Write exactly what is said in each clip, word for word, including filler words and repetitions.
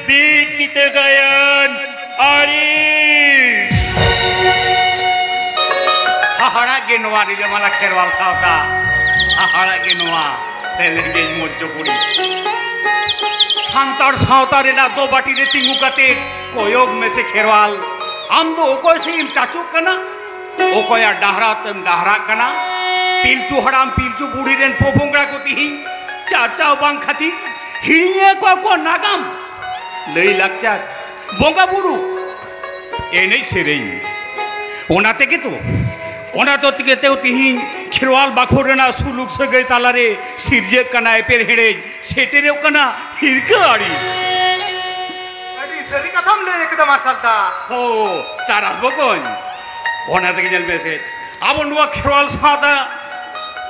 ᱯᱤᱠ ᱠᱤᱛᱟᱹ ᱜᱟᱭᱟᱱ ᱟᱹᱲᱤ᱾ ᱦᱟᱦᱟᱲᱟᱜ ᱜᱮ ᱱᱚᱣᱟ ᱨᱤᱞᱟᱹᱢᱟᱞᱟ ᱠᱷᱮᱨᱣᱟᱞ ᱥᱟᱶᱛᱟ, ᱦᱟᱦᱟᱲᱟᱜ ᱜᱮ ᱱᱚᱣᱟ ᱛᱮᱞᱮᱸᱜᱮᱡ ᱢᱚᱧᱪᱚᱯᱩᱨᱤ᱾ ᱥᱟᱱᱛᱟᱲ ᱥᱟᱶᱛᱟ ᱨᱮᱱᱟᱜ ᱫᱚ ᱵᱟᱹᱴᱤ ᱨᱮ ᱛᱤᱸᱜᱩ ᱠᱟᱛᱮ ᱠᱚᱭᱚᱜ ᱢᱮᱥᱮ ᱠᱷᱮᱨᱣᱟᱞ, ᱟᱢ ᱫᱚ ᱚᱠᱚᱭ ᱥᱮᱫ ᱮᱢ ᱪᱟᱪᱳᱜ ᱠᱟᱱᱟ? ᱚᱠᱚᱭᱟᱜ ᱰᱟᱦᱨᱟ ᱛᱮᱢ ᱰᱟᱦᱨᱟᱜ ᱠᱟᱱᱟ? ᱯᱤᱞᱪᱩ ᱦᱟᱲᱟᱢ ᱯᱤᱞᱪᱩ ᱵᱩᱲᱦᱤ ᱨᱮᱱ ᱯᱚᱯᱚᱝᱲᱟ ᱠᱚ ᱛᱤᱦᱤᱧ ᱪᱟᱨᱪᱟᱣ ᱵᱟᱝ ᱠᱷᱟᱹᱛᱤᱨ ᱦᱤᱲᱤᱧ ᱟᱠᱚᱣᱟ ᱠᱚ ᱱᱟᱜᱟᱢ᱾ ᱞᱟᱹᱭ ᱞᱟᱠᱪᱟᱨ, ᱵᱚᱸᱜᱟ ᱵᱩᱨᱩ, ᱮᱱᱮᱡ ᱥᱮᱨᱮᱧ᱾ ᱚᱱᱟ ᱛᱮᱜᱮ ᱛᱚ, ᱚᱱᱟ ᱫᱚ ᱛᱮᱜᱮ ᱛᱚ ᱛᱤᱦᱤᱧ ᱠᱷᱮᱨᱣᱟᱞ ᱵᱟᱠᱷᱳᱞ ᱨᱮᱱᱟᱜ ᱥᱩᱞᱩᱠ ᱥᱟᱹᱜᱟᱹᱭ ᱛᱟᱞᱟᱨᱮ ᱥᱤᱨᱡᱟᱹᱜ ᱠᱟᱱᱟ ᱮᱯᱮᱨ ᱦᱮᱸᱰᱮᱡ, ᱥᱮᱴᱮᱨᱚᱜ ᱠᱟᱱᱟ ᱦᱤᱨᱠᱟᱹ ᱟᱹᱲᱤ᱾ ᱟᱹᱰᱤ ᱥᱟᱹᱨᱤ ᱠᱟᱛᱷᱟᱢ ᱞᱟᱹᱭ ᱠᱮᱫᱟ ᱢᱟᱨᱥᱟᱞ ᱫᱟ᱾ ᱦᱳ, ᱛᱟᱨᱟᱥ ᱵᱚᱠᱚᱧ, ᱚᱱᱟ ᱛᱮᱜᱮ ᱧᱮᱞ ᱢᱮᱥᱮ, ᱟᱵᱚ ᱱᱚᱣᱟ ᱠᱷᱮᱨᱣᱟᱞ ᱥᱟᱶᱛᱟ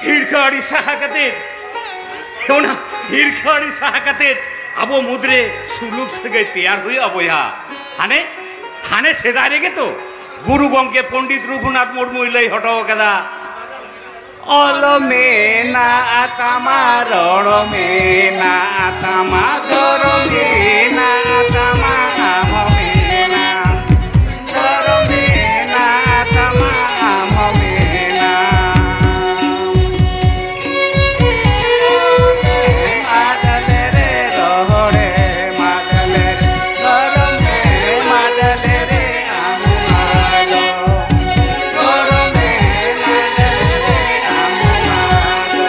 ᱦᱤᱨᱠᱟᱹ ᱟᱹᱲᱤ ᱥᱟᱦᱟ ᱠᱟᱛᱮ, ᱚᱱᱟ ᱦᱤᱨᱠᱟᱹ ᱟᱹᱲᱤ ᱥᱟᱦᱟ ᱠᱟᱛᱮ ᱟᱵᱚ ᱢᱩᱫᱽᱨᱮ ᱥᱩᱞᱩᱠ ᱥᱟᱹᱜᱟᱹᱭ ᱛᱮᱭᱟᱨ ᱦᱩᱭᱩᱜᱼᱟ ᱵᱚᱭᱦᱟ᱾ ᱦᱟᱱᱮ, ᱦᱟᱱᱮ ᱥᱮᱫᱟᱭ ᱨᱮᱜᱮ ᱛᱚ ᱜᱩᱨᱩ ᱜᱚᱢᱠᱮ ᱯᱚᱱᱰᱤᱛ ᱨᱚᱜᱷᱩᱱᱟᱛᱷ ᱢᱩᱨᱢᱩᱭ ᱞᱟᱹᱭ ᱦᱚᱴᱚ ᱟᱠᱟᱫᱟ, ᱚᱞ ᱢᱮᱱᱟᱜ ᱛᱟᱢᱟ, ᱨᱚᱲ ᱢᱮᱱᱟᱜ ᱛᱟᱢᱟ, ᱫᱷᱚᱨᱚᱢ ᱢᱮᱱᱟᱜ ᱛᱟᱢᱟ, ᱟᱢ ᱦᱚᱸ ᱢᱮᱱᱟᱢ᱾ ᱫᱷᱚᱨᱚᱢ ᱢᱮᱱᱟᱜ ᱛᱟᱢᱟ, ᱟᱢ ᱦᱚᱸ ᱢᱮᱱᱟᱢ᱾ ᱟᱫ ᱞᱮᱨᱮ ᱨᱚᱲᱮ, ᱢᱟᱫ ᱞᱮᱨᱮ ᱫᱷᱚᱨᱚᱢ ᱢᱮ, ᱢᱟᱫ ᱞᱮᱨᱮ ᱟᱢ ᱟᱫᱚ᱾ ᱫᱷᱚᱨᱚᱢ ᱢᱮ, ᱢᱟᱫ ᱞᱮᱨᱮ ᱟᱢ ᱟᱫᱚ᱾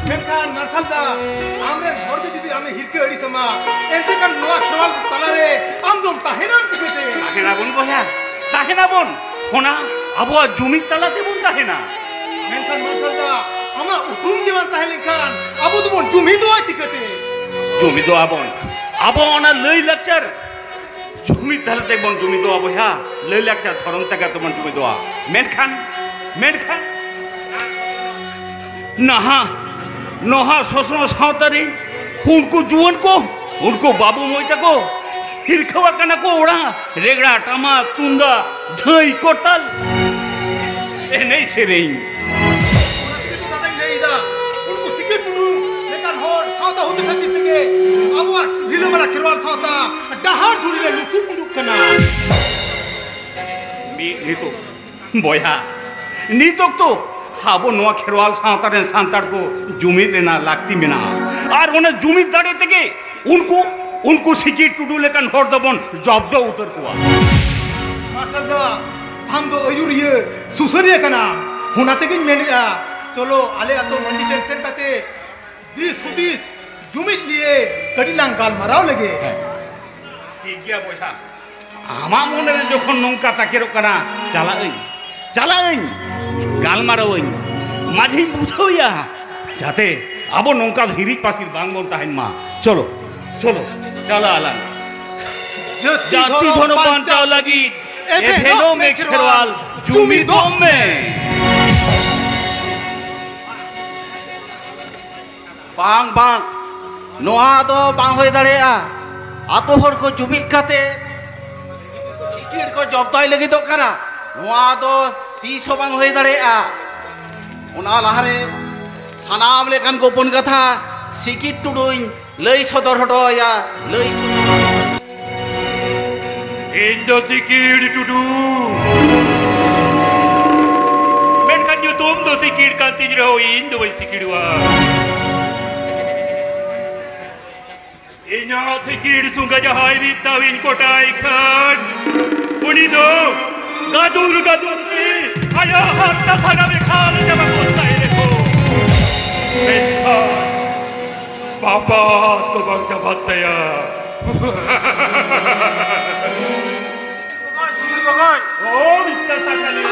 ᱢᱮᱱᱠᱷᱟᱱ ᱢᱟᱨᱥᱟᱞ ᱫᱟ, ᱟᱢᱨᱮᱱ ᱦᱚᱲ ᱜᱮ ᱡᱩᱫᱤ ᱟᱢᱮ ᱦᱤᱨᱠᱟᱹ ᱟᱹᱲᱤᱥ ᱟᱢᱟ, ᱮᱱᱛᱮ ᱠᱷᱟᱱ ᱱᱚᱣᱟ ᱠᱷᱮᱨᱣᱟᱞ ᱛᱟᱞᱟᱨᱮ ᱟᱢ ᱫᱚᱢ ᱛᱟᱦᱮᱱᱟᱢ ᱪᱤᱠᱟᱹᱛᱮ? ᱛᱟᱦᱮᱱᱟᱵᱚᱱ ᱵᱚᱭᱦᱟ, ᱛᱟᱦᱮᱱᱟᱵᱚᱱ᱾ ᱚᱱᱟ ᱟᱵᱚᱣᱟᱜ ᱡᱩᱢᱤᱫ ᱛᱟᱞᱟ ᱛᱮᱵᱚᱱ ᱛᱟᱦᱮᱱᱟ᱾ ᱢᱮᱱᱠᱷᱟᱱ ᱢᱟᱨᱥᱟᱞ ᱫᱟ, ᱟᱢᱟᱜ ᱩᱯᱨᱩᱢ ᱜᱮ ᱵᱟᱝ ᱛᱟᱦᱮᱸ ᱞᱮᱱᱠᱷᱟᱱ ᱟᱵᱚ ᱫᱚᱵᱚᱱ ᱡᱩᱢᱤᱫᱚᱜᱼᱟ ᱪᱤᱠᱟᱹᱛᱮ? ᱡᱩᱢᱤᱫᱚᱜ ᱟᱵᱚᱱ᱾ ᱟᱵᱚ ᱚᱱᱟ ᱞᱟᱹᱭ ᱞᱟᱠᱪᱟᱨ ᱡᱩᱢᱤᱫ ᱫᱷᱟᱨᱟ ᱛᱮᱵᱚᱱ ᱡᱩᱢᱤᱫᱚᱜᱼᱟ ᱵᱚᱭᱦᱟ᱾ ᱞᱟᱹᱭ ᱞᱟᱠᱪᱟᱨ ᱫᱷᱚᱨᱚᱢ ᱛᱮᱜᱮ ᱛᱮᱵᱚᱱ ᱡᱩᱢᱤᱫᱚᱜᱼᱟ᱾ ᱢᱮᱱᱠᱷᱟᱱ, ᱢᱮᱱᱠᱷᱟᱱ ᱱᱟᱦᱟᱜ ᱱᱚᱦᱟ ᱥᱚᱥᱱᱚ ᱥᱟᱶᱛᱟ ᱨᱮ ᱩᱱᱠᱩ ᱡᱩᱣᱟᱹᱱ ᱠᱚ, ᱩᱱᱠᱩ ᱵᱟᱹᱵᱩ ᱢᱟᱹᱭ ᱛᱟᱠᱚ ᱦᱤᱨᱠᱷᱟᱹᱣᱟᱜ ᱠᱟᱱᱟ ᱠᱚ ᱚᱲᱟᱜ ᱨᱮᱜᱽᱲᱟ, ᱴᱟᱢᱟᱠ, ᱛᱩᱢᱫᱟᱜ, ᱡᱷᱟᱹᱭ, ᱠᱚᱨᱛᱟᱞ, ᱮᱱᱮᱡ ᱥᱮᱨᱮᱧ᱾ ᱞᱟᱹᱭᱫᱟ, ᱩᱱᱠᱩ ᱥᱤᱠᱤ ᱴᱩᱰᱩ ᱞᱮᱠᱟᱱ ᱦᱚᱲ ᱥᱟᱶᱛᱟ ᱦᱩᱫᱤ ᱠᱷᱟᱹᱛᱤᱨ ᱛᱮᱜᱮ ᱟᱵᱚᱣᱟᱜ ᱨᱤᱞᱟᱹᱢᱟᱞᱟ ᱠᱷᱮᱨᱣᱟᱞ ᱥᱟᱶᱛᱟ ᱰᱟᱦᱟᱨ ᱫᱷᱩᱲᱤ ᱨᱮ ᱞᱩᱥᱩ ᱯᱩᱸᱰᱩᱜ ᱠᱟᱱᱟ᱾ ᱢᱤᱫ ᱱᱤᱛᱚᱜ ᱵᱚᱭᱦᱟ, ᱱᱤᱛ ᱚᱠᱛᱚ ᱟᱵᱚ ᱱᱚᱣᱟ ᱠᱷᱮᱨᱣᱟᱞ ᱥᱟᱶᱛᱟ ᱨᱮᱱ ᱥᱟᱱᱛᱟᱲ ᱠᱚ ᱡᱩᱢᱤᱫ ᱨᱮᱱᱟᱜ ᱞᱟᱹᱠᱛᱤ ᱢᱮᱱᱟᱜᱼᱟ᱾ ᱟᱨ ᱚᱱᱟ ᱡᱩᱢᱤᱫ ᱫᱟᱲᱮ ᱛᱮᱜᱮ ᱩᱱᱠᱩ, ᱩᱱᱠᱩ ᱥᱤᱠᱤ ᱴᱩᱰᱩ ᱞᱮᱠᱟᱱ ᱦᱚᱲ ᱫᱚᱵᱚᱱ ᱡᱚᱵᱫᱚ ᱩᱛᱟᱹᱨ ᱠᱚᱣᱟ᱾ ᱢᱟᱨᱥᱟᱞ ᱫᱟ, ᱟᱢ ᱫᱚ ᱟᱹᱭᱩᱨᱤᱭᱟᱹ, ᱥᱩᱥᱟᱹᱨᱤᱭᱟᱹ ᱠᱟᱱᱟᱢ᱾ ᱚᱱᱟ ᱛᱮᱜᱮᱧ ᱢᱮᱱᱮᱫᱼᱟ, ᱪᱚᱞᱚ ᱟᱞᱮ ᱟᱛᱳ ᱢᱟᱺᱡᱷᱤ ᱴᱷᱮᱱ ᱥᱮᱱ ᱠᱟᱛᱮ ᱫᱤᱥ ᱦᱩᱫᱤᱥ ᱡᱩᱢᱤᱫ ᱱᱤᱭᱮ ᱠᱟᱹᱴᱤᱡ ᱞᱟᱝ ᱜᱟᱞᱢᱟᱨᱟᱣ ᱞᱮᱜᱮ᱾ ᱦᱮᱸ᱾ ᱴᱷᱤᱠ ᱜᱮᱭᱟ ᱵᱚᱭᱦᱟ, ᱟᱢᱟᱜ ᱢᱚᱱᱮ ᱨᱮ ᱡᱚᱠᱷᱚᱱ ᱱᱚᱝᱠᱟ ᱛᱟᱠᱮᱨᱚᱜ ᱠᱟᱱᱟ, ᱪᱟᱞᱟᱜ ᱟᱹᱧ, ᱪᱟᱞᱟᱜ ᱟᱹᱧ, ᱜᱟᱞᱢᱟᱨᱟᱣ ᱟᱹᱧ, ᱢᱟᱹᱡᱷᱤᱧ ᱵᱩᱡᱷᱟᱹᱣᱮᱭᱟ, ᱡᱟᱛᱮ ᱟᱵᱚ ᱱᱚᱝᱠᱟ ᱦᱤᱨᱤᱡ ᱯᱟᱹᱥᱤᱨ ᱵᱟᱝ ᱵᱚᱱ ᱛᱟᱦᱮᱱ ᱢᱟ᱾ ᱪᱚᱞᱚ, ᱪᱚᱞᱚ, ᱪᱟᱞᱟᱜ ᱟᱞᱟᱝ᱾ ᱡᱟᱹᱛᱤ ᱡᱟᱹᱛᱤ ᱫᱷᱚᱨᱚᱢ ᱫᱷᱚᱨᱚᱢ ᱵᱟᱧᱪᱟᱣ ᱵᱟᱧᱪᱟᱣ ᱞᱟᱹᱜᱤᱫ ᱮᱵᱷᱮᱱᱚᱜ ᱮᱵᱷᱮᱱᱚᱜ ᱢᱮ ᱢᱮ ᱠᱷᱮᱨᱣᱟᱞ, ᱠᱷᱮᱨᱣᱟᱞ, ᱡᱩᱢᱤᱫᱚᱜ ᱡᱩᱢᱤᱫᱚᱜ ᱢᱮ᱾ ᱢᱮ᱾ ᱵᱟᱝ, ᱵᱟᱝ, ᱱᱚᱣᱟ ᱫᱚ ᱵᱟᱝ ᱦᱩᱭ ᱫᱟᱲᱮᱭᱟᱜᱼᱟ᱾ ᱟᱛᱳ ᱦᱚᱲ ᱠᱚ ᱡᱩᱢᱤᱫ ᱠᱟᱛᱮ ᱥᱤᱠᱤᱲ ᱠᱚ ᱡᱚᱵᱫᱟᱭ ᱞᱟᱹᱜᱤᱫᱚᱜ ᱠᱟᱱᱟ᱾ ᱱᱚᱣᱟ ᱫᱚ ᱛᱤᱥ ᱦᱚᱸ ᱵᱟᱝ ᱦᱩᱭ ᱫᱟᱲᱮᱭᱟᱜᱼᱟ᱾ ᱚᱱᱟ ᱞᱟᱦᱟᱨᱮ ᱥᱟᱱᱟᱢ ᱞᱮᱠᱟᱱ ᱜᱳᱯᱚᱱ ᱠᱟᱛᱷᱟ ᱥᱤᱠᱤᱲ ᱴᱩᱰᱩᱧ ᱞᱟᱹᱭ ᱥᱚᱫᱚᱨ ᱦᱚᱴᱚ ᱟᱭᱟ, ᱞᱟᱹᱭ ᱥᱚᱫᱚᱨ᱾ ᱤᱧ ᱫᱚ ᱥᱤᱠᱤᱲ ᱴᱩᱰᱩ, ᱢᱮᱱᱠᱷᱟᱱ ᱧᱩᱛᱩᱢ ᱫᱚ ᱥᱤᱠᱤᱲ ᱠᱟᱱ ᱛᱤᱧ ᱨᱮᱦᱚᱸ ᱤᱧ ᱫᱚ ᱵᱟᱹᱧ ᱥᱤᱠᱤᱲᱚᱜᱼᱟ᱾ ᱤᱧᱟᱹᱜ ᱥᱤᱠᱤᱲ ᱥᱩᱸᱜᱟ ᱡᱟᱦᱟᱸᱭ ᱢᱤᱫ ᱫᱷᱟᱣ ᱤᱧ ᱠᱚᱴᱟᱭ ᱠᱷᱟᱱ, ᱩᱱᱤ ᱫᱚ ᱜᱟᱫᱩᱨ ᱜᱟᱫᱩᱨ ᱛᱮ ᱟᱭᱟᱜ ᱦᱟᱨᱛᱟ ᱥᱟᱱᱟᱢᱮ ᱠᱷᱟᱞ ᱪᱟᱵᱟ ᱜᱚᱫ ᱛᱟᱭ ᱨᱮᱦᱚᱸ, ᱢᱮᱱᱠᱷᱟᱱ ᱯᱟᱯᱟ ᱫᱚ ᱵᱟᱝ ᱪᱟᱵᱟᱜ ᱛᱟᱭᱟ᱾ ᱚ, ᱢᱤᱥᱴᱟᱨ ᱥᱟᱠᱟᱞᱤ᱾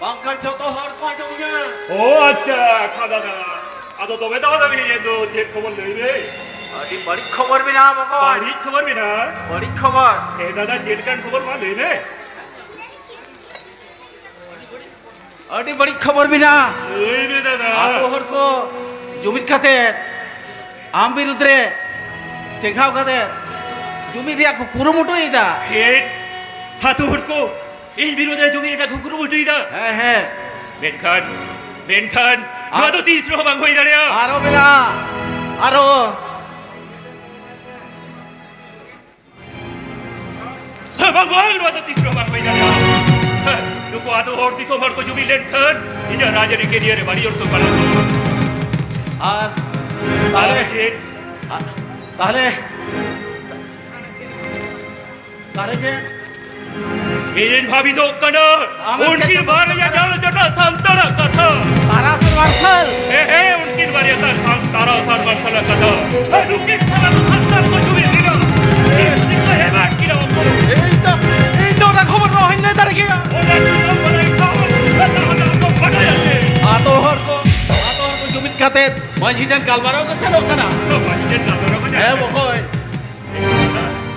ᱵᱟᱝᱠᱷᱟᱱ ᱡᱚᱛᱚ ᱦᱚᱲ ᱠᱚ ᱟᱸᱡᱚᱢ ᱚ, ᱟᱪᱪᱷᱟ, ᱠᱷᱟᱫᱟ ᱫᱟ᱾ ᱟᱫᱚ ᱛᱚᱵᱮ ᱫᱚ ᱟᱫᱚ ᱤᱧ ᱫᱚ ᱪᱮᱫ ᱠᱷᱚᱵᱚᱨ ᱞᱟᱹᱭ ᱢᱮ? ᱟᱹᱰᱤ ᱵᱟᱹᱲᱤᱡ ᱠᱷᱚᱵᱚᱨ ᱢᱮᱱᱟᱜᱼᱟ, ᱵᱚᱠᱚᱧ᱾ ᱵᱟᱹᱲᱤᱡ ᱠᱷᱚᱵᱚᱨ ᱢᱮᱱᱟᱜᱼᱟ? ᱵᱟᱹᱲᱤᱡ ᱠᱷᱚᱵᱚᱨ᱾ ᱦᱮᱸ ᱫᱟᱫᱟ, ᱪᱮᱫ ᱞᱮᱠᱟᱱ ᱠᱷᱚᱵᱚᱨ ᱢᱟ ᱞᱟᱹᱭ ᱢᱮ᱾ ᱟᱹᱰᱤ ᱵᱟᱹᱲᱤᱡ ᱠᱷᱚᱵᱚᱨ ᱢᱮᱱᱟᱜᱼᱟ᱾ ᱞᱟᱹᱭ ᱢᱮ ᱫᱟᱫᱟ᱾ ᱟᱛᱳ ᱦᱚᱲ ᱠᱚ ᱡᱩᱢᱤᱫ ᱠᱟᱛᱮ ᱟᱢ ᱵᱤᱨᱩᱫᱽ ᱨᱮ ᱪᱮᱸᱜᱷᱟᱣ ᱠᱟᱛᱮ ᱡᱩᱢᱤᱫ ᱨᱮᱭᱟᱜ ᱠᱚ ᱠᱩᱨᱩᱢᱩᱴᱩᱭᱮᱫᱟ᱾ ᱪᱮᱫ? ᱟᱛᱳ ᱦᱚᱲ ᱠᱚ ᱤᱧ ᱵᱤᱨᱩᱫᱽ ᱨᱮ ᱡᱩᱢᱤᱫ ᱨᱮᱭᱟᱜ ᱠᱚ ᱠᱩᱨᱩᱢᱩᱴᱩᱭᱮᱫᱟ? ᱦᱮᱸ, ᱦᱮᱸ᱾ ᱢᱮᱱᱠᱷᱟᱱ, ᱢᱮᱱᱠᱷᱟᱱ ᱱᱚᱣᱟ ᱫᱚ ᱛᱤᱥ ᱨᱮᱦᱚᱸ ᱵᱟᱝ ᱦᱩᱭ ᱫᱟᱲᱮᱭᱟᱜᱼᱟ᱾ ᱟᱨᱚ ᱢᱮᱱᱟᱜᱼᱟ, ᱟᱨᱚ᱾ ᱦᱮᱸ, ᱵᱟᱝ, ᱵᱟᱝ, ᱱᱚᱣᱟ ᱫᱚ ᱛᱤᱥ ᱨᱮᱦᱚᱸ ᱵᱟᱝ ᱦᱩᱭ ᱫᱟᱲᱮᱭᱟᱜᱼᱟ᱾ ᱦᱮᱸ, ᱱᱩᱠᱩ ᱟᱛᱳ ᱦᱚᱲ, ᱫᱤᱥᱚᱢ ᱦᱚᱲ ᱠᱚ ᱡᱩᱢᱤᱫ ᱞᱮᱱᱠᱷᱟᱱ ᱤᱧᱟᱹᱜ ᱨᱟᱡᱽᱟᱹᱨᱤ career ᱨᱮ ᱵᱟᱹᱲᱤᱡ ᱚᱨᱥᱚᱝ ᱯᱟᱲᱟᱜ ᱠᱟᱱᱟ᱾ ᱟᱨ ᱛᱟᱦᱞᱮ ᱟᱨ ᱪᱮᱫ? ᱟ-, ᱛᱟᱦᱞᱮ, ᱛᱟᱦᱞᱮ ᱪᱮᱫ? ᱤᱧᱤᱧ ᱵᱷᱟᱵᱤᱛᱚᱜ ᱠᱟᱱᱟ, ᱟᱢᱮᱢ ᱩᱱᱠᱤᱱ ᱪᱮᱫ ᱵᱟᱨᱭᱟ ᱠᱟᱱᱟ? ᱡᱟᱦᱟᱸ ᱞᱮᱠᱟ ᱥᱟᱱᱛᱟᱲᱟᱜ ᱠᱟᱛᱷᱟ᱾ ᱛᱟᱨᱟᱥ ᱢᱟᱨᱥᱟᱞ᱾ ᱦᱮᱸ, ᱦᱮᱸ, ᱩᱱᱠᱤᱱ ᱵᱟᱨᱭᱟ ᱛᱟᱨ ᱥᱟᱱ-, ᱛᱟᱨᱟᱥ ᱟᱨ ᱢᱟᱨᱥᱟᱞᱟᱜ ᱠᱟᱛᱷᱟ᱾ ᱟᱨ ᱱᱩᱠᱤᱱ ᱥᱟᱞᱟᱜ ᱥᱟᱱᱛᱟᱲ ᱠᱚ ᱡᱩᱢᱤᱫ ᱞᱮᱱᱟ᱾ ᱤᱧ ᱫᱚ ᱮᱢᱟᱜ ᱠᱤᱱᱟ ᱚᱠᱚᱭ? ᱤᱧ ᱫᱚ, ᱤᱧ ᱫᱚ ᱚᱱᱟ ᱠᱷᱚᱵᱚᱨ ᱫᱚ ᱚᱦᱚᱧ ᱞᱟᱹᱭ ᱫᱟᱲᱮ ᱠᱮᱭᱟ᱾ ᱚᱱᱟ ᱠᱷᱚᱵᱚᱨ ᱵᱟᱲᱟᱭ ᱠᱷᱟᱱ, ᱚᱱᱟ ᱠᱷᱚᱵᱚᱨ ᱵᱟᱲᱟᱭ ᱟᱯᱮ᱾ ᱟᱛᱳ ᱦᱚᱲ ᱠᱚ, ᱟᱛᱳ ᱦᱚᱲ ᱠᱚ ᱡᱩᱢᱤᱫ ᱠᱟᱛᱮ ᱢᱟᱹᱡᱷᱤ ᱴᱷᱮᱱ ᱜᱟᱞᱢᱟᱨᱟᱣ ᱫᱚ ᱥᱮᱱᱚᱜ ᱠᱟᱱᱟ᱾ ᱢᱟᱹᱡᱷᱤ ᱴᱷᱮᱱ ᱜᱟᱞᱢᱟᱨᱟᱣ ᱠᱟᱱᱟ? ᱦᱮᱸ, ᱵᱚᱠᱚᱧ᱾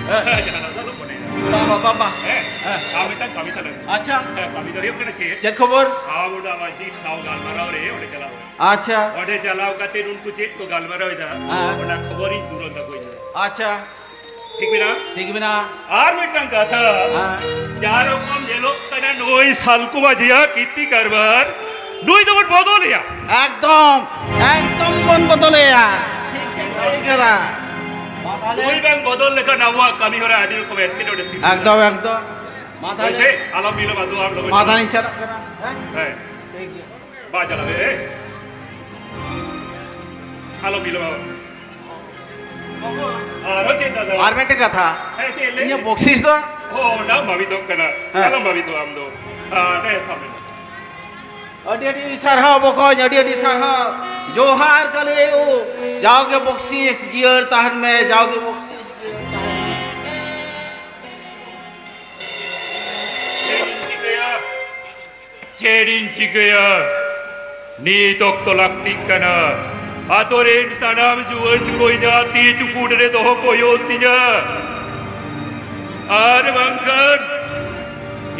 ᱦᱮᱸ᱾ ᱡᱟᱦᱟᱱᱟᱜ ᱫᱚ ᱟᱞᱚᱢ ᱢᱚᱱᱮᱭᱟ᱾ ᱵᱟ, ᱵᱟ, ᱵᱟ, ᱵᱟ᱾ ᱦᱮᱸ, ᱦᱮᱸ᱾ ᱟᱢ ᱢᱤᱫᱴᱟᱝ ᱠᱟᱹᱢᱤ ᱛᱟᱞᱟᱝ ᱢᱮ᱾ ᱟᱪᱪᱷᱟ᱾ ᱦᱮᱸ, ᱠᱟᱹᱢᱤ ᱫᱚ ᱦᱩᱭᱩᱜ ᱠᱟᱱᱟ ᱪᱮᱫ? ᱪᱮᱫ ᱠᱷᱚᱵᱚᱨ? ᱟᱢ ᱚᱱᱟ ᱢᱟᱹᱡᱷᱤ ᱥᱟᱶ ᱜᱟᱞᱢᱟᱨᱟᱣ ᱨᱮ ᱚᱸᱰᱮ ᱪᱟᱞᱟᱣ ᱢᱮ᱾ ᱟᱪᱪᱷᱟ᱾ ᱚᱸᱰᱮ ᱪᱟᱞᱟᱣ ᱠᱟᱛᱮ ᱩᱱᱠᱩ ᱪᱮᱫ ᱠᱚ ᱜᱟᱞᱢᱟᱨᱟᱣ ᱮᱫᱟ, ᱦᱮᱸ᱾ ᱚᱱᱟ ᱠᱷᱚᱵᱚᱨᱤᱧ ᱛᱩᱨᱟᱹᱱᱛ ᱟᱹᱜᱩᱭ ᱢᱮ᱾ ᱟᱪᱪᱷᱟ᱾ ᱴᱷᱤᱠ ᱢᱮᱱᱟᱜᱼᱟ? ᱴᱷᱤᱠ ᱢᱮᱱᱟᱜᱼᱟ᱾ ᱟᱨ ᱢᱤᱫᱴᱟᱝ ᱠᱟᱛᱷᱟ, ᱦᱮᱸ᱾ ᱡᱟ ᱨᱚᱠᱚᱢ ᱧᱮᱞᱚᱜ ᱠᱟᱱᱟ ᱱᱩᱭ ᱥᱟᱞᱠᱩ ᱢᱟᱹᱡᱷᱤᱭᱟᱜ ᱠᱤᱨᱛᱤ ᱠᱟᱨᱵᱟᱨ, ᱱᱩᱭ ᱫᱚᱵᱚᱱ ᱵᱚᱫᱚᱞᱮᱭᱟ᱾ ᱮᱠᱫᱚᱢ, ᱮᱠᱫᱚᱢ ᱵᱚᱱ ᱵᱚᱫᱚᱞᱮᱭᱟ᱾ ᱴᱷᱤᱠ ᱵᱮᱱ ᱞᱟᱹᱭ ᱠᱟᱫᱟ᱾ ᱢᱟ ᱛᱟᱦᱞᱮ᱾ ᱱᱩᱭ ᱵᱟᱝ ᱵᱚᱫᱚᱞ ᱞᱮᱠᱷᱟᱱ ᱟᱵᱚᱣᱟᱜ ᱠᱟᱹᱢᱤ ᱦᱚᱨᱟ ᱟᱹᱰᱤ ᱨᱚᱠᱚᱢ ᱮᱴᱠᱮᱴᱚᱬᱮ ᱥᱨᱤᱥᱴᱤ ᱮᱠᱫᱚᱢ, ᱮᱠᱫᱚᱢ᱾ ᱢᱟ ᱛᱟᱦᱞᱮ᱾ ᱦᱳᱭ ᱥᱮ? ᱟᱞᱚᱢ ᱵᱤᱞᱚᱢᱟ, ᱫᱩ ᱟᱢ ᱞᱚᱜᱚᱱ ᱢᱟ ᱪᱟᱞᱟᱜ ᱛᱟᱦᱞᱮᱧ ᱢᱮ᱾ ᱥᱮᱱᱚᱜ ᱠᱟᱱᱟ᱾ ᱦᱮᱸ? ᱦᱮᱸ᱾ ᱴᱷᱤᱠ ᱜᱮᱭᱟ᱾ ᱵᱟ ᱪᱟᱞᱟᱜ ᱢᱮ, ᱦᱮᱸ? ᱟᱞᱚᱢ ᱵᱤᱞᱚᱢᱟ᱾ ᱟᱨᱚ ᱪᱮᱫ ᱫᱟᱫᱟ? ᱟᱨ ᱢᱤᱫᱴᱮᱱ ᱠᱟᱛᱷᱟ᱾ ᱦᱮᱸ, ᱪᱮᱫ ᱞᱟᱹᱭ ᱤᱧᱟᱹᱜ ᱢᱮ? ᱵᱚᱠᱥᱤᱥ ᱫᱚ? ᱚ, ᱚᱱᱟ ᱵᱷᱟᱵᱤᱛᱚᱜ ᱠᱟᱱᱟ᱾ ᱦᱮᱸ᱾ ᱟᱞᱚᱢ ᱵᱷᱟᱵᱤᱛᱚᱜᱼᱟ ᱟᱢ ᱫᱚ᱾ ᱟᱨ, ᱦᱮᱸ, ᱥᱟᱵ ᱢᱮ᱾ ᱟᱹᱰᱤ ᱟᱹᱰᱤ ᱥᱟᱨᱦᱟᱣ ᱵᱚᱠᱚᱧ, ᱟᱹᱰᱤ ᱟᱹᱰᱤ ᱥᱟᱨᱦᱟᱣ᱾ ᱡᱚᱦᱟᱨ ᱠᱟᱹᱞᱤ ᱟᱭᱳ, ᱡᱟᱣᱜᱮ ᱵᱚᱠᱥᱤᱥ ᱡᱤᱭᱟᱹᱲ ᱛᱟᱦᱮᱱ ᱢᱮ, ᱡᱟᱣᱜᱮ ᱵᱚᱠᱥᱤᱥ ᱡᱤᱭᱟᱹᱲ ᱛᱟᱦᱮᱱ ᱢᱮ᱾ ᱪᱮᱫ ᱤᱧ ᱪᱤᱠᱟᱹᱭᱟ? ᱪᱮᱫ ᱤᱧ ᱪᱤᱠᱟᱹᱭᱟ? ᱱᱤᱛ ᱚᱠᱛᱚ ᱞᱟᱹᱠᱛᱤᱜ ᱠᱟᱱᱟ, ᱟᱛᱳ ᱨᱮᱱ ᱥᱟᱱᱟᱢ ᱡᱩᱣᱟᱹᱱ ᱠᱚ ᱤᱧᱟᱹᱜ ᱛᱤ ᱪᱩᱯᱩᱫ ᱨᱮ ᱫᱚᱦᱚ ᱠᱚ ᱦᱩᱭᱩᱜ ᱛᱤᱧᱟ᱾ ᱟᱨ ᱵᱟᱝᱠᱷᱟᱱ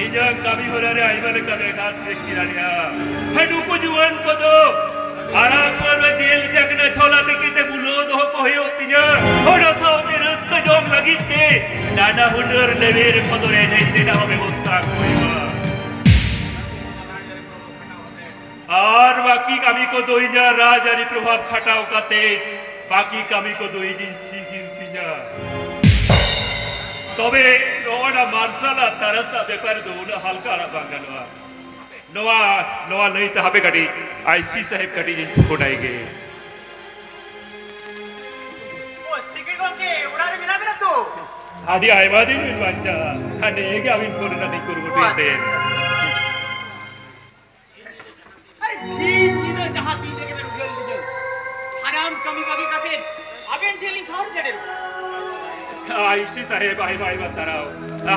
ᱤᱧᱟᱹᱜ ᱠᱟᱹᱢᱤ ᱦᱚᱨᱟ ᱨᱮ ᱟᱭᱢᱟ ᱞᱮᱠᱟ ᱵᱮᱜᱷᱟᱛ ᱥᱨᱤᱥᱴᱤ ᱫᱟᱲᱮᱭᱟᱜᱼᱟ᱾ ᱦᱮᱸ, ᱱᱩᱠᱩ ᱡᱩᱣᱟᱹᱱ ᱠᱚᱫᱚ ᱟᱲᱟᱜ ᱯᱟᱹᱣᱨᱟᱹ, ᱡᱮᱞ, ᱪᱟᱠᱱᱟ, ᱪᱷᱚᱞᱟ ᱛᱮᱠᱮ ᱛᱮ ᱵᱩᱞᱟᱹᱣ ᱫᱚᱦᱚ ᱠᱚ ᱦᱩᱭᱩᱜ ᱛᱤᱧᱟ᱾ ᱚᱱᱟ ᱥᱟᱶᱛᱮ ᱨᱟᱹᱥᱠᱟᱹ ᱡᱚᱝ ᱞᱟᱹᱜᱤᱫ ᱛᱮ ᱱᱟᱱᱟ ᱦᱩᱱᱟᱹᱨ ᱞᱮᱵᱮᱞ ᱠᱚᱫᱚ ᱮᱱᱮᱡ ᱨᱮᱱᱟᱜ ᱦᱚᱸ ᱵᱮᱵᱚᱥᱛᱷᱟ ᱠᱚ ᱦᱩᱭᱩᱜᱼᱟ᱾ ᱟᱨ ᱵᱟᱹᱠᱤ ᱠᱟᱹᱢᱤ ᱠᱚᱫᱚ ᱤᱧᱟᱹᱜ ᱨᱟᱡᱽᱟᱹᱨᱤ ᱯᱨᱚᱵᱷᱟᱵᱽ ᱠᱷᱟᱴᱟᱣ ᱠᱟᱛᱮ ᱵᱟᱹᱠᱤ ᱠᱟᱹᱢᱤ ᱠᱚᱫᱚ ᱤᱧᱤᱧ ᱥᱤᱜᱤᱞ ᱛᱤᱧᱟ᱾ ᱛᱚᱵᱮ ᱱᱚᱜᱼᱚ ᱱᱟ ᱢᱟᱨᱥᱟᱞ ᱟᱨ ᱛᱟᱨᱟᱥᱟᱜ ᱵᱮᱯᱟᱨ ᱫᱚ ᱩᱱᱟᱹᱜ ᱦᱟᱞᱠᱟ ᱟᱲᱟᱜ ᱵᱟᱝ ᱜᱟᱱᱚᱜᱼᱟ᱾ ᱱᱚᱣᱟ, ᱱᱚᱣᱟ ᱞᱟᱹᱭᱛᱮ ᱦᱟᱯᱮ ᱠᱟᱹᱴᱤᱡ ᱟᱭᱥᱤ ᱥᱟᱦᱮᱵᱽ ᱠᱟᱹᱴᱤᱡ ᱤᱧ ᱯᱷᱳᱱ ᱟᱭ ᱜᱮ᱾ ᱚ, ᱥᱤᱠᱲᱤ ᱜᱚᱢᱠᱮ, ᱚᱲᱟᱜ ᱨᱮ ᱢᱮᱱᱟᱜ ᱵᱮᱱᱟ ᱛᱚ? ᱟᱹᱰᱤ ᱟᱭᱢᱟ ᱫᱤᱱ ᱵᱤᱱ ᱵᱟᱧᱪᱟᱜᱼᱟ᱾ ᱦᱟᱸᱰᱮ ᱜᱮ ᱟᱹᱵᱤᱱ ᱯᱷᱳᱱ ᱨᱮᱱᱟᱜ ᱞᱤᱧ ᱠᱩᱨᱩᱢᱩᱴᱩᱭᱮᱫ ᱛᱟᱦᱮᱸᱫ᱾ ᱟᱨᱮ, ᱥᱤᱧ ᱧᱤᱫᱟᱹ ᱡᱟᱦᱟᱸ ᱛᱤᱱ ᱨᱮᱜᱮ ᱵᱮᱱ ᱩᱭᱦᱟᱹᱨ ᱞᱤᱧᱟ, ᱥᱟᱱᱟᱢ ᱠᱟᱹᱢᱤ ᱵᱟᱹᱜᱤ ᱠᱟᱛᱮ ᱟᱵᱮᱱ ᱴᱷᱮᱱ ᱞᱤᱧ ᱥᱚᱦᱚᱨ ᱥᱮᱴᱮᱨᱚᱜᱼᱟ᱾ ᱟᱭᱥᱤ ᱥᱟᱦᱮᱵᱽ, ᱟᱭᱢᱟ ᱟᱭᱢᱟ ᱥᱟᱨᱦᱟᱣ᱾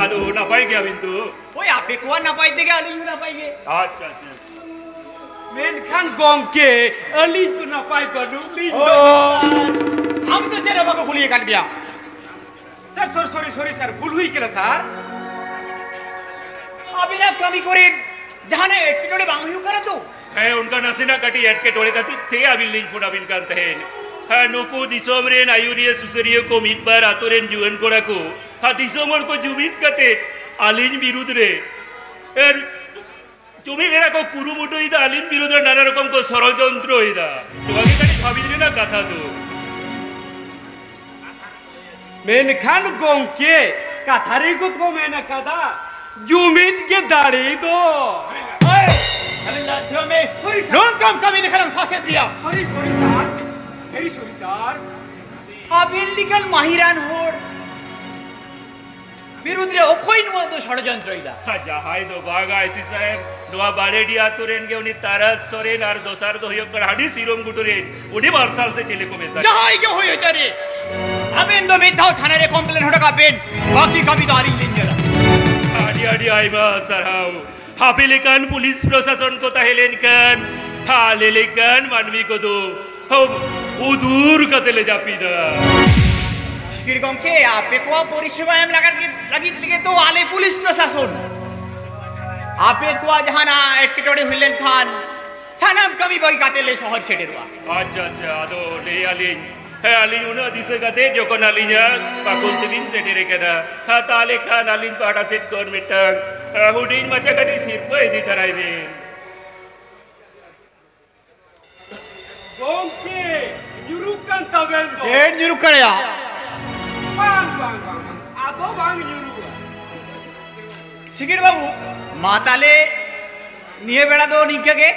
ᱟᱫᱚ ᱱᱟᱯᱟᱭ ᱜᱮᱭᱟᱵᱤᱱ ᱛᱚ? ᱦᱳᱭ, ᱟᱯᱮ ᱠᱚᱣᱟᱜ ᱱᱟᱯᱟᱭ ᱛᱮᱜᱮ ᱟᱹᱞᱤᱧ ᱦᱚᱸ ᱱᱟᱯᱟᱭ ᱜᱮ᱾ ᱟᱪᱪᱷᱟ, ᱟᱪᱪᱷᱟ᱾ ᱢᱮᱱᱠᱷᱟᱱ ᱜᱚᱢᱠᱮ, ᱟᱹᱞᱤᱧ ᱛᱚ ᱱᱟᱯᱟᱭ ᱵᱟᱹᱱᱩᱜ ᱞᱤᱧ ᱫᱚ᱾ ᱦᱳᱭ, ᱟᱢ ᱫᱚ ᱪᱮᱫ ᱦᱚᱸ ᱵᱟᱠᱚ ᱠᱩᱞᱤ ᱟᱠᱟᱫ ᱢᱮᱭᱟ᱾ ᱥᱟᱨ, ᱥᱚᱨᱤ, ᱥᱚᱨᱤ, ᱥᱚᱨᱤ, ᱥᱟᱨ, ᱵᱷᱩᱞ ᱦᱩᱭ ᱠᱟᱱᱟ, ᱥᱟᱨ᱾ ᱟᱹᱵᱤᱱᱟᱜ ᱠᱟᱹᱢᱤ ᱠᱚᱨᱮ ᱡᱟᱦᱟᱱᱟᱜ ᱮᱴᱠᱮᱴᱚᱬᱮ ᱵᱟᱝ ᱦᱩᱭᱩᱜ ᱠᱟᱱᱟ ᱛᱚ? ᱦᱮᱸ, ᱚᱱᱠᱟ ᱱᱟᱥᱮᱱᱟᱜ ᱠᱟᱹᱴᱤᱡ ᱮᱴᱠᱮᱴᱚᱬᱮ ᱠᱷᱟᱹᱛᱤᱨ ᱛᱮ ᱟᱹᱵᱤᱱ ᱞᱤᱧ ᱯᱷᱳᱱ ᱟᱹᱵᱤᱱ ᱠᱟᱱ ᱛᱟᱦᱮᱸᱫ᱾ ᱦᱮᱸ, ᱱᱩᱠᱩ ᱫᱤᱥᱚᱢ ᱨᱮᱱ ᱟᱹᱭᱩᱨᱤᱭᱟᱹ ᱥᱩᱥᱟᱹᱨᱤᱭᱟᱹ ᱠᱚ ᱢᱤᱫ ᱵᱟᱨ ᱟᱛᱳ ᱨᱮᱱ ᱡᱩᱣᱟᱹᱱ ᱠᱚᱲᱟ ᱠᱚ ᱟᱨ ᱫᱤᱥᱚᱢ ᱦᱚᱲ ᱠᱚ ᱡᱩᱢᱤᱫ ᱠᱟᱛᱮ ᱟᱹᱞᱤᱧ ᱵᱤᱨᱩᱫᱽ ᱨᱮ, ᱮ, ᱡᱩᱢᱤᱫ ᱨᱮᱱᱟᱜ ᱠᱚ ᱠᱩᱨᱩᱢᱩᱴᱩᱭᱮᱫᱟ, ᱟᱹᱞᱤᱧ ᱵᱤᱨᱩᱫᱽ ᱨᱮ ᱱᱟᱱᱟ ᱨᱚᱠᱚᱢ ᱠᱚ ᱥᱚᱲᱚᱡᱚᱱᱛᱨᱚᱭᱮᱫᱟ᱾ ᱱᱚᱣᱟ ᱜᱮ ᱠᱟᱹᱴᱤᱡ ᱵᱷᱟᱹᱵᱤᱛ ᱨᱮᱱᱟᱜ ᱠᱟᱛᱷᱟ ᱫᱚ᱾ ᱢᱮᱱᱠᱷᱟᱱ ᱜᱚᱢᱠᱮ, ᱠᱟᱛᱷᱟ ᱨᱮᱜᱮ ᱠᱚ ᱢᱮᱱ ᱟᱠᱟᱫᱟ, ᱡᱩᱢᱤᱫ ᱜᱮ ᱫᱟᱲᱮ ᱫᱚ᱾ ᱳᱭ! ᱟᱞᱮ ᱞᱟᱡᱟᱣ ᱢᱮ᱾ ᱥᱚᱨᱤ ᱥᱟᱨ᱾ ᱱᱚᱝᱠᱟᱢ ᱠᱟᱹᱢᱤ ᱞᱮᱠᱷᱟᱱ ᱮᱢ ᱥᱟᱥᱮᱛ ᱜᱮᱭᱟ᱾ ᱥᱚᱨᱤ, ᱥᱚᱨᱤ ᱥᱟᱨ᱾ ᱵᱷᱮᱨᱤ ᱥᱚᱨᱤ ᱥᱟᱨ᱾ ᱟᱹᱵᱤᱱ ᱞᱮᱠᱟᱱ ᱢᱟᱹᱦᱤᱨᱟᱱ ᱦᱚᱲ ᱵᱤᱨᱩᱫᱽ ᱨᱮ ᱚᱠᱚᱭ ᱱᱚᱣᱟ ᱫᱚ ᱥᱚᱲᱚᱡᱚᱱᱛᱨᱚᱭᱮᱫᱟ? ᱡᱟᱦᱟᱸᱭ ᱫᱚ ᱵᱟᱝ, ᱟᱭᱥᱤ ᱥᱟᱦᱮᱵᱽ, ᱱᱚᱣᱟ ᱵᱟᱲᱮᱰᱤ ᱟᱹᱛᱩ ᱨᱮᱱ ᱜᱮ ᱩᱱᱤ ᱛᱟᱨᱟᱥ ᱥᱚᱨᱮᱱ ᱟᱨ ᱫᱚᱥᱟᱨ ᱫᱚ ᱦᱩᱭᱩᱜ ᱠᱟᱱᱟ ᱦᱟᱺᱰᱤ ᱥᱤᱨᱚᱢ ᱜᱷᱩᱴᱩ ᱨᱮᱱ ᱩᱱᱤ ᱢᱟᱨᱥᱟᱞ ᱥᱮ ᱪᱤᱞᱤ ᱠᱚ ᱢᱮᱛᱟᱭ? ᱡᱟᱦᱟᱸᱭ ᱜᱮ ᱦᱩᱭ ᱦᱚᱪᱚ ᱨᱮ, ᱟᱵᱮᱱ ᱫᱚ ᱢᱤᱫ ᱫᱷᱟᱣ ᱛᱷᱟᱱᱟ ᱨᱮ ᱠᱚᱢᱯᱞᱮᱱ ᱦᱚᱴᱚ ᱠᱟᱜ ᱵᱮᱱ, ᱵᱟᱹᱠᱤ ᱠᱟᱹᱢᱤ ᱫᱚ ᱟᱹᱞᱤᱧ ᱞᱤᱧ ᱧᱮᱞᱟ᱾ ᱟᱹᱰᱤ ᱟᱹᱰᱤ ᱟᱭᱢᱟ ᱥᱟᱨᱦᱟᱣ᱾ ᱟᱯᱮ ᱞᱮᱠᱟᱱ ᱯᱩᱞᱤᱥ ᱯᱨᱚᱥᱟᱥᱚᱱ ᱠᱚ ᱛᱟᱦᱮᱸ ᱞᱮᱱᱠᱷᱟᱱ ᱟᱞᱮ ᱞᱮᱠᱟᱱ ᱢᱟᱹᱱᱢᱤ ᱠᱚᱫᱚ ᱩᱫᱩᱨ ᱠᱟᱛᱮ ᱞᱮ ᱡᱟᱹᱯᱤᱫᱟ᱾ ᱥᱤᱠᱲᱤ ᱜᱚᱢᱠᱮ, ᱟᱯᱮ ᱠᱚᱣᱟᱜ ᱯᱚᱨᱤᱥᱮᱵᱟ ᱮᱢ ᱞᱟᱹᱜᱤᱫ, ᱞᱟᱹᱜᱤᱫ ᱞᱟᱹᱜᱤᱫ ᱫᱚ ᱟᱞᱮ ᱯᱩᱞᱤᱥ ᱯᱨᱚᱥᱟᱥᱚᱱ, ᱟᱯᱮ ᱠᱚᱣᱟᱜ ᱡᱟᱦᱟᱱᱟᱜ ᱮᱴᱠᱮᱴᱚᱬᱮ ᱦᱩᱭ ᱞᱮᱱᱠᱷᱟᱱ ᱥᱟᱱᱟᱢ ᱠᱟᱹᱢᱤ ᱵᱟᱹᱜᱤ ᱠᱟᱛᱮ ᱞᱮ ᱥᱚᱦᱚᱨ ᱥᱮᱴᱮᱨᱚᱜᱼᱟ᱾ ᱟᱪᱪᱷᱟ, ᱟᱪᱪᱷᱟ, ᱟᱫᱚ ᱞᱟᱹᱭᱮᱫᱼᱟ ᱞᱤᱧ, ᱦᱮᱸ, ᱟᱹᱞᱤᱧ ᱩᱱᱟᱹᱜ ᱫᱤᱥᱟᱹ ᱠᱟᱛᱮ ᱡᱚᱠᱷᱚᱱ ᱟᱹᱞᱤᱧᱟᱜ ᱵᱟᱠᱷᱳᱞ ᱛᱮᱵᱤᱱ ᱥᱮᱴᱮᱨ ᱟᱠᱟᱱᱟ, ᱦᱮᱸ, ᱛᱟᱦᱞᱮ ᱠᱷᱟᱱ ᱟᱹᱞᱤᱧ ᱯᱟᱦᱴᱟ ᱥᱮᱫ ᱠᱷᱚᱱ ᱢᱤᱫᱴᱟᱝ, ᱦᱮᱸ, ᱦᱩᱰᱤᱧ ᱢᱟᱪᱷᱟ ᱠᱟᱹᱴᱤᱡ ᱥᱤᱨᱯᱟᱹ ᱤᱫᱤ ᱛᱟᱨᱟᱭ ᱵᱤᱱ᱾ ᱜᱚᱢᱠᱮ, ᱧᱩᱨᱩᱜ ᱠᱟᱱ ᱛᱟᱵᱮᱱ ᱫᱚ᱾ ᱪᱮᱫ ᱧᱩᱨᱩᱜ ᱠᱟᱱᱟ ᱭᱟ? ᱵᱟᱝ, ᱵᱟᱝ, ᱵᱟᱝ, ᱵᱟᱝ᱾ ᱟᱫᱚ ᱵᱟᱝ ᱧᱩᱨᱩᱜᱼᱟ᱾ ᱥᱤᱠᱲᱤ ᱵᱟᱹᱵᱩ, ᱢᱟ ᱛᱟᱦᱞᱮ ᱱᱤᱭᱟᱹ ᱵᱮᱲᱟ ᱫᱚ ᱱᱤᱝᱠᱟᱹ ᱜᱮ᱾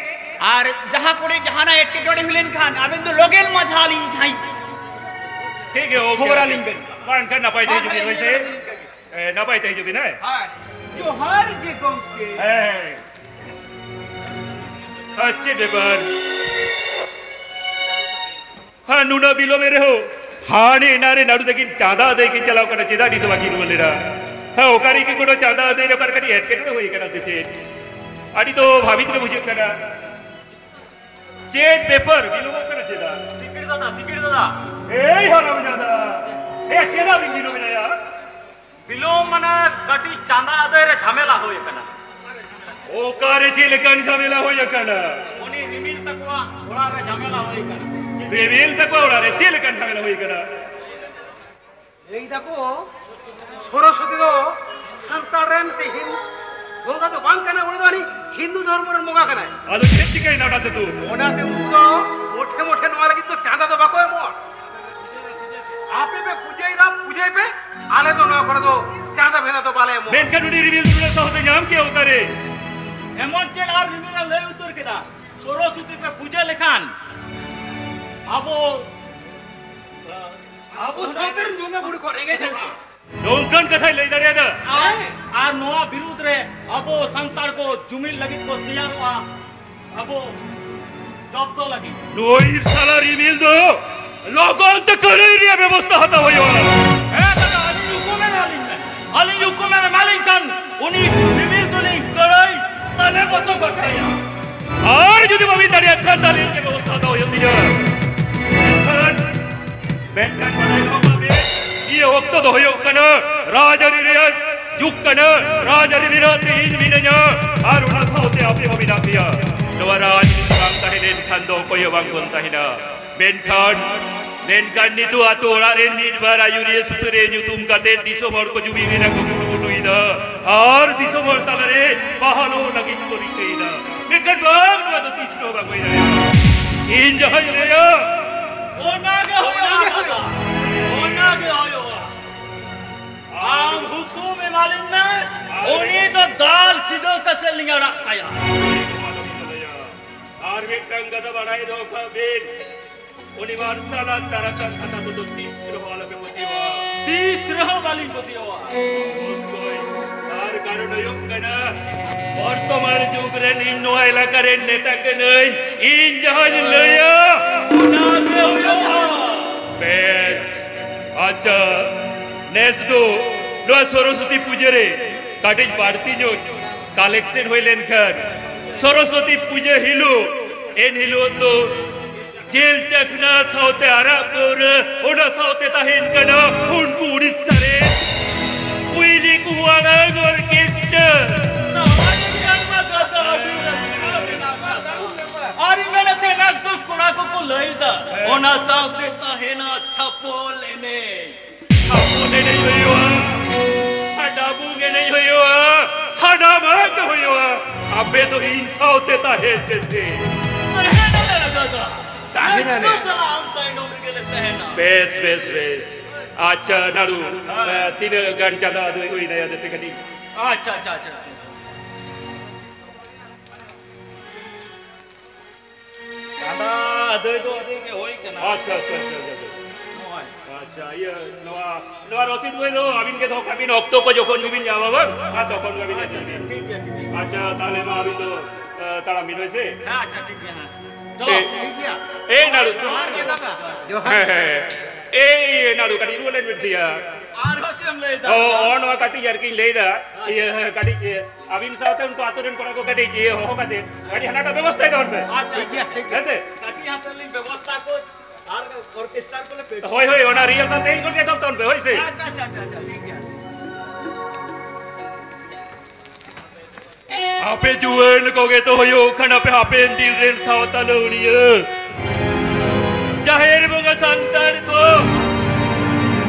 ᱟᱨ ᱡᱟᱦᱟᱸ ᱠᱚᱨᱮ ᱡᱟᱦᱟᱱᱟᱜ ᱮᱴᱠᱮᱴᱚᱬᱮ ᱦᱩᱭ ᱞᱮᱱᱠᱷᱟᱱ ᱟᱵᱮᱱ ᱫᱚ ᱞᱚᱜᱮᱱ ᱢᱟᱡᱷᱟ ᱟᱹᱞᱤᱧ ᱡᱟᱦᱟᱸᱭ ᱴᱷᱤᱠ ᱜᱮ, ᱳᱠᱮ, ᱠᱷᱚᱵᱚᱨ ᱳᱠᱮ᱾ ᱟᱹᱞᱤᱧ ᱵᱮᱱ᱾ ᱢᱟ ᱮᱱᱠᱷᱟᱱ ᱱᱟᱯᱟᱭ ᱛᱮ ᱢᱟ ᱦᱤᱡᱩᱜ ᱵᱤᱱ, ᱛᱟᱦᱞᱮ ᱦᱳᱭ ᱥᱮ? ᱱᱤᱭᱟᱹ ᱵᱮᱲᱟ ᱫᱚ ᱱᱤᱝᱠᱟᱹ ᱜᱮ᱾ ᱮ, ᱱᱟᱯᱟᱭ ᱛᱮ ᱦᱤᱡᱩᱜ ᱵᱤᱱ, ᱦᱮᱸ? ᱦᱮᱸ᱾ ᱡᱚᱦᱟᱨ ᱜᱮ ᱜᱚᱢᱠᱮ᱾ ᱦᱮᱸ, ᱦᱮᱸ᱾ ᱟᱨ ᱪᱮᱫ ᱵᱮᱯᱟᱨ? ᱦᱮᱸ, ᱱᱩᱱᱟᱹᱜ ᱵᱤᱞᱚᱢ ᱮᱱ ᱨᱮᱦᱚᱸ ᱦᱟᱱᱮ ᱮᱱᱟᱝ ᱨᱮ ᱱᱟᱹᱰᱩ ᱛᱟᱹᱠᱤᱱ ᱪᱟᱸᱫᱟ ᱟᱹᱫᱟᱹᱭ ᱠᱤᱱ ᱪᱟᱞᱟᱣ ᱠᱟᱱᱟ, ᱪᱮᱫᱟᱜ ᱱᱤᱛ ᱦᱚᱸ ᱵᱟᱹᱠᱤᱱ ᱨᱩᱣᱟᱹᱲ ᱞᱮᱱᱟ? ᱦᱮᱸ, ᱚᱠᱟ ᱨᱮ ᱠᱤ ᱠᱳᱱᱳ ᱪᱟᱸᱫᱟ ᱟᱹᱫᱟᱹᱭ ᱨᱮ ᱚᱠᱟ ᱨᱮ ᱠᱟᱹᱴᱤᱡ ᱮᱴᱠᱮᱴᱚᱬᱮ ᱦᱩᱭ ᱟᱠᱟᱱᱟ ᱥᱮ ᱪᱮᱫ? ᱟᱹᱰᱤ ᱛᱚ ᱵᱷᱟᱵᱤᱛ ᱜᱮ ᱵᱩᱡᱷᱟᱹᱜ ᱠᱟᱱᱟ᱾ ᱪᱮᱫ ᱵᱮᱯᱟᱨ ᱵᱤᱞᱚᱢᱚᱜ ᱠᱟᱱᱟ ᱪᱮᱫᱟᱜ? ᱥᱤᱠᱲᱤ ᱫᱟᱫᱟ, ᱥᱤᱠᱲᱤ ᱫᱟᱫᱟ᱾ ᱮᱭ ᱦᱟᱨᱟᱢ ᱡᱟᱫᱟ, ᱮ ᱪᱮᱫᱟᱜ ᱵᱤᱱ ᱵᱤᱞᱚᱢ ᱮᱱᱟ ᱭᱟ? ᱵᱤᱞᱚᱢ ᱢᱟᱱᱮ ᱠᱟᱹᱴᱤᱡ ᱪᱟᱸᱫᱟ ᱟᱹᱫᱟᱹᱭ ᱨᱮ ᱡᱷᱟᱢᱮᱞᱟ ᱦᱩᱭ ᱟᱠᱟᱱᱟ᱾ ᱚᱠᱟᱨᱮ ᱪᱮᱫ ᱞᱮᱠᱟᱱ ᱡᱷᱟᱢᱮᱞᱟ ᱦᱩᱭ ᱟᱠᱟᱱᱟ? ᱩᱱᱤ ᱨᱤᱢᱤᱞ ᱛᱟᱠᱚᱣᱟᱜ ᱚᱲᱟᱜ ᱨᱮ ᱡᱷᱟᱢᱮᱞᱟ ᱦᱩᱭ ᱟᱠᱟᱱᱟ᱾ ᱨᱤᱢᱤᱞ ᱛᱟᱠᱚᱣᱟᱜ ᱚᱲᱟᱜ ᱨᱮ ᱪᱮᱫ ᱞᱮᱠᱟᱱ ᱡᱷᱟᱢᱮᱞᱟ ᱦᱩᱭ ᱟᱠᱟᱱᱟ? ᱞᱟᱹᱭ ᱫᱟᱠᱚ ᱥᱚᱨᱚᱥᱚᱛᱤ ᱫᱚ ᱥᱟᱱᱛᱟᱲ ᱨᱮᱱ ᱥᱮ ᱦᱤᱱ-, ᱵᱚᱸᱜᱟ ᱫᱚ ᱵᱟᱝ ᱠᱟᱱᱟᱭ, ᱩᱱᱤ ᱫᱚ ᱟᱹᱱᱤᱡ ᱦᱤᱱᱫᱩ ᱫᱷᱚᱨᱢᱚ ᱨᱮᱱ ᱵᱚᱸᱜᱟ ᱠᱟᱱᱟᱭ᱾ ᱟᱫᱚ ᱪᱮᱫ ᱪᱤᱠᱟᱹᱭᱮᱱᱟ ᱚᱱᱟ ᱛᱮᱫᱚ? ᱚᱱᱟᱛᱮ ᱩᱱᱠᱩ ᱫᱚ ᱢᱚᱴᱷᱮ ᱢᱚᱴᱷᱮ ᱱᱚᱣᱟ ᱞᱟᱹᱜᱤᱫ ᱫᱚ ᱪᱟᱸᱫᱟ ᱫᱚ ᱵᱟᱠᱚ ᱮᱢᱚᱜᱼᱟ᱾ ᱟᱯᱮ ᱯᱮ ᱯᱩᱡᱟᱹᱭᱮᱫᱟ, ᱯᱩᱡᱟᱹᱭ ᱯᱮ, ᱟᱞᱮ ᱫᱚ ᱱᱚᱣᱟ ᱠᱚᱨᱮ ᱫᱚ ᱪᱟᱸᱫᱟ ᱵᱷᱮᱫᱟ ᱫᱚ ᱵᱟᱞᱮ ᱮᱢᱚᱜᱼᱟ᱾ ᱢᱮᱱᱠᱷᱟᱱ ᱩᱱᱤ ᱨᱤᱢᱤᱞ ᱫᱚ ᱩᱱᱟᱹᱜ ᱥᱟᱦᱚᱥ ᱮ ᱧᱟᱢ ᱠᱮᱫᱟ ᱚᱠᱟᱨᱮ? ᱮᱢᱚᱱ ᱪᱮᱫ ᱟᱨ ᱨᱤᱢᱤᱞ ᱮ ᱞᱟᱹᱭ ᱩᱛᱟᱹᱨ ᱠᱮᱫᱟ, ᱥᱚᱨᱚᱥᱚᱛᱤ ᱯᱮ ᱯᱩᱡᱟᱹ ᱞᱮᱠᱷᱟᱱ ᱟᱵᱚ, ᱟᱵᱚ ᱥᱟᱶᱛᱟ ᱨᱮᱱ ᱵᱚᱸᱜᱟ ᱵᱩᱨᱩ ᱠᱚ ᱨᱮᱸᱜᱮᱡ ᱪᱟᱵᱟᱜᱼᱟ᱾ ᱱᱚᱝᱠᱟᱱ ᱠᱟᱛᱷᱟᱭ ᱞᱟᱹᱭ ᱫᱟᱲᱮᱭᱟᱫᱟ? ᱟᱨ, ᱟᱨ ᱱᱚᱣᱟ ᱵᱤᱨᱩᱫᱽ ᱨᱮ ᱟᱵᱚ ᱥᱟᱱᱛᱟᱲ ᱠᱚ ᱡᱩᱢᱤᱫ ᱞᱟᱹᱜᱤᱫ ᱠᱚ ᱛᱮᱭᱟᱨᱚᱜᱼᱟ, ᱟᱵᱚ ᱡᱚᱵᱫᱚ ᱞᱟᱹᱜᱤᱫ᱾ ᱱᱩᱭ ᱥᱟᱞᱟ ᱨᱤᱢᱤᱞ ᱫᱚ ᱞᱚᱜᱚᱱ ᱛᱮ ᱠᱟᱹᱲᱟᱹᱭ ᱨᱮᱭᱟᱜ ᱵᱮᱵᱚᱥᱛᱷᱟ ᱦᱟᱛᱟᱣ ᱦᱩᱭᱩᱜᱼᱟ᱾ ᱦᱮᱸ ᱫᱟᱫᱟ, ᱟᱹᱞᱤᱧ ᱦᱩᱠᱩᱢ ᱮᱢᱟᱞᱤᱧ ᱢᱮ, ᱟᱹᱞᱤᱧ ᱦᱩᱠᱩᱢ ᱮᱢᱟᱞᱤᱧ ᱠᱷᱟᱱ ᱩᱱᱤ ᱨᱤᱢᱤᱞ ᱫᱚᱞᱤᱧ ᱠᱟᱹᱲᱟᱹᱭ ᱛᱟᱞᱮ ᱵᱚᱥᱚ ᱜᱚᱴᱟᱭᱟ᱾ ᱟᱨ ᱡᱩᱫᱤ ᱵᱟᱹᱵᱤᱱ ᱫᱟᱲᱮᱭᱟᱜ ᱠᱷᱟᱱ, ᱛᱟᱦᱞᱮ ᱤᱧ ᱜᱮ ᱵᱮᱵᱚᱥᱛᱷᱟ ᱦᱟᱛᱟᱣ ᱦᱩᱭᱩᱜ ᱛᱤᱧᱟ᱾ ᱢᱮᱱᱠᱷᱟᱱ, ᱢᱮᱱᱠᱷᱟᱱ ᱵᱟᱰᱟᱭ ᱠᱟᱜ ᱢᱟ ᱵᱤᱱ, ᱱᱤᱭᱟᱹ ᱚᱠᱛᱚ ᱫᱚ ᱦᱩᱭᱩᱜ ᱠᱟᱱᱟ ᱨᱟᱡᱽᱟᱹᱨᱤ ᱨᱮᱭᱟᱜ ᱡᱩᱜᱽ ᱠᱟᱱᱟ᱾ ᱨᱟᱡᱽᱟᱹᱨᱤ ᱵᱮᱱᱟᱣ ᱛᱮ ᱤᱧ ᱢᱤᱱᱟᱹᱧᱟ ᱟᱨ ᱚᱱᱟ ᱥᱟᱶᱛᱮ ᱟᱯᱮ ᱦᱚᱸ ᱢᱮᱱᱟᱜ ᱯᱮᱭᱟ᱾ ᱱᱚᱣᱟ ᱨᱟᱡᱽ ᱵᱟᱝ ᱛᱟᱦᱮᱸ ᱞᱮᱱᱠᱷᱟᱱ ᱫᱚ ᱚᱠᱚᱭ ᱦᱚᱸ ᱵᱟᱝ ᱵᱚᱱ ᱛᱟᱦᱮᱱᱟ᱾ ᱢᱮᱱᱠᱷᱟᱱ, ᱢᱮᱱᱠᱷᱟᱱ ᱱᱤᱛᱚᱜ ᱟᱛᱳ ᱚᱲᱟᱜ ᱨᱮᱱ ᱢᱤᱫ ᱵᱟᱨ ᱟᱹᱭᱩᱨᱤᱭᱟᱹ ᱥᱩᱛᱨᱮ ᱧᱩᱛᱩᱢ ᱠᱟᱛᱮ ᱫᱤᱥᱚᱢ ᱦᱚᱲ ᱠᱚ ᱡᱩᱢᱤᱫ ᱨᱮᱱᱟᱜ ᱠᱚ ᱠᱩᱨᱩᱢᱩᱴᱩᱭᱮᱫᱟ ᱟᱨ ᱫᱤᱥᱚᱢ ᱦᱚᱲ ᱛᱟᱞᱟᱨᱮ ᱵᱟᱦᱟᱞᱚ ᱞᱟᱹᱜᱤᱫ ᱠᱚ ᱨᱤᱠᱟᱹᱭᱮᱫᱟ᱾ ᱢᱮᱱᱠᱷᱟᱱ ᱵᱟᱝ, ᱱᱚᱣᱟ ᱫᱚ ᱛᱤᱥ ᱨᱮᱦᱚᱸ ᱵᱟᱝ ᱦᱩᱭ ᱫᱟᱲᱮᱭᱟᱜᱼᱟ᱾ ᱤᱧ ᱡᱟᱦᱟᱸᱧ ᱞᱟᱹᱭᱟ, ᱚᱱᱟ ᱜᱮ ᱦᱩᱭᱩᱜᱼᱟ ᱫᱟᱫᱟ, ᱚᱱᱟ ᱜᱮ ᱦᱩᱭᱩᱜᱼᱟ᱾ ᱟᱢ ᱦᱩᱠᱩᱢ ᱮᱢᱟᱞᱤᱧ ᱢᱮ, ᱩᱱᱤ ᱫᱚ ᱫᱟᱞ ᱥᱤᱫᱷᱟᱹ ᱠᱟᱛᱮ ᱞᱤᱧ ᱟᱲᱟᱜ ᱠᱟᱭᱟ᱾ ᱟᱨ ᱢᱤᱫᱴᱟᱝ ᱠᱟᱛᱷᱟ ᱵᱟᱲᱟᱭ ᱫᱚᱦᱚ ᱠᱟᱜ ᱵᱤᱱ, ᱩᱱᱤ ᱢᱟᱨᱥᱟᱞ ᱟᱨ ᱛᱟᱨᱟᱥᱟᱝ ᱠᱟᱛᱷᱟ ᱠᱚᱫᱚ ᱛᱤᱥ ᱨᱮᱦᱚᱸ ᱟᱞᱚᱯᱮ ᱯᱟᱹᱛᱭᱟᱹᱣᱟ᱾ ᱛᱤᱥ ᱨᱮᱦᱚᱸ ᱵᱟᱹᱞᱤᱧ ᱯᱟᱹᱛᱭᱟᱹᱣᱟ᱾ ᱚᱵᱚᱥᱥᱳᱭ᱾ ᱟᱨ ᱠᱟᱨᱚᱱ ᱦᱩᱭᱩᱜ ᱠᱟᱱᱟ, ᱵᱚᱨᱛᱚᱢᱟᱱ ᱡᱩᱜᱽ ᱨᱮᱱ ᱤᱧ ᱱᱚᱣᱟ ᱮᱞᱟᱠᱟ ᱨᱮᱱ ᱱᱮᱛᱟ ᱠᱟᱹᱱᱟᱹᱧ᱾ ᱤᱧ ᱡᱟᱦᱟᱸᱧ ᱞᱟᱹᱭᱟ, ᱚᱱᱟ ᱜᱮ ᱦᱩᱭᱩᱜᱼᱟ᱾ ᱵᱮᱥ, ᱟᱪᱪᱷᱟ, ᱱᱮᱥ ᱫᱚ ᱱᱚᱣᱟ ᱥᱚᱨᱚᱥᱚᱛᱤ ᱯᱩᱡᱟᱹ ᱨᱮ ᱠᱟᱹᱴᱤᱡ ᱵᱟᱹᱲᱛᱤ ᱧᱚᱜ ᱠᱟᱞᱮᱠᱥᱚᱱ ᱦᱩᱭ ᱞᱮᱱᱠᱷᱟᱱ, ᱥᱚᱨᱚᱥᱚᱛᱤ ᱯᱩᱡᱟᱹ ᱦᱤᱞᱳᱜ, ᱮᱱ ᱦᱤᱞᱳᱜ ᱫᱚ ᱡᱤᱞ ᱪᱟᱠᱷᱱᱟ ᱥᱟᱶᱛᱮ ᱟᱨᱟᱜ ᱯᱟᱹᱣᱨᱟᱹ, ᱚᱱᱟ ᱥᱟᱶᱛᱮ ᱛᱟᱦᱮᱱ ᱠᱟᱱᱟ ᱩᱱᱠᱩ ᱩᱲᱤᱥᱥᱟ ᱨᱮ ᱠᱩᱭᱞᱤ ᱠᱩᱦᱩ ᱟᱲᱟᱝ ᱚᱨᱠᱮᱥᱴᱟᱨ᱾ ᱟᱨ ᱤᱧ ᱢᱮᱱᱮᱫ ᱛᱟᱦᱮᱱᱟ, ᱛᱚ ᱠᱚᱲᱟ ᱠᱚᱠᱚ ᱞᱟᱹᱭᱫᱟ, ᱚᱱᱟ ᱥᱟᱶᱛᱮ ᱛᱟᱦᱮᱱᱟ ᱪᱷᱟᱯᱚᱞ ᱮᱱᱮᱡ᱾ ᱪᱷᱟᱯᱚᱞ ᱮᱱᱮᱡ ᱦᱩᱭᱩᱜᱼᱟ, ᱟᱨ ᱰᱟᱵᱩᱝ ᱮᱱᱮᱡ ᱦᱩᱭᱩᱜᱼᱟ, ᱥᱟᱱᱟᱢᱟᱜ ᱜᱮ ᱦᱩᱭᱩᱜᱼᱟ᱾ ᱟᱯᱮ ᱫᱚ ᱤᱧ ᱥᱟᱶᱛᱮ ᱛᱟᱦᱮᱱ ᱯᱮ ᱥᱮ᱾ ᱛᱟᱦᱮᱱᱟᱞᱮ ᱫᱟᱫᱟ᱾ ᱛᱟᱦᱮᱱᱟᱞᱮ᱾ ᱡᱚᱛᱚ ᱥᱟᱞᱟᱜ ᱟᱢ ᱛᱟᱭᱱᱚᱢ ᱨᱮᱜᱮ ᱞᱮ ᱛᱟᱦᱮᱱᱟ᱾ ᱵᱮᱥ, ᱵᱮᱥ, ᱵᱮᱥ᱾ ᱟᱪᱪᱷᱟ, ᱱᱟᱲᱩ, ᱦᱮᱸ᱾ ᱮ, ᱛᱤᱱᱟᱹᱜ ᱜᱟᱱ ᱪᱟᱸᱫᱟ ᱟᱹᱫᱟᱹᱭ ᱦᱩᱭᱱᱟ, ᱭᱟ ᱫᱮᱥᱮ ᱠᱟᱹᱴᱤᱡ? ᱟᱪᱪᱷᱟ, ᱟᱪᱪᱷᱟ, ᱟᱪᱪᱷᱟ, ᱟᱪᱪᱷᱟ᱾ ᱪᱟᱸᱫᱟ ᱟᱹᱫᱟᱹᱭ ᱫᱚ ᱟᱹᱫᱟᱹᱭ ᱜᱮ ᱦᱩᱭ ᱠᱟᱱᱟ᱾ ᱟᱪᱪᱷᱟ, ᱟᱪᱪᱷᱟ, ᱟᱪᱪᱷᱟ, ᱟᱪᱪᱷᱟ᱾ ᱱᱚᱜᱼᱚᱭ᱾ ᱟᱪᱪᱷᱟ, ᱤᱭᱟᱹ, ᱱᱚᱣᱟ, ᱱᱚᱣᱟ ᱨᱚᱥᱤᱫ ᱵᱳᱭ ᱫᱚ ᱟᱹᱵᱤᱱ ᱜᱮ ᱫᱚᱦᱚ ᱠᱟᱜ ᱵᱤᱱ, ᱚᱠᱛᱚ ᱠᱚ ᱡᱚᱠᱷᱚᱱ ᱜᱮᱵᱤᱱ ᱧᱟᱢᱟ ᱵᱟᱝ, ᱟᱨ ᱛᱚᱠᱷᱚᱱ ᱜᱮᱵᱤᱱ ᱟᱪᱪᱷᱟ, ᱤᱫᱤ ᱵᱤᱱ᱾ ᱴᱷᱤᱠ ᱜᱮᱭᱟ, ᱴᱷᱤᱠ ᱜᱮᱭᱟ᱾ ᱟᱪᱪᱷᱟ, ᱛᱟᱦᱞᱮ ᱢᱟ ᱟᱹᱵᱤᱱ ᱫᱚ, ᱮ, ᱛᱟᱲᱟᱢ ᱵᱤᱱ, ᱦᱳᱭ ᱥᱮ? ᱦᱮᱸ, ᱟᱪᱪᱷᱟ, ᱴᱷᱤᱠ ᱜᱮᱭᱟ, ᱦᱮᱸ᱾ ᱮ, ᱴᱷᱤᱠ ᱜᱮᱭᱟ᱾ ᱮ, ᱱᱟᱲᱩ᱾ ᱡᱚᱦᱟᱨ ᱜᱮ ᱫᱟᱫᱟ᱾ ᱡᱚᱦᱟᱨ ᱦᱮᱸ, ᱜᱮ᱾ ᱦᱮᱸ, ᱦᱮᱸ᱾ ᱮ, ᱤᱭᱟᱹ, ᱱᱟᱲᱩ, ᱠᱟᱹᱴᱤᱡ ᱨᱩᱣᱟᱹ ᱞᱮᱱ ᱵᱤᱱ ᱥᱮ ᱭᱟ᱾ ᱟᱨᱦᱚᱸ ᱪᱮᱫ ᱮᱢ ᱞᱟᱹᱭ ᱮᱫᱟ? ᱚ, ᱚ, ᱱᱚᱣᱟ ᱠᱟᱹᱴᱤᱡ ᱟᱨᱠᱤᱧ ᱞᱟᱹᱭ ᱮᱫᱟ᱾ ᱤᱭᱟᱹ, ᱠᱟᱹᱴᱤᱡ, ᱤᱭᱟᱹ, ᱟᱹᱵᱤᱱ ᱥᱟᱶᱛᱮ ᱩᱱᱠᱩ ᱟᱛᱳ ᱨᱮᱱ ᱠᱚᱲᱟ ᱠᱚ ᱠᱟᱹᱴᱤᱡ, ᱤᱭᱟᱹ, ᱦᱚᱦᱚ ᱠᱟᱛᱮ ᱠᱟᱹᱴᱤᱡ ᱦᱟᱱᱟᱴᱟᱜ ᱵᱮᱵᱚᱥᱛᱷᱟᱭ ᱛᱟᱵᱚᱱ ᱯᱮ᱾ ᱟᱪᱪᱷᱟ, ᱟᱪᱪᱷᱟ, ᱴᱷᱤᱠ ᱜᱮᱭᱟ᱾ ᱦᱮᱸ ᱥᱮ? ᱠᱟᱹᱴᱤᱡ ᱦᱟᱛᱮ ᱞᱤᱧ ᱵᱮᱵᱚᱥᱛᱷᱟ ᱠᱚ ᱟᱨ ᱚᱨᱠᱮᱥᱴᱟᱨ ᱠᱚᱞᱮ ᱯᱮ ᱦᱳᱭ, ᱦᱳᱭ, ᱚᱱᱟ ᱨᱤᱦᱟᱨᱥᱟᱞ ᱛᱮᱦᱮᱧ ᱠᱷᱚᱱ ᱜᱮ ᱮᱛᱚᱦᱚᱵ ᱛᱟᱵᱚᱱ ᱯᱮ, ᱦᱳᱭ ᱥᱮ? ᱟᱪᱪᱷᱟ, ᱟᱪᱪᱷᱟ, ᱟᱪᱪᱷᱟ, ᱟᱪᱪᱷᱟ, ᱴᱷᱤᱠ ᱜᱮᱭᱟ᱾ ᱟᱯᱮ ᱡᱩᱣᱟᱹᱱ ᱠᱚᱜᱮ ᱛᱚ ᱦᱩᱭᱩᱜ ᱠᱟᱱᱟ ᱯᱮ ᱦᱟᱯᱮᱱ ᱫᱤᱱ ᱨᱮᱱ ᱥᱟᱶᱛᱟ ᱞᱟᱹᱣᱲᱤᱭᱟᱹ᱾ ᱡᱟᱦᱮᱨ ᱵᱚᱸᱜᱟ ᱥᱟᱱᱛᱟᱲ ᱠᱚ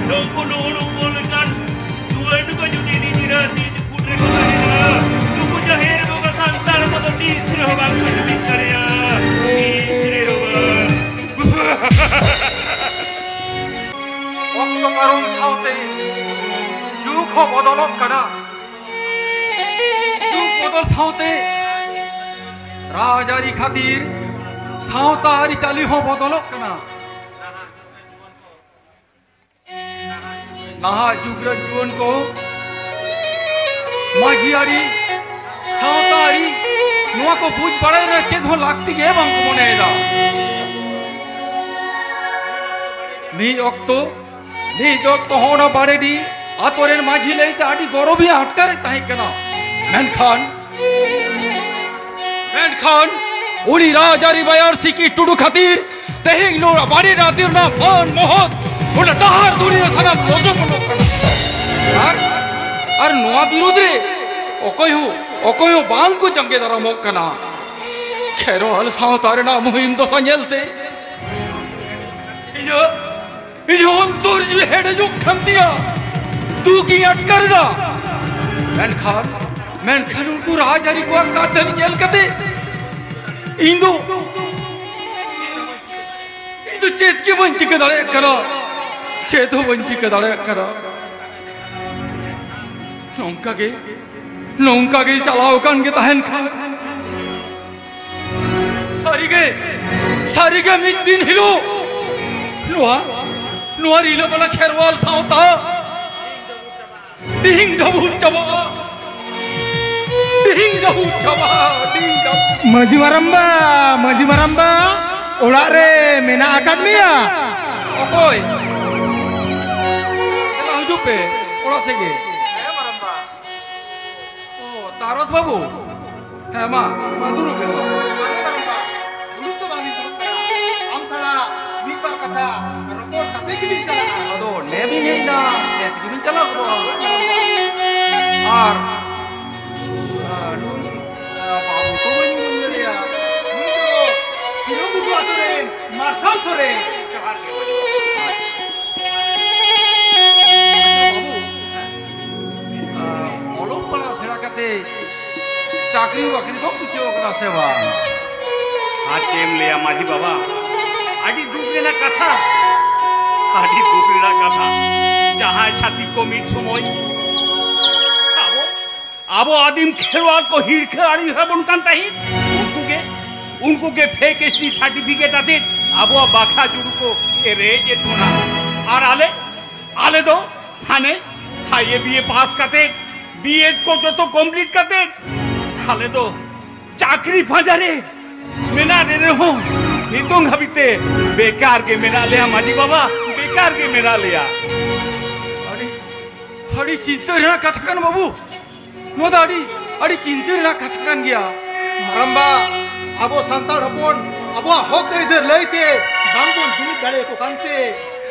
ᱱᱩᱠᱩ ᱱᱩᱜᱼᱩ ᱱᱩᱠᱩ ᱞᱮᱠᱟᱱ ᱡᱩᱣᱟᱹᱱ ᱠᱚ ᱡᱩᱫᱤ ᱱᱤᱡᱮᱨᱟᱜ ᱛᱤ ᱡᱟᱹᱯᱩᱫ ᱨᱮᱠᱚ ᱛᱟᱦᱮᱱᱟ, ᱱᱩᱠᱩ ᱡᱟᱦᱮᱨ ᱵᱚᱸᱜᱟ ᱥᱟᱱᱛᱟᱲ ᱠᱚᱫᱚ ᱛᱤᱥ ᱨᱮᱦᱚᱸ ᱵᱟᱝ ᱠᱚ ᱡᱩᱢᱤᱫ ᱫᱟᱲᱮᱭᱟᱜᱼᱟ᱾ ᱛᱤᱥ ᱨᱮᱦᱚᱸ ᱵᱟᱝ᱾ ᱚᱠᱛᱚ ᱯᱟᱨᱚᱢ ᱥᱟᱶᱛᱮ ᱡᱩᱜᱽ ᱦᱚᱸ ᱵᱚᱫᱚᱞᱚᱜ ᱠᱟᱱᱟ᱾ ᱡᱩᱜᱽ ᱵᱚᱫᱚᱞ ᱥᱟᱶᱛᱮ ᱨᱟᱡᱽᱟᱹᱨᱤ ᱠᱷᱟᱹᱛᱤᱨ ᱥᱟᱶᱛᱟ ᱟᱹᱨᱤᱪᱟᱹᱞᱤ ᱦᱚᱸ ᱵᱚᱫᱚᱞᱚᱜ ᱠᱟᱱᱟ᱾ ᱱᱟᱦᱟᱜ ᱡᱩᱜᱽ ᱨᱮᱱ ᱡᱩᱣᱟᱹᱱ ᱠᱚ ᱢᱟᱹᱡᱷᱤ ᱟᱹᱨᱤ, ᱥᱟᱶᱛᱟ ᱟᱹᱨᱤ, ᱱᱚᱣᱟ ᱠᱚ ᱵᱩᱡᱽ ᱵᱟᱲᱟᱭ ᱨᱮ ᱪᱮᱫ ᱦᱚᱸ ᱞᱟᱹᱠᱛᱤ ᱜᱮ ᱵᱟᱝ ᱠᱚ ᱢᱚᱱᱮᱭᱮᱫᱟ᱾ ᱢᱤᱫ ᱚᱠᱛᱚ ᱢᱤᱫ ᱚᱠᱛᱚ ᱦᱚᱸ ᱚᱱᱟ ᱵᱟᱲᱮᱰᱤ ᱟᱛᱳ ᱨᱮᱱ ᱢᱟᱹᱡᱷᱤ ᱞᱟᱹᱭᱛᱮ ᱟᱹᱰᱤ ᱜᱚᱨᱚᱵᱤᱧ ᱟᱴᱠᱟᱨᱮᱫ ᱛᱟᱦᱮᱸ ᱠᱟᱱᱟ᱾ ᱢᱮᱱᱠᱷᱟᱱ, ᱢᱮᱱᱠᱷᱟᱱ ᱩᱱᱤ ᱨᱟᱡᱽᱟᱹᱨᱤ ᱵᱟᱭᱟᱨ ᱥᱤᱠᱤ ᱴᱩᱰᱩ ᱠᱷᱟᱹᱛᱤᱨ ᱛᱮᱦᱮᱧ ᱱᱚᱣᱟ ᱵᱟᱲᱮᱰᱤ ᱟᱹᱛᱩ ᱨᱮᱱᱟᱜ ᱢᱟᱹᱱ ᱢᱚᱦᱚᱛ, ᱚᱱᱟ ᱰᱟᱦᱟᱨ ᱫᱷᱩᱲᱤ ᱨᱮ ᱥᱟᱱᱟᱢ ᱞᱚᱥᱚᱢᱚᱜ ᱠᱟᱱᱟ᱾ ᱟᱨ, ᱟᱨ ᱱᱚᱣᱟ ᱵᱤᱨᱩᱫᱽ ᱨᱮ ᱚᱠᱚᱭ ᱦᱚᱸ, ᱚᱠᱚᱭ ᱦᱚᱸ ᱵᱟᱝ ᱠᱚ ᱡᱟᱸᱜᱮ ᱫᱟᱨᱟᱢᱚᱜ ᱠᱟᱱᱟ᱾ ᱠᱷᱮᱨᱣᱟᱞ ᱥᱟᱶᱛᱟ ᱨᱮᱱᱟᱜ ᱢᱩᱦᱤᱢ ᱫᱚᱥᱟ ᱧᱮᱞᱛᱮ ᱤᱧᱟᱹᱜ, ᱤᱧᱟᱹᱜ ᱚᱱᱛᱚᱨ ᱡᱤᱣᱤ ᱦᱮᱰᱮᱡᱚᱜ ᱠᱟᱱ ᱛᱤᱧᱟ᱾ ᱫᱩᱠ ᱤᱧ ᱟᱴᱠᱟᱨ ᱮᱫᱟ᱾ ᱢᱮᱱᱠᱷᱟᱱ, ᱢᱮᱱᱠᱷᱟᱱ ᱩᱱᱠᱩ ᱨᱟᱡᱽᱟᱹᱨᱤ ᱠᱚᱣᱟᱜ ᱠᱟᱛᱷᱟ ᱧᱮᱞ ᱠᱟᱛᱮ ᱤᱧ ᱫᱚ, ᱤᱧ ᱫᱚ ᱪᱮᱫ ᱜᱮ ᱵᱟᱹᱧ ᱪᱤᱠᱟᱹ ᱫᱟᱲᱮᱭᱟᱜ ᱠᱟᱱᱟ᱾ ᱪᱮᱫ ᱦᱚᱸ ᱵᱟᱹᱧ ᱪᱤᱠᱟᱹ ᱫᱟᱲᱮᱭᱟᱜ ᱠᱟᱱᱟ᱾ ᱱᱚᱝᱠᱟ ᱜᱮ, ᱱᱚᱝᱠᱟ ᱜᱮ ᱪᱟᱞᱟᱣ ᱟᱠᱟᱱ ᱜᱮ ᱛᱟᱦᱮᱱ ᱠᱷᱟᱱ, ᱥᱟᱹᱨᱤᱜᱮ, ᱥᱟᱹᱨᱤᱜᱮ ᱢᱤᱫ ᱫᱤᱱ ᱦᱤᱞᱳᱜ ᱱᱚᱣᱟ, ᱱᱚᱣᱟ ᱨᱤᱞᱟᱹᱢᱟᱞᱟ ᱠᱷᱮᱨᱣᱟᱞ ᱥᱟᱶᱛᱟ ᱰᱤᱦᱤᱝ ᱰᱟᱹᱵᱩᱨ ᱪᱟᱵᱟᱜᱼᱟ᱾ ᱰᱤᱦᱤᱝ ᱰᱟᱹᱵᱩᱨ ᱪᱟᱵᱟᱜᱼᱟ᱾ ᱰᱤᱦᱤᱝ ᱰᱟᱹᱵᱩᱨ᱾ ᱢᱟᱹᱡᱷᱤ ᱢᱟᱨᱟᱢᱵᱟ, ᱢᱟᱹᱡᱷᱤ ᱢᱟᱨᱟᱢᱵᱟ, ᱚᱲᱟᱜ ᱨᱮ ᱢᱮᱱᱟᱜ ᱟᱠᱟᱫ ᱢᱮᱭᱟ? ᱚᱠᱚᱭ? ᱯᱮ, ᱚᱲᱟᱜ ᱥᱮᱫ ᱜᱮ᱾ ᱦᱮᱸ, ᱢᱟᱨᱟᱝᱵᱟ᱾ ᱚ, ᱛᱟᱨᱚᱥ ᱵᱟᱹᱵᱩ᱾ ᱦᱮᱸ, ᱢᱟ, ᱢᱟ, ᱫᱩᱲᱩᱵ ᱵᱮᱱ, ᱢᱟ᱾ ᱵᱟᱝᱟ, ᱢᱟᱨᱟᱝᱵᱟ᱾ ᱫᱩᱲᱩᱵ ᱫᱚ ᱵᱟᱝ ᱞᱤᱧ ᱫᱩᱲᱩᱵ ᱠᱟᱱᱟ᱾ ᱟᱢ ᱥᱟᱞᱟᱜ ᱢᱤᱫ ᱵᱟᱨ ᱠᱟᱛᱷᱟ ᱨᱚᱯᱚᱲ ᱠᱟᱛᱮ ᱜᱮᱞᱤᱧ ᱪᱟᱞᱟᱜᱼᱟ᱾ ᱟᱫᱚ ᱱᱮ ᱵᱤᱱ ᱦᱮᱡ ᱮᱱᱟ, ᱱᱮ ᱛᱮᱜᱮ ᱵᱤᱱ ᱪᱟᱞᱟᱣ ᱜᱚᱫᱚᱜᱼᱟ᱾ ᱟᱨ, ᱟᱨ ᱱᱩᱭ, ᱟᱨ ᱵᱟᱹᱵᱩ ᱛᱚ ᱵᱟᱹᱧ ᱵᱩᱡᱽ ᱫᱟᱲᱮᱭᱟᱜᱼᱟ᱾ ᱱᱩᱭ ᱫᱚ ᱥᱤᱨᱟᱹᱢᱩᱴᱩ ᱟᱛᱳ ᱨᱮᱱ ᱢᱟᱨᱥᱟᱞ ᱥᱚᱨᱮᱱ᱾ ᱡᱚᱦᱟᱨ ᱜᱮ, ᱢᱟᱹᱡᱷᱤ ᱵᱟᱵᱟ᱾ ᱵᱟᱹᱵᱩ, ᱟᱨ ᱚᱞᱚᱜ ᱯᱟᱲᱦᱟᱜ ᱥᱮᱬᱟ ᱠᱟᱛᱮ ᱪᱟᱹᱠᱨᱤ ᱵᱟᱹᱠᱨᱤ ᱫᱚᱢ ᱵᱩᱡᱷᱟᱹᱣ ᱠᱟᱫᱟ ᱥᱮ ᱵᱟᱝ? ᱟᱨ ᱪᱮᱫ ᱮᱢ ᱞᱟᱹᱭᱟ ᱢᱟᱹᱡᱷᱤ ᱵᱟᱵᱟ, ᱟᱹᱰᱤ ᱫᱩᱠ ᱨᱮᱱᱟᱜ ᱠᱟᱛᱷᱟ, ᱟᱹᱰᱤ ᱫᱩᱠ ᱨᱮᱱᱟᱜ ᱠᱟᱛᱷᱟ᱾ ᱡᱟᱦᱟᱸᱭ ᱪᱷᱟᱹᱛᱤᱠ ᱠᱚ ᱢᱤᱫ ᱥᱚᱢᱚᱭ ᱟᱵᱚ, ᱟᱵᱚ ᱟᱹᱫᱤᱢ ᱠᱷᱮᱨᱣᱟᱞ ᱠᱚ ᱦᱤᱨᱠᱷᱟᱹ ᱟᱹᱲᱤᱥ ᱟᱵᱚᱱ ᱠᱟᱱ ᱛᱟᱦᱮᱸᱫ, ᱩᱱᱠᱩ ᱜᱮ, ᱩᱱᱠᱩ ᱜᱮ fake S T certificate ᱟᱛᱮᱫ ᱟᱵᱚᱣᱟᱜ ᱵᱟᱠᱷᱟ ᱡᱩᱲᱩ ᱠᱚ ᱨᱮᱡ ᱮᱫ ᱵᱚᱱᱟ᱾ ᱟᱨ ᱟᱞᱮ, ᱟᱞᱮ ᱫᱚ ᱦᱟᱱᱮ ᱦᱟᱭ ᱮ ᱵᱤ ᱮ ᱯᱟᱥ ᱠᱟᱛᱮ, ᱵᱤ ᱮᱰ ᱠᱚ ᱡᱚᱛᱚ complete ᱠᱟᱛᱮ, ᱟᱞᱮ ᱫᱚ ᱪᱟᱹᱠᱨᱤ ᱯᱟᱸᱡᱟ ᱨᱮ ᱢᱮᱱᱟᱜ ᱞᱮ ᱨᱮᱦᱚᱸ, ᱱᱤᱛᱚᱝ ᱦᱟᱹᱵᱤᱡ ᱛᱮ ᱵᱮᱠᱟᱨ ᱜᱮ ᱢᱮᱱᱟᱜ ᱞᱮᱭᱟ ᱢᱟᱹᱡᱷᱤ ᱵᱟᱵᱟ, ᱵᱮᱠᱟᱨ ᱜᱮ ᱢᱮᱱᱟᱜ ᱞᱮᱭᱟ᱾ ᱟᱹᱰᱤ, ᱟᱹᱰᱤ ᱪᱤᱱᱛᱟᱹ ᱨᱮᱱᱟᱜ ᱠᱟᱛᱷᱟ ᱠᱟᱱᱟ ᱵᱟᱹᱵᱩ, ᱱᱚᱣᱟ ᱫᱚ ᱟᱹᱰᱤ, ᱟᱹᱰᱤ ᱪᱤᱱᱛᱟᱹ ᱨᱮᱱᱟᱜ ᱠᱟᱛᱷᱟ ᱠᱟᱱ ᱜᱮᱭᱟ᱾ ᱢᱟᱨᱟᱝᱵᱟ, ᱟᱵᱚ ᱥᱟᱱᱛᱟᱲ ᱦᱚᱯᱚᱱ ᱟᱵᱚᱣᱟᱜ ᱦᱚᱠ ᱟᱹᱭᱫᱟᱹᱨ ᱞᱟᱹᱭᱛᱮ ᱵᱟᱝᱵᱚᱱ ᱡᱩᱢᱤᱫ ᱫᱟᱲᱮᱭᱟᱠᱚ ᱠᱟᱱᱛᱮ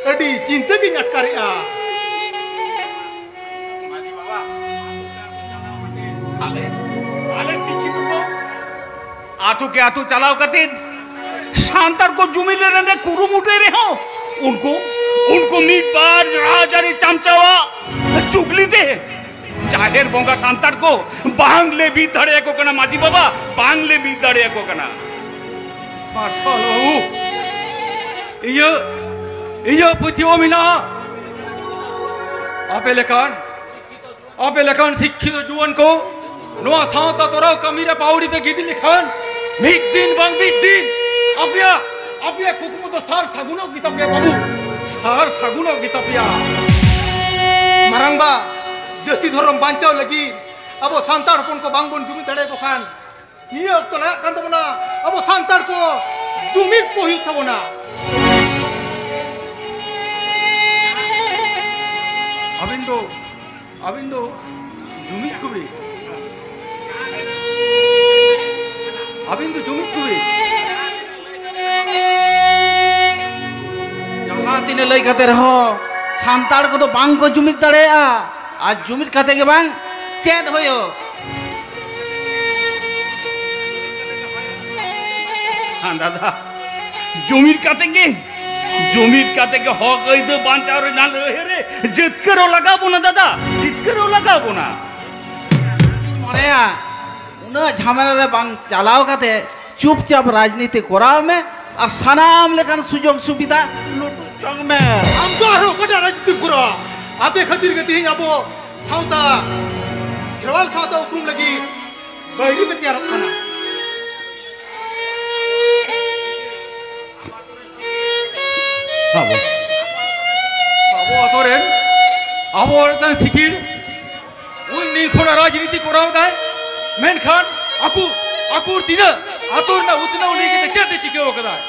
ᱟᱹᱰᱤ ᱪᱤᱱᱛᱟᱹ ᱜᱤᱧ ᱟᱴᱠᱟᱨᱮᱜᱼᱟ᱾ ᱢᱟᱹᱡᱷᱤ ᱵᱟᱵᱟ, ᱟᱞᱮ, ᱟᱞᱮ ᱥᱤᱠᱠᱷᱤᱛᱚ ᱠᱚ ᱟᱛᱳ ᱠᱮ ᱟᱛᱳ ᱪᱟᱞᱟᱣ ᱠᱟᱛᱮ ᱥᱟᱱᱛᱟᱲ ᱠᱚ ᱡᱩᱢᱤᱫ ᱨᱮᱱᱟᱜ ᱠᱩᱨᱩᱢᱩᱴᱩᱭ ᱨᱮᱦᱚᱸ ᱩᱱᱠᱩ, ᱩᱱᱠᱩ ᱢᱤᱫ ᱵᱟᱨ ᱨᱟᱡᱽᱟᱹᱨᱤ ᱪᱟᱢᱪᱟᱣᱟᱜ ᱪᱩᱜᱽᱞᱤ ᱛᱮ ᱡᱟᱦᱮᱨ ᱵᱚᱸᱜᱟ ᱥᱟᱱᱛᱟᱲ ᱠᱚ ᱵᱟᱝᱞᱮ ᱵᱤᱫ ᱫᱟᱲᱮᱭᱟᱠᱚ ᱠᱟᱱᱟ ᱢᱟᱹᱡᱷᱤ ᱵᱟᱵᱟ, ᱵᱟᱝᱞᱮ ᱵᱤᱫ ᱫᱟᱲᱮᱭᱟᱠᱚ ᱠᱟᱱᱟ᱾ ᱢᱟᱨᱥᱟᱞ ᱵᱟᱹᱵᱩ, ᱤᱧᱟᱹᱜ, ᱤᱧᱟᱹᱜ ᱯᱟᱹᱛᱭᱟᱹᱣ ᱢᱮᱱᱟᱜᱼᱟ, ᱟᱯᱮ ᱞᱮᱠᱟᱱ, ᱟᱯᱮ ᱞᱮᱠᱟᱱ ᱥᱤᱠᱠᱷᱤᱛᱚ ᱡᱩᱣᱟᱹᱱ ᱠᱚ ᱱᱚᱣᱟ ᱥᱟᱶᱛᱟ ᱛᱚᱨᱟᱣ ᱠᱟᱹᱢᱤ ᱨᱮ ᱯᱟᱹᱣᱲᱤ ᱯᱮ ᱜᱤᱰᱤ ᱞᱮᱠᱷᱟᱱ ᱢᱤᱫ ᱫᱤᱱ ᱵᱟᱝ ᱢᱤᱫ ᱫᱤᱱ ᱟᱯᱮᱭᱟᱜ, ᱟᱯᱮᱭᱟᱜ ᱠᱩᱠᱢᱩ ᱫᱚ ᱥᱟᱨ ᱥᱟᱹᱜᱩᱱᱚᱜ ᱜᱮᱛᱟᱯᱮᱭᱟ ᱵᱟᱹᱵᱩ, ᱥᱟᱨ ᱥᱟᱹᱜᱩᱱᱚᱜ ᱜᱮᱛᱟᱯᱮᱭᱟ᱾ ᱢᱟᱨᱟᱝᱵᱟ, ᱡᱟᱹᱛᱤ ᱫᱷᱚᱨᱚᱢ ᱵᱟᱧᱪᱟᱣ ᱞᱟᱹᱜᱤᱫ ᱟᱵᱚ ᱥᱟᱱᱛᱟᱲ ᱦᱚᱯᱚᱱ ᱠᱚ ᱵᱟᱝ ᱵᱚᱱ ᱡᱩᱢᱤᱫ ᱫᱟᱲᱮᱭᱟᱠᱚ ᱠᱷᱟᱱ ᱱᱤᱭᱟᱹ ᱚᱠᱛᱚ ᱞᱟᱜᱟᱜ ᱠᱟᱱ ᱛᱟᱵᱚᱱᱟ ᱟᱵᱚ ᱥᱟᱱᱛᱟᱲ ᱠᱚ ᱡᱩᱢᱤᱫ ᱠᱚ ᱦᱩᱭᱩᱜ ᱛᱟᱵᱚᱱᱟ᱾ ᱟᱹᱵᱤᱱ ᱫᱚ, ᱟᱹᱵᱤᱱ ᱫᱚ ᱡᱩᱢᱤᱫ ᱠᱚᱵᱤᱱ, ᱟᱹᱵᱤᱱ ᱫᱚ ᱡᱩᱢᱤᱫ ᱠᱚᱵᱤᱱ᱾ ᱡᱟᱦᱟᱸ ᱛᱤᱱᱟᱹᱜ ᱞᱟᱹᱭ ᱠᱟᱛᱮ ᱨᱮᱦᱚᱸ ᱥᱟᱱᱛᱟᱲ ᱠᱚᱫᱚ ᱵᱟᱝ ᱠᱚ ᱡᱩᱢᱤᱫ ᱫᱟᱲᱮᱭᱟᱜᱼᱟ᱾ ᱟᱨ ᱡᱩᱢᱤᱫ ᱠᱟᱛᱮ ᱜᱮ ᱵᱟᱝ, ᱪᱮᱫ ᱦᱩᱭᱩᱜ? ᱦᱮᱸ ᱫᱟᱫᱟ, ᱡᱩᱢᱤᱫ ᱠᱟᱛᱮ ᱜᱮ, ᱡᱩᱢᱤᱫ ᱠᱟᱛᱮ ᱜᱮ ᱦᱚᱠ ᱟᱹᱭᱫᱟᱹᱨ ᱵᱟᱧᱪᱟᱣ ᱨᱮᱱᱟᱜ ᱞᱟᱹᱲᱦᱟᱹᱭ ᱨᱮ ᱡᱤᱛᱠᱟᱹᱨᱚᱜ ᱞᱟᱜᱟᱣ ᱵᱚᱱᱟ ᱫᱟᱫᱟ, ᱡᱤᱛᱠᱟᱹᱨᱚᱜ ᱞᱟᱜᱟᱣ ᱵᱚᱱᱟ᱾ ᱤᱧ ᱢᱚᱱᱮᱭᱟ, ᱩᱱᱟᱹᱜ ᱡᱷᱟᱢᱮᱞᱟ ᱨᱮ ᱵᱟᱝ ᱪᱟᱞᱟᱣ ᱠᱟᱛᱮ ᱪᱩᱯᱪᱟᱯ ᱨᱟᱡᱽᱱᱤᱛᱤ ᱠᱚᱨᱟᱣ ᱢᱮ ᱟᱨ ᱥᱟᱱᱟᱢ ᱞᱮᱠᱟᱱ ᱥᱩᱡᱳᱜᱽ ᱥᱩᱵᱤᱫᱷᱟ ᱞᱩᱴᱩᱡ ᱡᱚᱝ ᱢᱮ᱾ ᱟᱢ ᱫᱚ ᱟᱨᱦᱚᱸ ᱚᱠᱟᱴᱟᱜ ᱨᱟᱡᱽᱱᱤᱛᱤᱢ ᱠᱚᱨᱟᱣᱟ? ᱟᱯᱮ ᱠᱷᱟᱹᱛᱤᱨ ᱜᱮ ᱛᱮᱦᱮᱧ ᱟᱵᱚ ᱥᱟᱶᱛᱟ, ᱠᱷᱮᱨᱣᱟᱞ ᱥᱟᱶᱛᱟ ᱩᱯᱨᱩᱢ ᱞᱟᱹᱜᱤᱫ ᱵᱟᱹᱭᱨᱤ ᱯᱮ ᱛᱮᱭᱟᱨᱚᱜ ᱠᱟᱱᱟ᱾ ᱟᱵᱚ, ᱟᱵᱚ ᱟᱛᱳ ᱨᱮᱱ, ᱟᱵᱚ ᱢᱤᱫᱴᱟᱝ ᱥᱤᱠᱤᱲ, ᱩᱱ ᱫᱤᱱ ᱠᱷᱚᱱᱟᱜ ᱨᱟᱡᱽᱱᱤᱛᱤ ᱠᱚᱨᱟᱣ ᱫᱟᱭ, ᱢᱮᱱᱠᱷᱟᱱ ᱟᱠᱚ, ᱟᱠᱚ ᱛᱤᱱᱟᱹᱜ ᱟᱛᱳ ᱨᱮᱱᱟᱜ ᱩᱛᱱᱟᱹᱣ ᱞᱟᱹᱜᱤᱫ ᱛᱮ ᱪᱮᱫ ᱮ ᱪᱤᱠᱟᱹᱣ ᱠᱟᱫᱟᱭ?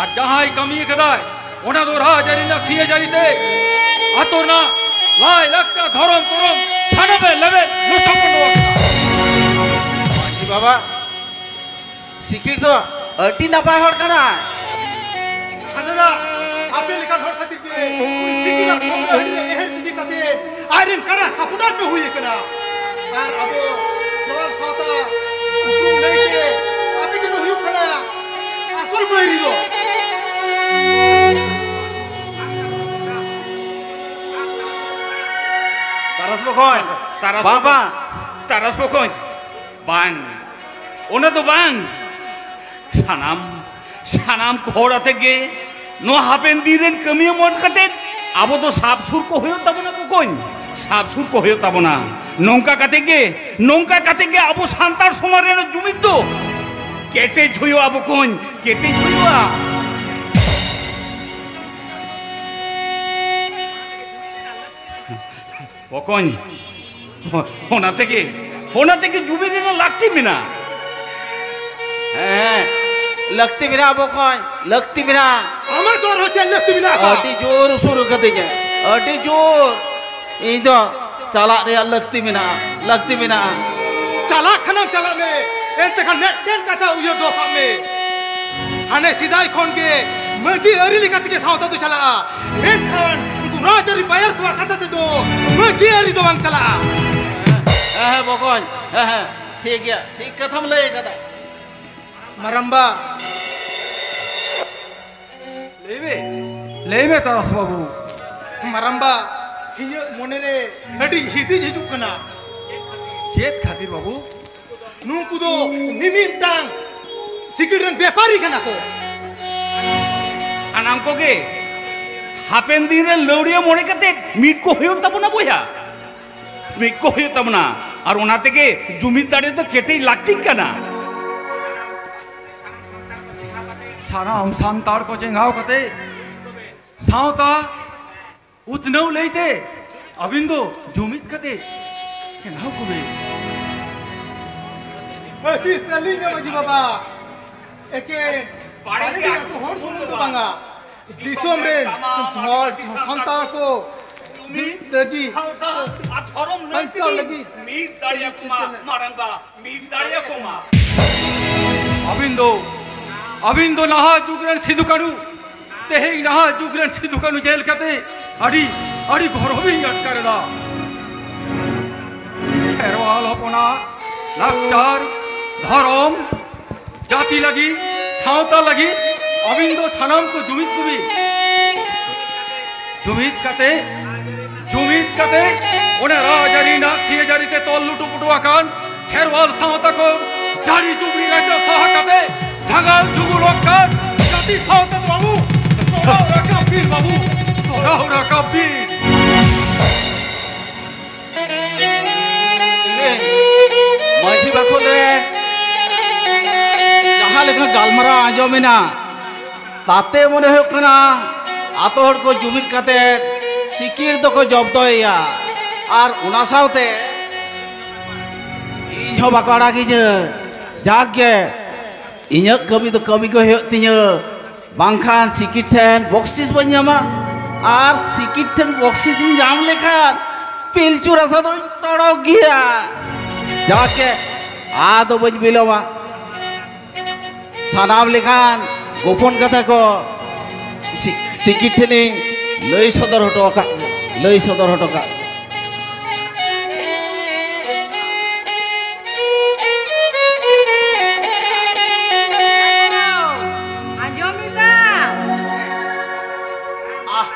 ᱟᱨ ᱡᱟᱦᱟᱸᱭ ᱠᱟᱹᱢᱤ ᱠᱟᱫᱟᱭ, ᱚᱱᱟ ᱫᱚ ᱨᱟᱡᱽ ᱟᱹᱨᱤ ᱨᱮᱱᱟᱜ ᱥᱤᱭᱟᱹ ᱡᱟᱹᱨᱤ ᱛᱮ ᱟᱛᱳ ᱨᱮᱱᱟᱜ ᱞᱟᱭ ᱞᱟᱠᱪᱟᱨ, ᱫᱷᱚᱨᱚᱢ ᱠᱚᱨᱚᱢ ᱥᱟᱱᱟᱢᱮ ᱞᱮᱵᱮᱫ ᱞᱚᱥᱚᱫ ᱦᱚᱴᱚ ᱟᱠᱟᱫᱟ᱾ ᱢᱟᱹᱡᱷᱤ ᱵᱟᱵᱟ, ᱥᱤᱠᱤᱲ ᱫᱚ ᱟᱹᱰᱤ ᱱᱟᱯᱟᱭ ᱦᱚᱲ ᱠᱟᱱᱟᱭ᱾ ᱦᱟᱸ ᱫᱟᱫᱟ, ᱟᱯᱮ ᱞᱮᱠᱟᱱ ᱦᱚᱲ ᱠᱷᱟᱹᱛᱤᱨ ᱛᱮ ᱩᱱᱤ ᱥᱤᱠᱤᱲ ᱟᱨ ᱠᱷᱚᱵᱚᱨ ᱦᱟᱹᱴᱤᱧ ᱨᱮ ᱮᱦᱮᱨ ᱜᱤᱰᱤ ᱠᱟᱛᱮ ᱟᱡᱨᱮᱱ ᱠᱟᱰᱟ ᱥᱟᱯᱚᱴᱟᱨ ᱯᱮ ᱦᱩᱭ ᱟᱠᱟᱱᱟ᱾ ᱟᱨ ᱟᱵᱚ ᱠᱷᱮᱨᱣᱟᱞ ᱥᱟᱶᱛᱟ ᱩᱯᱨᱩᱢ ᱞᱟᱹᱭ ᱛᱮ ᱟᱯᱮ ᱜᱮᱯᱮ ᱦᱩᱭᱩᱜ ᱠᱟᱱᱟ ᱟᱥᱚᱞ ᱵᱟᱹᱭᱨᱤ ᱫᱚ᱾ ᱛᱟᱨᱟᱥ ᱵᱚᱠᱚᱧ, ᱛᱟᱨᱟᱥ ᱵᱟᱝ, ᱵᱚᱠᱚᱧ, ᱵᱟᱝ᱾ ᱛᱟᱨᱟᱥ ᱵᱚᱠᱚᱧ, ᱵᱟᱝ, ᱚᱱᱟ ᱫᱚ ᱵᱟᱝ᱾ ᱥᱟᱱᱟᱢ, ᱥᱟᱱᱟᱢ ᱦᱚᱲ ᱟᱛᱮ ᱜᱮ ᱱᱚᱣᱟ ᱦᱟᱯᱮᱱ ᱫᱤᱱ ᱨᱮᱱ ᱠᱟᱹᱢᱤᱭᱟᱹ ᱢᱚᱱ ᱠᱟᱛᱮ ᱟᱵᱚ ᱫᱚ ᱥᱟᱵ ᱥᱩᱨ ᱠᱚ ᱦᱩᱭᱩᱜ ᱛᱟᱵᱚᱱᱟ ᱵᱚᱠᱚᱧ, ᱥᱟᱵ ᱥᱩᱨ ᱠᱚ ᱦᱩᱭᱩᱜ ᱛᱟᱵᱚᱱᱟ᱾ ᱱᱚᱝᱠᱟ ᱠᱟᱛᱮ ᱜᱮ, ᱱᱚᱝᱠᱟ ᱠᱟᱛᱮ ᱜᱮ ᱟᱵᱚ ᱥᱟᱱᱛᱟᱲ ᱥᱚᱢᱟᱡᱽ ᱨᱮᱱᱟᱜ ᱡᱩᱢᱤᱫ ᱫᱚ ᱠᱮᱴᱮᱡ ᱦᱩᱭᱩᱜᱼᱟ ᱵᱚᱠᱚᱧ, ᱠᱮᱴᱮᱡ ᱦᱩᱭᱩᱜᱼᱟ᱾ ᱵᱚᱠᱚᱧ, ᱚᱱᱟ ᱛᱮᱜᱮ, ᱚᱱᱟ ᱛᱮᱜᱮ ᱡᱩᱢᱤᱫ ᱨᱮᱱᱟᱜ ᱞᱟᱹᱠᱛᱤ ᱢᱮᱱᱟᱜᱼᱟ᱾ ᱦᱮᱸ, ᱞᱟᱹᱠᱛᱤ ᱢᱮᱱᱟᱜᱼᱟ ᱵᱚᱠᱚᱧ, ᱞᱟᱹᱠᱛᱤ ᱢᱮᱱᱟᱜᱼᱟ᱾ ᱟᱢᱟᱜ ᱫᱚ ᱟᱨᱦᱚᱸ ᱪᱮᱫ ᱞᱟᱹᱠᱛᱤ ᱢᱮᱱᱟᱜᱼᱟ? ᱟᱹᱰᱤ ᱡᱳᱨ ᱩᱥᱩᱨ ᱠᱟᱹᱫᱤᱧᱟ, ᱟᱹᱰᱤ ᱡᱳᱨ᱾ ᱤᱧ ᱫᱚ ᱪᱟᱞᱟᱜ ᱨᱮᱭᱟᱜ ᱞᱟᱹᱠᱛᱤ ᱢᱮᱱᱟᱜᱼᱟ, ᱞᱟᱹᱠᱛᱤ ᱢᱮᱱᱟᱜᱼᱟ᱾ ᱪᱟᱞᱟᱜ ᱠᱷᱟᱱᱮᱢ ᱪᱟᱞᱟᱜ ᱢᱮ, ᱮᱱᱛᱮ ᱠᱷᱟᱱ ᱢᱤᱫᱴᱮᱱ ᱠᱟᱛᱷᱟ ᱩᱭᱦᱟᱹᱨ ᱫᱚᱦᱚ ᱠᱟᱜ ᱢᱮ᱾ ᱦᱟᱱᱮ ᱥᱮᱫᱟᱭ ᱠᱷᱚᱱ ᱜᱮ ᱢᱟᱹᱡᱷᱤ ᱟᱹᱨᱤ ᱞᱮᱠᱟ ᱛᱮᱜᱮ ᱥᱟᱶᱛᱟ ᱫᱚ ᱪᱟᱞᱟᱜᱼᱟ, ᱢᱮᱱᱠᱷᱟᱱ ᱩᱱᱠᱩ ᱨᱟᱡᱽᱟᱹᱨᱤ ᱵᱟᱭᱟᱨ ᱠᱚᱣᱟᱜ ᱠᱟᱛᱷᱟ ᱛᱮᱫᱚ ᱢᱟᱹᱡᱷᱤ ᱟᱹᱨᱤ ᱫᱚ ᱵᱟᱝ ᱪᱟᱞᱟᱜᱼᱟ᱾ ᱦᱮᱸ, ᱦᱮᱸ, ᱵᱚᱠᱚᱧ, ᱦᱮᱸ, ᱦᱮᱸ, ᱴᱷᱤᱠ ᱜᱮᱭᱟ, ᱴᱷᱤᱠ ᱠᱟᱛᱷᱟᱢ ᱞᱟᱹᱭ ᱟᱠᱟᱫᱟ᱾ ᱢᱟᱨᱟᱢᱵᱟ᱾ ᱞᱟᱹᱭ ᱢᱮ, ᱞᱟᱹᱭ ᱢᱮ ᱛᱟᱨᱟᱥ ᱵᱟᱹᱵᱩ᱾ ᱢᱟᱨᱟᱢᱵᱟ, ᱤᱧᱟᱹᱜ ᱢᱚᱱᱮᱨᱮ ᱟᱹᱰᱤ ᱦᱤᱫᱤᱡ ᱦᱤᱡᱩᱜ ᱠᱟᱱᱟ᱾ ᱪᱮᱫ ᱠᱷᱟᱹᱛᱤᱨ ᱵᱟᱹᱵᱩ? ᱱᱩᱠᱩ ᱫᱚ ᱢᱤᱢᱤᱫᱴᱟᱝ ᱥᱤᱠᱲᱤ ᱨᱮᱱ ᱵᱮᱯᱟᱨᱤ ᱠᱟᱱᱟ ᱠᱚ᱾ ᱥᱟᱱᱟᱢ ᱠᱚᱜᱮ ᱦᱟᱯᱮᱱ ᱫᱤᱱ ᱨᱮ ᱞᱟᱹᱣᱲᱤᱭᱟᱹ ᱢᱚᱱᱮ ᱠᱟᱛᱮ ᱢᱤᱫ ᱠᱚ ᱦᱩᱭᱩᱜ ᱛᱟᱵᱚᱱᱟ ᱵᱚᱭᱦᱟ, ᱢᱤᱫ ᱠᱚ ᱦᱩᱭᱩᱜ ᱛᱟᱵᱚᱱᱟ᱾ ᱟᱨ ᱚᱱᱟ ᱛᱮᱜᱮ ᱡᱩᱢᱤᱫ ᱫᱟᱲᱮ ᱫᱚ ᱠᱮᱴᱮᱡ ᱞᱟᱹᱠᱛᱤᱜ ᱠᱟᱱᱟ᱾ ᱥᱟᱱᱟᱢ ᱥᱟᱱᱛᱟᱲ ᱠᱚ ᱪᱮᱸᱜᱷᱟᱣ ᱠᱟᱛᱮ ᱥᱟᱶᱛᱟ ᱩᱛᱱᱟᱹᱣ ᱞᱟᱹᱭᱛᱮ ᱟᱹᱵᱤᱱ ᱫᱚ ᱡᱩᱢᱤᱫ ᱠᱟᱛᱮ ᱪᱮᱸᱜᱷᱟᱣ ᱠᱚᱵᱤᱱ᱾ ᱟᱹᱥᱤᱥ ᱟᱹᱞᱤᱧ ᱢᱮ ᱢᱟᱹᱡᱷᱤ ᱵᱟᱵᱟ, ᱮᱠᱮᱱ ᱵᱟᱲᱮᱰᱤ ᱟᱹᱛᱩ ᱦᱚᱲ ᱥᱩᱢᱩᱝ ᱫᱚ ᱵᱟᱝᱟ, ᱫᱤᱥᱚᱢ ᱨᱮᱱ ᱦᱚᱲ ᱥᱟᱱᱛᱟᱲ ᱠᱚ ᱡᱩᱢᱤᱫ ᱞᱟᱹᱜᱤᱫ, ᱥᱟᱶᱛᱟ ᱟᱨ ᱫᱷᱚᱨᱚᱢ ᱵᱟᱧᱪᱟᱣ ᱞᱟᱹᱜᱤᱫ ᱢᱤᱫ ᱫᱟᱲᱮᱭᱟᱠᱚ ᱢᱟ ᱢᱟᱨᱟᱝᱵᱟ᱾ ᱢᱤᱫ ᱫᱟᱲᱮᱭᱟᱠᱚ ᱢᱟ᱾ ᱟᱹᱵᱤᱱ ᱫᱚ, ᱟᱹᱵᱤᱱ ᱫᱚ ᱱᱟᱦᱟᱜ ᱡᱩᱜᱽ ᱨᱮᱱ ᱥᱤᱫᱩ ᱠᱟᱹᱱᱩ, ᱛᱮᱦᱮᱧ ᱱᱟᱦᱟᱜ ᱡᱩᱜᱽ ᱨᱮᱱ ᱥᱤᱫᱩ ᱠᱟᱹᱱᱩ ᱧᱮᱞ ᱠᱟᱛᱮ ᱟᱹᱰᱤ, ᱟᱹᱰᱤ ᱜᱚᱨᱚᱵᱤᱧ ᱟᱴᱠᱟᱨ ᱮᱫᱟ᱾ ᱠᱷᱮᱨᱣᱟᱞ ᱦᱚᱯᱚᱱᱟᱜ ᱞᱟᱠᱪᱟᱨ, ᱫᱷᱚᱨᱚᱢ, ᱡᱟᱹᱛᱤ ᱞᱟᱹᱜᱤᱫ, ᱥᱟᱶᱛᱟ ᱞᱟᱹᱜᱤᱫ ᱟᱹᱵᱤᱱ ᱫᱚ ᱥᱟᱱᱟᱢ ᱠᱚ ᱡᱩᱢᱤᱫ ᱠᱚᱵᱤᱱ᱾ ᱡᱩᱢᱤᱫ ᱠᱟᱛᱮ, ᱡᱩᱢᱤᱫ ᱠᱟᱛᱮ ᱚᱱᱟ ᱨᱟᱡᱽᱟᱹᱨᱤ ᱨᱮᱱᱟᱜ ᱥᱤᱭᱟᱹᱡᱟᱹᱨᱤ ᱛᱮ ᱛᱚᱞ ᱞᱩᱴᱩ ᱯᱩᱴᱩ ᱟᱠᱟᱱ ᱠᱷᱮᱨᱣᱟᱞ ᱥᱟᱶᱛᱟ ᱠᱚ ᱡᱟᱹᱨᱤ ᱡᱩᱵᱽᱲᱤ ᱨᱟᱡᱟ ᱥᱟᱦᱟ ᱠᱟᱛᱮ ᱡᱷᱟᱜᱟᱞ ᱡᱷᱩᱜᱩᱞ ᱚᱠᱟᱱ ᱡᱟᱹᱛᱤ ᱥᱟᱶᱛᱟ ᱫᱚ ᱵᱟᱹᱵᱩ, ᱛᱚᱨᱟᱣ ᱨᱟᱠᱟᱵ ᱵᱤᱱ ᱵᱟᱹᱵᱩ, ᱛᱚᱨᱟᱣ ᱨᱟᱠᱟᱵ ᱵᱤᱱ᱾ ᱢᱟᱹᱡᱷᱤ ᱵᱟᱠᱷᱳᱞ ᱨᱮ ᱡᱟᱦᱟᱸ ᱞᱮᱠᱟ ᱜᱟᱞᱢᱟᱨᱟᱣ ᱟᱸᱡᱚᱢᱮᱱᱟ, ᱛᱟᱛᱮ ᱢᱚᱱᱮ ᱦᱩᱭᱩᱜ ᱠᱟᱱᱟ ᱟᱛᱳ ᱦᱚᱲ ᱠᱚ ᱡᱩᱢᱤᱫ ᱠᱟᱛᱮ ᱥᱤᱠᱤᱲ ᱫᱚᱠᱚ ᱡᱚᱵᱫᱚᱭᱮᱭᱟ᱾ ᱟᱨ ᱚᱱᱟ ᱥᱟᱶᱛᱮ ᱤᱧ ᱦᱚᱸ ᱵᱟᱠᱚ ᱟᱲᱟᱜᱤᱧᱟᱹ᱾ ᱡᱟᱠ ᱜᱮ, ᱤᱧᱟᱹᱜ ᱠᱟᱹᱢᱤ ᱫᱚ ᱠᱟᱹᱢᱤ ᱜᱮ ᱦᱩᱭᱩᱜ ᱛᱤᱧᱟᱹ, ᱵᱟᱝᱠᱷᱟᱱ ᱥᱤᱠᱤᱲ ᱴᱷᱮᱱ ᱵᱚᱠᱥᱤᱥ ᱵᱟᱹᱧ ᱧᱟᱢᱟ᱾ ᱟᱨ ᱥᱤᱠᱤᱲ ᱴᱷᱮᱱ ᱵᱚᱠᱥᱤᱥ ᱤᱧ ᱧᱟᱢ ᱞᱮᱠᱷᱟᱱ ᱯᱤᱞᱪᱩ ᱨᱟᱥᱟ ᱫᱚᱧ ᱴᱚᱲᱚᱠ ᱜᱮᱭᱟ᱾ ᱡᱟᱠᱮ, ᱟᱫᱚ ᱵᱟᱹᱧ ᱵᱤᱞᱚᱢᱟ᱾ ᱥᱟᱱᱟᱢ ᱞᱮᱠᱟᱱ ᱜᱳᱯᱚᱱ ᱠᱟᱛᱷᱟ ᱠᱚ ᱥᱤ-, ᱥᱤᱠᱤ ᱴᱷᱮᱱᱤᱧ ᱞᱟᱹᱭ ᱥᱚᱫᱚᱨ ᱦᱚᱴᱚ ᱟᱠᱟᱫ, ᱞᱟᱹᱭ ᱥᱚᱫᱚᱨ ᱦᱚᱴᱚ ᱠᱟᱜ᱾ ᱟᱸᱡᱚᱢ ᱮᱫᱟ? ᱟᱦ,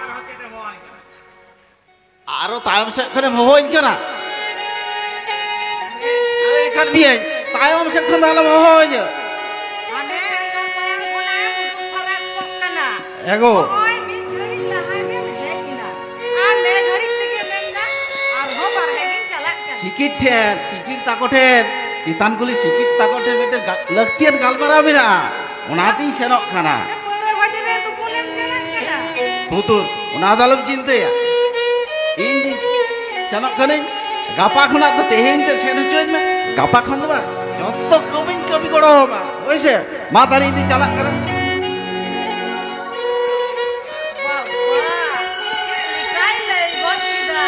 ᱟᱨᱚ ᱛᱟᱭᱚᱢ ᱥᱮᱫ ᱠᱷᱚᱱᱮᱢ ᱦᱚᱦᱚᱣᱟᱹᱧ ᱠᱟᱱᱟ᱾ ᱞᱟᱹᱭ ᱠᱟᱫ ᱢᱤᱭᱟᱹᱧ, ᱛᱟᱭᱚᱢ ᱥᱮᱫ ᱠᱷᱚᱱ ᱫᱚ ᱟᱞᱚᱢ ᱦᱚᱦᱚᱣᱟᱹᱧᱟ᱾ ᱦᱟᱱᱮ ᱟᱸᱡᱚᱢ ᱯᱟᱭᱟᱨ ᱠᱷᱚᱱᱟᱜ ᱮᱢ ᱩᱰᱩᱠ ᱯᱷᱟᱨᱟᱠ ᱠᱚᱜ ᱠᱟᱱᱟ᱾ ᱮᱜᱳ᱾ ᱱᱚᱜᱼᱚᱭ ᱢᱤᱫ ᱜᱷᱟᱹᱲᱤᱡ ᱞᱟᱦᱟ ᱜᱮᱢ ᱦᱮᱡ ᱮᱱᱟ᱾ ᱟᱨ ᱱᱮ ᱜᱷᱟᱹᱲᱤᱡ ᱛᱮᱜᱮ ᱢᱮᱱᱫᱟ, ᱟᱨᱦᱚᱸ ᱵᱟᱨᱦᱮ ᱜᱤᱧ ᱪᱟᱞᱟᱜ ᱠᱟᱱᱟ᱾ ᱥᱤᱠᱤᱲ ᱴᱷᱮᱱ, ᱥᱤᱠᱤᱲ ᱛᱟᱠᱚ ᱴᱷᱮᱱ, ᱪᱮᱛᱟᱱ ᱠᱩᱞᱦᱤ ᱥᱤᱠᱤᱲ ᱛᱟᱠᱚ ᱴᱷᱮᱱ ᱢᱤᱫᱴᱮᱱ ᱜᱟ-, ᱞᱟᱹᱠᱛᱤᱭᱟᱱ ᱜᱟᱞᱢᱟᱨᱟᱣ ᱢᱮᱱᱟᱜᱼᱟ᱾ ᱚᱱᱟᱛᱤᱧ ᱥᱮᱱᱚᱜ ᱠᱟᱱᱟ᱾ ᱥᱮ ᱯᱟᱹᱣᱨᱟᱹ ᱵᱷᱟᱹᱴᱤ ᱨᱮ ᱛᱩᱯᱩᱱᱮᱢ ᱪᱟᱞᱟᱜ ᱠᱟᱱᱟ? ᱛᱩᱛᱩᱨ, ᱚᱱᱟ ᱫᱚ ᱟᱞᱚᱢ ᱪᱤᱱᱛᱟᱹᱭᱟ᱾ ᱤᱧ ᱫᱚᱧ ᱥᱮᱱᱚᱜ ᱠᱟᱹᱱᱟᱹᱧ᱾ ᱜᱟᱯᱟ ᱠᱷᱚᱱᱟᱜ ᱫᱚ ᱛᱮᱦᱮᱧ ᱛᱮ ᱥᱮᱱ ᱦᱚᱪᱚᱧ ᱢᱮ᱾ ᱜᱟᱯᱟ ᱠᱷᱚᱱ ᱫᱚ ᱵᱟᱝ, ᱡᱚᱛᱚ ᱠᱟᱹᱢᱤᱧ ᱠᱟᱹᱢᱤ ᱜᱚᱲᱚ ᱟᱢᱟ᱾ ᱦᱳᱭ ᱥᱮ? ᱢᱟ ᱛᱟᱦᱞᱮ ᱤᱧ ᱫᱚᱧ ᱪᱟᱞᱟᱜ ᱠᱟᱱᱟ᱾ ᱵᱟᱵᱟ, ᱪᱮᱫ ᱞᱮᱠᱟᱭ ᱞᱟᱹᱭ ᱜᱚᱫ ᱠᱮᱫᱟ?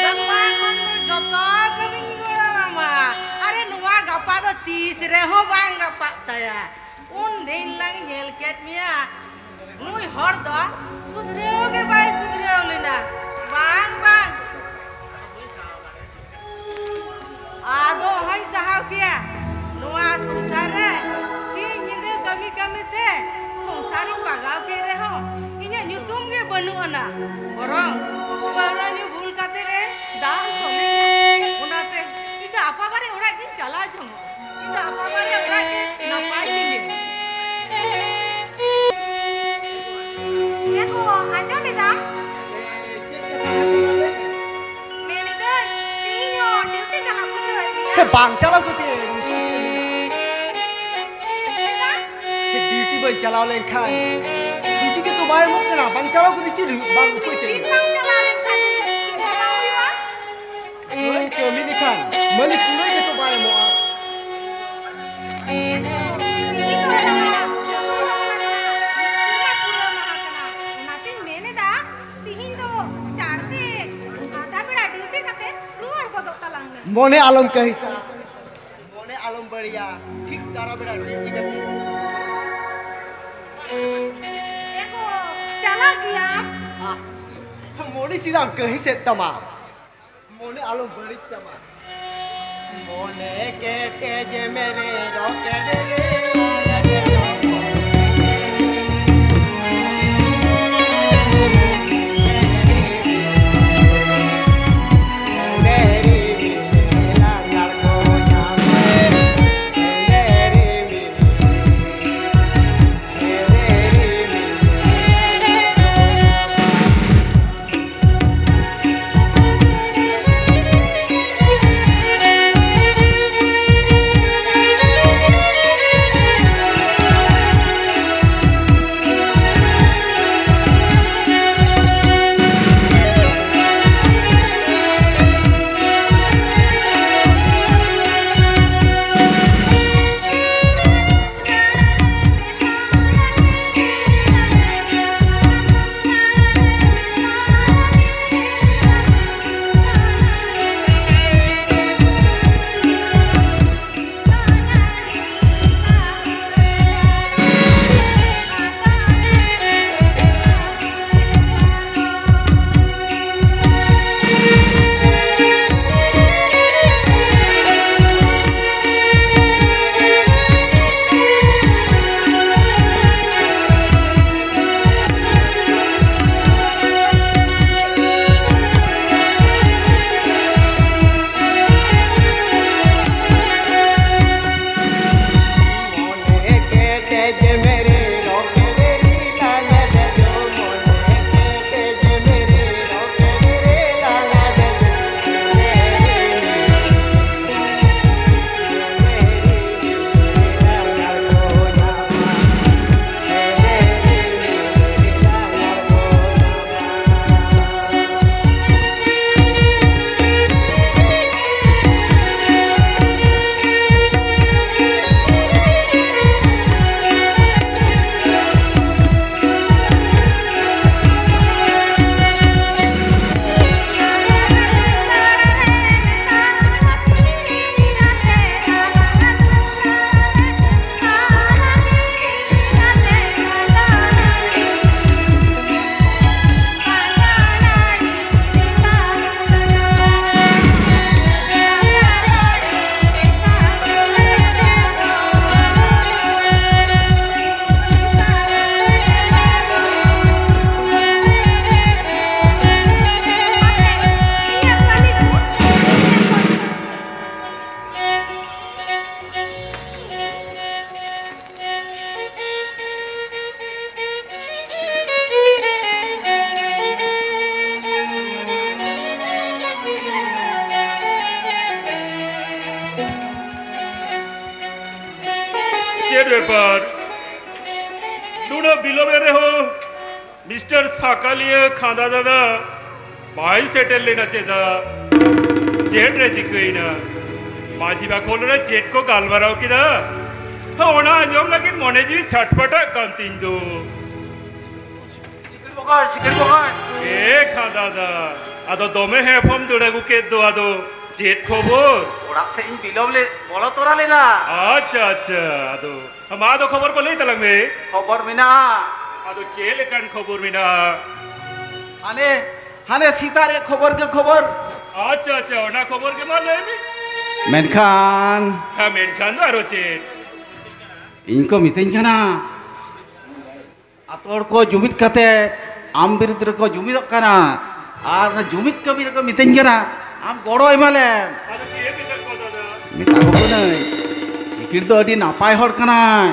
ᱜᱟᱯᱟ ᱠᱷᱚᱱ ᱫᱚ ᱡᱚᱛᱚ ᱠᱟᱹᱢᱤᱧ ᱜᱚᱲᱚ ᱟᱢᱟ᱾ ᱟᱨᱮ, ᱱᱚᱣᱟ ᱜᱟᱯᱟ ᱫᱚ ᱛᱤᱥ ᱨᱮᱦᱚᱸ ᱵᱟᱝ ᱜᱟᱯᱟᱜ ᱛᱟᱭᱟ᱾ ᱩᱱ ᱫᱤᱱ ᱞᱟᱝ ᱧᱮᱞ ᱠᱮᱫ ᱢᱮᱭᱟ, ᱱᱩᱭ ᱦᱚᱲ ᱫᱚ ᱥᱩᱫᱷᱨᱟᱹᱣ ᱜᱮ ᱵᱟᱭ ᱥᱩᱫᱷᱨᱟᱹᱣ ᱞᱮᱱᱟ᱾ ᱵᱟᱝ, ᱵᱟᱝ, ᱟᱫᱚ ᱚᱦᱚᱧ ᱥᱟᱦᱟᱣ ᱠᱮᱭᱟ᱾ ᱱᱚᱣᱟ ᱥᱚᱝᱥᱟᱨ ᱨᱮ ᱥᱤᱧ ᱧᱤᱫᱟᱹ ᱠᱟᱹᱢᱤ ᱠᱟᱹᱢᱤ ᱛᱮ ᱥᱚᱝᱥᱟᱨᱤᱧ ᱵᱟᱜᱟᱣ ᱠᱮᱫ ᱨᱮᱦᱚᱸ, ᱤᱧᱟᱹᱜ ᱧᱩᱛᱩᱢ ᱜᱮ ᱵᱟᱹᱱᱩᱜ ᱟᱱᱟ᱾ ᱵᱚᱨᱚᱝ ᱯᱟᱹᱣᱨᱟᱹ ᱧᱩ ᱵᱷᱩᱞ ᱠᱟᱛᱮ ᱨᱮ ᱫᱟᱜ ᱠᱚᱢ᱾ ᱚᱱᱟᱛᱮ ᱤᱧ ᱫᱚ ᱟᱯᱟ ᱵᱟᱨᱮ ᱚᱲᱟᱜ ᱜᱤᱧ ᱪᱟᱞᱟᱣ ᱡᱚᱝᱚᱜᱼᱟ᱾ ᱤᱧ ᱫᱚ ᱟᱯᱟ ᱵᱟᱨᱮ ᱚᱲᱟᱜ ᱜᱮ ᱱᱟᱯᱟᱭ ᱛᱤᱧᱟᱹ᱾ ᱮ ᱜᱚ, ᱟᱸᱡᱚᱢ ᱮᱫᱟᱢ? ᱢᱮᱱᱮᱫᱟᱹᱧ, ᱛᱮᱦᱮᱧ ᱦᱚᱸ ᱰᱤᱭᱩᱴᱤ ᱪᱟᱞᱟᱜ ᱵᱩᱡᱷᱟᱹᱣᱮᱫ ᱢᱮᱭᱟ? ᱦᱮᱸ, ᱵᱟᱝ ᱪᱟᱞᱟᱣ ᱠᱟᱛᱮ ᱪᱮᱫᱟᱜ? ᱰᱤᱭᱩᱴᱤ ᱵᱟᱹᱧ ᱪᱟᱞᱟᱣ ᱞᱮᱱᱠᱷᱟᱱ ᱪᱷᱩᱴᱤ ᱜᱮᱛᱚ ᱵᱟᱭ ᱮᱢᱚᱜ ᱠᱟᱱᱟ᱾ ᱵᱟᱝ ᱪᱟᱞᱟᱣ ᱠᱟᱛᱮ ᱪᱮᱫ ᱦᱩᱭᱩᱜ? ᱵᱟᱝ ᱩᱯᱟᱹᱭ ᱪᱮᱫ ᱰᱤᱭᱩᱴᱤ ᱦᱩᱭᱩᱜ? ᱵᱟᱝ ᱪᱟᱞᱟᱣ ᱞᱮᱱᱠᱷᱟᱱ ᱪᱮᱫ ᱦᱚᱸ ᱵᱟᱝ ᱦᱩᱭᱩᱜᱼᱟ? ᱵᱟᱹᱧ ᱠᱟᱹᱢᱤ ᱞᱮᱠᱷᱟᱱ ᱢᱟᱹᱞᱤᱠ ᱠᱩᱲᱟᱹᱭ ᱜᱮᱛᱚ ᱵᱟᱭ ᱮᱢᱚᱜᱼᱟ᱾ ᱦᱮᱸ ᱛᱚ, ᱛᱤᱦᱤᱧ ᱫᱚ ᱚᱱᱟ ᱯᱩᱨᱟᱹ ᱢᱟᱦᱟ ᱠᱟᱱᱟ᱾ ᱚᱱᱟᱛᱤᱧ ᱢᱮᱱ ᱮᱫᱟ, ᱛᱤᱦᱤᱧ ᱫᱚ ᱪᱟᱬ ᱛᱮ ᱟᱫᱷᱟ ᱵᱮᱲᱟ ᱰᱤᱭᱩᱴᱤ ᱠᱟᱛᱮ ᱢᱚᱱᱮ ᱟᱞᱚᱢ ᱠᱟᱹᱦᱤᱥᱟ, ᱢᱚᱱᱮ ᱟᱞᱚᱢ ᱵᱟᱹᱲᱤᱭᱟ᱾ ᱴᱷᱤᱠ ᱛᱟᱨᱟ ᱵᱮᱲᱟ ᱴᱷᱤᱠ ᱴᱷᱤᱠᱟᱹᱛᱮ᱾ ᱮ ᱜᱚ, ᱪᱟᱞᱟᱜ ᱜᱮᱭᱟ᱾ ᱢᱚᱱᱮ ᱪᱮᱫᱟᱜ ᱮᱢ ᱠᱟᱹᱦᱤᱥᱮᱫ ᱛᱟᱢᱟ? ᱢᱚᱱᱮ ᱟᱞᱚᱢ ᱵᱟᱹᱲᱤᱡ ᱛᱟᱢᱟ᱾ ᱢᱚᱱᱮ ᱠᱮᱴᱮᱡ ᱢᱮ ᱨᱮ ᱨᱚᱠᱮᱴ ᱨᱮ᱾ ᱟᱨ ᱱᱩᱱᱟᱹᱜ ᱵᱤᱞᱚᱢ ᱮᱱ ᱨᱮᱦᱚᱸ ᱢᱤᱥᱴᱟᱨ ᱥᱟᱠᱟᱞᱤᱭᱟᱹ ᱠᱷᱟᱸᱫᱟ ᱫᱟᱫᱟ ᱵᱟᱭ ᱥᱮᱴᱮᱨ ᱞᱮᱱᱟ ᱪᱮᱫᱟᱜ? ᱪᱮᱫ ᱨᱮ ᱪᱤᱠᱟᱹᱭᱮᱱᱟ? ᱢᱟᱹᱡᱷᱤ ᱵᱟᱠᱷᱳᱞ ᱨᱮ ᱪᱮᱫ ᱠᱚ ᱜᱟᱞᱢᱟᱨᱟᱣ ᱠᱮᱫᱟ? ᱚᱱᱟ ᱟᱸᱡᱚᱢ ᱞᱟᱹᱜᱤᱫ ᱢᱚᱱᱮ ᱡᱤᱣᱤ ᱪᱷᱟᱴᱯᱟᱴᱟᱜ ᱠᱟᱱ ᱛᱤᱧ ᱫᱚ᱾ ᱥᱤᱠᱲᱤ ᱵᱚᱠᱚᱧ, ᱥᱤᱠᱲᱤ ᱵᱚᱠᱚᱧ᱾ ᱮ ᱠᱷᱟᱸᱫᱟ ᱫᱟ, ᱟᱫᱚ ᱫᱚᱢᱮ ᱦᱮᱸᱯᱷᱚᱢ ᱫᱟᱹᱲ ᱟᱹᱜᱩ ᱠᱮᱫ ᱫᱚ, ᱟᱫᱚ ᱪᱮᱫ ᱠᱷᱚᱵᱚᱨ? ᱚᱲᱟᱜ ᱥᱮᱫ ᱤᱧ ᱵᱤᱞᱚᱢ ᱞᱮ ᱵᱚᱞᱚ ᱛᱚᱨᱟ ᱞᱮᱱᱟ᱾ ᱟᱪᱪᱷᱟ, ᱟᱪᱪᱷᱟ, ᱟᱫᱚ ᱢᱟ ᱟᱫᱚ ᱠᱷᱚᱵᱚᱨ ᱠᱚ ᱞᱟᱹᱭ ᱛᱟᱞᱟᱝ ᱢᱮ᱾ ᱠᱷᱚᱵᱚᱨ ᱢᱮᱱᱟᱜᱼᱟ᱾ ᱟᱫᱚ ᱪᱮᱫ ᱞᱮᱠᱟᱱ ᱠᱷᱚᱵᱚᱨ ᱢᱮᱱᱟᱜᱼᱟ? ᱦᱟᱱᱮ, ᱦᱟᱱᱮ ᱥᱮᱛᱟᱜ ᱨᱮ ᱠᱷᱚᱵᱚᱨ ᱜᱮ ᱠᱷᱚᱵᱚᱨ᱾ ᱟᱪᱪᱷᱟ, ᱟᱪᱪᱷᱟ, ᱚᱱᱟ ᱠᱷᱚᱵᱚᱨ ᱜᱮ ᱢᱟ ᱞᱟᱹᱭ ᱢᱮ᱾ ᱢᱮᱱᱠᱷᱟᱱ ᱦᱮᱸ, ᱢᱮᱱᱠᱷᱟᱱ ᱫᱚ ᱟᱨᱚ ᱪᱮᱫ? ᱤᱧ ᱠᱚ ᱢᱤᱛᱟᱹᱧ ᱠᱟᱱᱟ, ᱟᱛᱳ ᱦᱚᱲ ᱠᱚ ᱡᱩᱢᱤᱫ ᱠᱟᱛᱮ ᱟᱢ ᱵᱤᱨᱩᱫᱽ ᱨᱮᱠᱚ ᱡᱩᱢᱤᱫᱚᱜ ᱠᱟᱱᱟ ᱟᱨ ᱚᱱᱟ ᱡᱩᱢᱤᱫ ᱠᱟᱹᱢᱤ ᱨᱮᱠᱚ ᱢᱤᱛᱟᱹᱧ ᱠᱟᱱᱟ ᱟᱢ ᱜᱚᱲᱚ ᱮᱢᱟ ᱞᱮᱢ᱾ ᱟᱫᱚ ᱪᱮᱫ ᱮᱢ ᱢᱮᱛᱟ ᱠᱚᱣᱟ ᱫᱟᱫᱟ? ᱢᱮᱛᱟ ᱠᱚ ᱠᱟᱹᱱᱟᱹᱧ, ᱥᱤᱠᱲ ᱫᱚ ᱟᱹᱰᱤ ᱱᱟᱯᱟᱭ ᱦᱚᱲ ᱠᱟᱱᱟᱭ,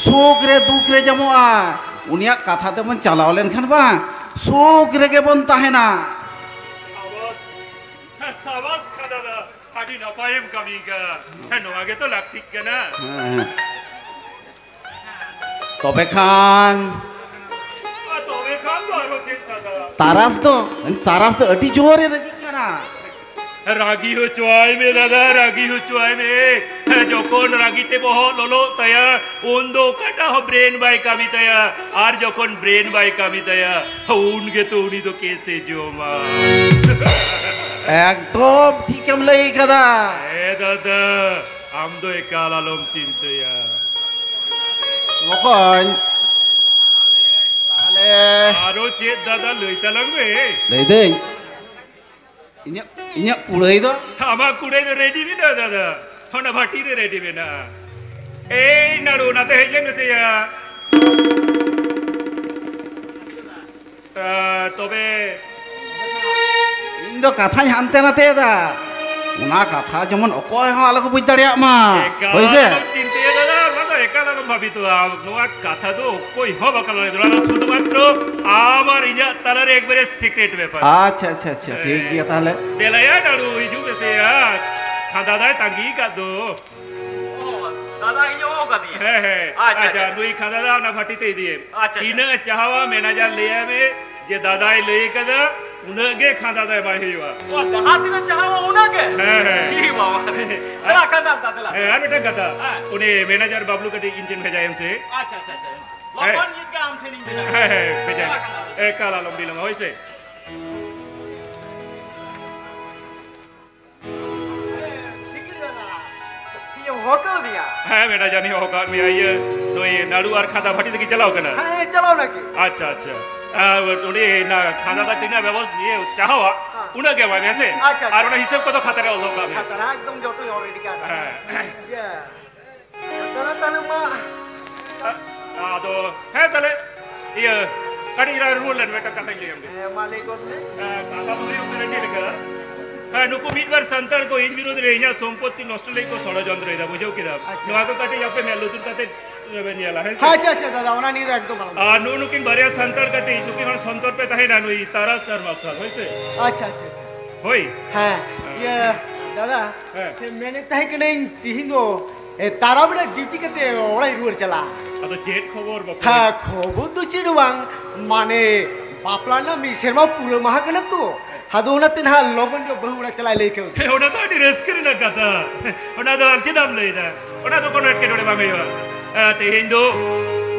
ᱥᱩᱠ ᱨᱮ ᱫᱩᱠ ᱨᱮ ᱧᱟᱢᱚᱜᱼᱟ, ᱩᱱᱤᱭᱟᱜ ᱠᱟᱛᱷᱟ ᱛᱮᱵᱚᱱ ᱪᱟᱞᱟᱣ ᱞᱮᱱᱠᱷᱟᱱ ᱵᱟᱝ ᱥᱩᱠ ᱨᱮᱜᱮ ᱵᱚᱱ ᱛᱟᱦᱮᱱᱟ᱾ ᱥᱟᱵᱟᱥ, ᱥᱟᱵᱟᱥ ᱠᱷᱟᱸᱫᱟ ᱫᱟ, ᱟᱹᱰᱤ ᱱᱟᱯᱟᱭᱮᱢ ᱠᱟᱹᱢᱤ ᱠᱟᱫᱟ᱾ ᱦᱮᱸ, ᱱᱚᱣᱟ ᱜᱮᱛᱚ ᱞᱟᱹᱠᱛᱤᱜ ᱠᱟᱱᱟ᱾ ᱦᱮᱸ, ᱦᱮᱸ᱾ ᱛᱚᱵᱮ ᱠᱷᱟᱱ ᱟᱨ ᱛᱚᱵᱮ ᱠᱷᱟᱱ ᱫᱚ ᱟᱨᱚ ᱪᱮᱫ ᱫᱟᱫᱟ? ᱛᱟᱨᱟᱥ ᱫᱚ, ᱛᱟᱨᱟᱥ ᱫᱚ ᱟᱹᱰᱤ ᱡᱳᱨᱮ ᱨᱟᱹᱜᱤᱜ ᱠᱟᱱᱟ᱾ ᱨᱟᱹᱜᱤ ᱦᱚᱪᱚᱣᱟᱭ ᱢᱮ ᱫᱟᱫᱟ, ᱨᱟᱹᱜᱤ ᱦᱚᱪᱚᱣᱟᱭ ᱢᱮ᱾ ᱡᱚᱠᱷᱚᱱ ᱨᱟᱹᱜᱤ ᱛᱮ ᱵᱚᱦᱚᱜ ᱞᱚᱞᱚᱜ ᱛᱟᱭᱟ, ᱩᱱ ᱫᱚ ᱚᱠᱟᱴᱟᱜ ᱦᱚᱸ ᱵᱨᱮᱱ ᱵᱟᱭ ᱠᱟᱹᱢᱤ ᱛᱟᱭᱟ, ᱟᱨ ᱡᱚᱠᱷᱚᱱ ᱵᱨᱮᱱ ᱵᱟᱭ ᱠᱟᱹᱢᱤ ᱛᱟᱭᱟ, ᱩᱱ ᱜᱮᱛᱚ ᱩᱱᱤ ᱫᱚ ᱠᱮᱥᱮ ᱡᱚᱢᱟ᱾ ᱮᱠᱫᱚᱢ ᱴᱷᱤᱠᱮᱢ ᱞᱟᱹᱭ ᱠᱟᱫᱟ᱾ ᱦᱮᱸ ᱫᱟᱫᱟ, ᱟᱢ ᱫᱚ ᱮᱠᱟᱞ ᱟᱞᱚᱢ ᱪᱤᱱᱛᱟᱹᱭᱟ᱾ ᱵᱚᱠᱚᱧ, ᱛᱟᱦᱞᱮ ᱟᱨᱚ ᱪᱮᱫ ᱫᱟᱫᱟ, ᱞᱟᱹᱭ ᱛᱟᱞᱟᱝ ᱢᱮ᱾ ᱞᱟᱹᱭᱫᱟᱹᱧ, ᱤᱧᱟᱹᱜ, ᱤᱧᱟᱹᱜ ᱠᱩᱲᱟᱹᱭ ᱫᱚ? ᱟᱢᱟᱜ ᱠᱩᱲᱟᱹᱭ ᱫᱚ ᱨᱮᱰᱤ ᱢᱮᱱᱟᱜᱼᱟ ᱫᱟᱫᱟ, ᱚᱱᱟ ᱵᱷᱟᱹᱴᱤ ᱨᱮ ᱨᱮᱰᱤ ᱢᱮᱱᱟᱜᱼᱟ᱾ ᱮᱭ ᱱᱟᱲᱩ, ᱚᱱᱟᱛᱮ ᱦᱮᱡ ᱞᱮᱱ ᱢᱮᱥᱮᱭᱟ᱾ ᱟ, ᱛᱚᱵᱮ ᱤᱧ ᱫᱚ ᱠᱟᱛᱷᱟᱧ ᱦᱟᱱᱛᱮ ᱱᱟᱛᱮᱭᱮᱫᱟ, ᱚᱱᱟ ᱠᱟᱛᱷᱟ ᱡᱮᱢᱚᱱ ᱚᱠᱚᱭ ᱦᱚᱸ ᱟᱞᱚ ᱠᱚ ᱵᱩᱡᱽ ᱫᱟᱲᱮᱭᱟᱜ ᱢᱟ᱾ ᱮᱠᱟᱞ ᱦᱳᱭ ᱥᱮ? ᱟᱞᱚᱢ ᱪᱤᱱᱛᱟᱹᱭᱟ ᱫᱟᱫᱟ, ᱚᱱᱟ ᱫᱚ ᱮᱠᱟᱞ ᱟᱞᱚᱢ ᱵᱷᱟᱵᱤᱛᱚᱜᱼᱟ᱾ ᱱᱚᱣᱟ ᱠᱟᱛᱷᱟ ᱫᱚ ᱚᱠᱚᱭ ᱦᱚᱸ ᱵᱟᱠᱚ ᱞᱟᱹᱭ ᱫᱟᱲᱮᱭᱟᱜᱼᱟ, ᱥᱩᱫᱷᱩ ᱢᱟᱛᱨᱚ ᱟᱢ ᱟᱨ ᱤᱧᱟᱹᱜ ᱛᱟᱞᱟᱨᱮ ᱮᱠᱵᱟᱨᱮ ᱥᱤᱠᱨᱮᱴ ᱵᱮᱯᱟᱨ᱾ ᱟᱪᱪᱷᱟ, ᱟᱪᱪᱷᱟ, ᱟᱪᱪᱷᱟ, ᱴᱷᱤᱠ ᱜᱮᱭᱟ ᱛᱟᱦᱞᱮ᱾ ᱫᱮᱞᱟᱭᱟ ᱱᱟᱲᱩ, ᱦᱤᱡᱩᱜ ᱢᱮᱥᱮᱭᱟ, ᱠᱷᱟᱸᱫᱟ ᱫᱟᱭ ᱛᱟᱺᱜᱤ ᱠᱟᱫ ᱫᱚ᱾ ᱫᱟᱫᱟ, ᱤᱧ ᱦᱚᱦᱚ ᱠᱟᱫᱤᱧᱟ᱾ ᱦᱮᱸ, ᱦᱮᱸ᱾ ᱟᱪᱪᱷᱟ, ᱟᱪᱪᱷᱟ, ᱟᱪᱪᱷᱟ᱾ ᱱᱩᱭ ᱠᱷᱟᱸᱫᱟ ᱫᱟ ᱚᱱᱟ ᱵᱷᱟᱴᱤ ᱛᱮ ᱤᱫᱤᱭᱮᱢ᱾ ᱟᱪᱪᱷᱟ, ᱟᱪᱪᱷᱟ᱾ ᱛᱤᱱᱟᱹᱜ ᱮ ᱪᱟᱦᱟᱣᱟ, ᱢᱮᱱᱮᱡᱟᱨ ᱞᱟᱹᱭᱟᱭ ᱢᱮ ᱡᱮ ᱫᱟᱫᱟᱭ ᱞᱟᱹᱭ ᱠᱟᱫᱟ, ᱩᱱᱟᱹᱜ ᱜᱮ ᱠᱷᱟᱸᱫᱟ ᱫᱚ ᱮᱢᱟᱭ ᱦᱩᱭᱩᱜᱼᱟ᱾ ᱚ, ᱡᱟᱦᱟᱸ ᱛᱤᱱᱟᱹᱜ ᱪᱟᱦᱟᱣᱟ ᱩᱱᱟᱹᱜ ᱜᱮ? ᱦᱮᱸ, ᱦᱮᱸ᱾ ᱤ ᱵᱟᱵᱟ ᱨᱮ᱾ ᱫᱮᱞᱟ, ᱠᱷᱟᱸᱫᱟ ᱫᱟ, ᱫᱮᱞᱟ᱾ ᱦᱮᱸ, ᱟᱨ ᱢᱤᱫᱴᱟᱝ ᱠᱟᱛᱷᱟ᱾ ᱦᱮᱸ᱾ ᱩᱱᱤ ᱢᱮᱱᱮᱡᱟᱨ ᱵᱟᱵᱞᱩ ᱠᱟᱹᱴᱤᱡ ᱤᱧ ᱴᱷᱮᱱ ᱵᱷᱮᱡᱟᱭᱮᱢ ᱥᱮ᱾ ᱟᱪᱪᱷᱟ, ᱟᱪᱪᱷᱟ, ᱟᱪᱪᱷᱟ᱾ ᱦᱮᱸ᱾ ᱞᱚᱜᱚᱱ ᱧᱚᱜ ᱜᱮ ᱟᱢ ᱴᱷᱮᱱᱤᱧ ᱵᱷᱮᱡᱟ ᱦᱮᱸ, ᱦᱮᱸ, ᱵᱷᱮᱡᱟᱭ ᱢᱮ᱾ ᱫᱮᱞᱟ, ᱠᱷᱟᱸᱫᱟ ᱫᱟ᱾ ᱮᱠᱟᱞ ᱟᱞᱚᱢ ᱵᱤᱞᱚᱢᱟ, ᱦᱳᱭ ᱥᱮ? ᱤᱭᱟᱹ, ᱦᱚᱦᱚ ᱠᱟᱣᱫᱤᱧᱟ? ᱦᱮᱸ, ᱢᱮᱱᱟ ᱡᱟᱹᱱᱤᱡ ᱦᱚᱦᱚ ᱠᱟᱜ ᱢᱮᱭᱟ᱾ ᱤᱭᱟᱹ, ᱱᱩᱭ ᱱᱟᱲᱩ ᱟᱨ ᱠᱷᱟᱸᱫᱟ ᱵᱷᱟᱹᱴᱤ ᱛᱮᱜᱮ ᱪᱟᱞᱟᱣ ᱠᱟᱱᱟ? ᱦᱮᱸ, ᱦᱮᱸ, ᱪᱟᱞᱟᱣ ᱱᱟᱠᱤ᱾ ᱟᱪᱪᱷᱟ, ᱟᱪᱪᱷᱟ᱾ ᱟᱨ ᱩᱱᱤ ᱚᱱᱟ ᱠᱷᱟᱸᱫᱟ ᱫᱟ ᱛᱤᱱᱟᱹᱜ ᱵᱮᱵᱚᱥ-, ᱤᱭᱟᱹ, ᱪᱟᱦᱟᱣᱟ, ᱦᱮᱸ᱾ ᱩᱱᱟᱹᱜ ᱜᱮ ᱮᱢᱟᱭ ᱢᱮ, ᱦᱮᱸ ᱥᱮ? ᱟᱪᱪᱷᱟ, ᱟᱪᱪᱷᱟ᱾ ᱟᱨ ᱚᱱᱟ ᱦᱤᱥᱟᱹᱵ ᱠᱚᱫᱚ ᱠᱷᱟᱛᱟ ᱨᱮ ᱚᱞ ᱫᱚᱦᱚ ᱠᱟᱜ ᱢᱮ᱾ ᱠᱷᱟᱛᱟ ᱨᱮ ᱮᱠᱫᱚᱢ ᱡᱚᱛᱚᱧ ᱚᱞ ᱨᱮᱰᱤ ᱠᱟᱜ ᱠᱟᱱᱟ᱾ ᱦᱮᱸ᱾ ᱤᱭᱟᱹ, ᱫᱟᱫᱟ, ᱛᱟᱦᱞᱮ ᱢᱟ᱾ ᱟ-, ᱟᱫᱚ, ᱦᱮᱸ, ᱛᱟᱦᱞᱮ, ᱤᱭᱟᱹ, ᱠᱟᱹᱴᱤᱡ ᱨᱟ-, ᱨᱩᱣᱟᱹᱲ ᱞᱮᱱ, ᱢᱤᱫᱴᱟᱝ ᱠᱟᱛᱷᱟᱧ ᱞᱟᱹᱭᱟᱢ ᱜᱮ᱾ ᱦᱮᱸ, ᱢᱟ ᱞᱟᱹᱭ ᱜᱚᱫ ᱢᱮ᱾ ᱮ, ᱠᱟᱛᱷᱟ ᱫᱚ ᱦᱩᱭᱩᱜ ᱠᱟᱱᱟ ᱪᱮᱫ ᱞᱮᱠᱟ? ᱦᱮᱸ, ᱱᱩᱠᱩ ᱢᱤᱫ ᱵᱟᱨ ᱥᱟᱱᱛᱟᱲ ᱠᱚ ᱤᱧ ᱵᱤᱨᱩᱫᱷ ᱨᱮ ᱤᱧᱟᱹᱜ ᱥᱚᱢᱯᱚᱛᱛᱤ ᱱᱚᱥᱴᱚ ᱞᱟᱹᱜᱤᱫ ᱠᱚ ᱥᱚᱲᱚᱡᱚᱱᱛᱨᱚᱭᱮᱫᱟ, ᱵᱩᱡᱷᱟᱹᱣ ᱠᱮᱫᱟᱢ? ᱟᱪᱪᱷᱟ᱾ ᱱᱚᱣᱟ ᱠᱚ ᱠᱟᱹᱴᱤᱡ ᱟᱯᱮ ᱢᱮᱫ ᱞᱩᱛᱩᱨ ᱠᱟᱛᱮ ᱵᱮᱱ ᱧᱮᱞᱟ, ᱦᱮᱸ ᱥᱮ? ᱟᱪᱪᱷᱟ, ᱟᱪᱪᱷᱟ, ᱫᱟᱫᱟ, ᱚᱱᱟ ᱱᱤᱭᱮ ᱫᱚ ᱮᱠᱫᱚᱢ ᱟᱞᱚᱢ ᱟᱨ ᱱᱩᱜᱼᱩ ᱱᱩᱠᱤᱱ ᱵᱟᱨᱭᱟ ᱥᱟᱱᱛᱟᱲ ᱠᱟᱹᱴᱤᱡ, ᱱᱩᱠᱤᱱ ᱦᱚᱲ ᱥᱚᱱᱛᱚᱨ ᱯᱮ ᱛᱟᱦᱮᱱᱟ, ᱱᱩᱭ ᱛᱟᱨᱟᱥ ᱟᱨ ᱢᱟᱨᱥᱟᱞ, ᱦᱳᱭ ᱥᱮ? ᱟᱪᱪᱷᱟ, ᱟᱪᱪᱷᱟ, ᱟᱪᱪᱷᱟ᱾ ᱦᱳᱭ᱾ ᱦᱮᱸ, ᱤᱭᱟᱹ, ᱫᱟᱫᱟ, ᱦᱮᱸ᱾ ᱢᱮᱱᱮᱫ ᱛᱟᱦᱮᱸ ᱠᱟᱹᱱᱟᱹᱧ, ᱛᱤᱦᱤᱧ ᱫᱚ, ᱮ, ᱛᱟᱨᱟ ᱵᱮᱲᱟ ᱰᱤᱭᱩᱴᱤ ᱠᱟᱛᱮ ᱚᱲᱟᱜ ᱤᱧ ᱨᱩᱣᱟᱹᱲ ᱪᱟᱞᱟᱜᱼᱟ᱾ ᱟᱫᱚ ᱪᱮᱫ ᱠᱷᱚᱵᱚᱨ ᱵᱟᱯᱩ? ᱦᱮᱸ, ᱠᱷᱚᱵᱚᱨ ᱫᱚ ᱪᱮᱫ ᱦᱚᱸ ᱵᱟᱝ, ᱢᱟᱱᱮ, ᱵᱟᱯᱞᱟ ᱨᱮᱱᱟᱜ ᱢᱤᱫ ᱥᱮᱨᱢᱟ ᱯᱩᱨᱟᱹ ᱢᱟᱦᱟ ᱠᱟᱱᱟ ᱛᱚ, ᱟᱫᱚ ᱚᱱᱟᱛᱮ ᱱᱟᱦᱟᱜ ᱞᱚᱜᱚᱱ ᱧᱚᱜ ᱵᱟᱹᱦᱩ ᱚᱲᱟᱜ ᱪᱟᱞᱟᱜ ᱞᱟᱹᱭ ᱠᱮᱫ᱾ ᱦᱮᱸ, ᱚᱱᱟ ᱫᱚ ᱟᱹᱰᱤ ᱨᱟᱹᱥᱠᱟᱹ ᱨᱮᱱᱟᱜ ᱠᱟᱛᱷᱟ᱾ ᱚᱱᱟ ᱫᱚ ᱟᱨ ᱪᱮᱫᱟᱜ ᱮᱢ ᱞᱟᱹᱭᱫᱟ? ᱚᱱᱟ ᱫᱚ ᱠᱳᱱᱳ ᱮᱴᱠᱮᱴᱚᱬᱮ ᱵᱟᱝ ᱦᱩᱭᱩᱜᱼᱟ᱾ ᱮ, ᱛᱮᱦᱮᱧ ᱫᱚ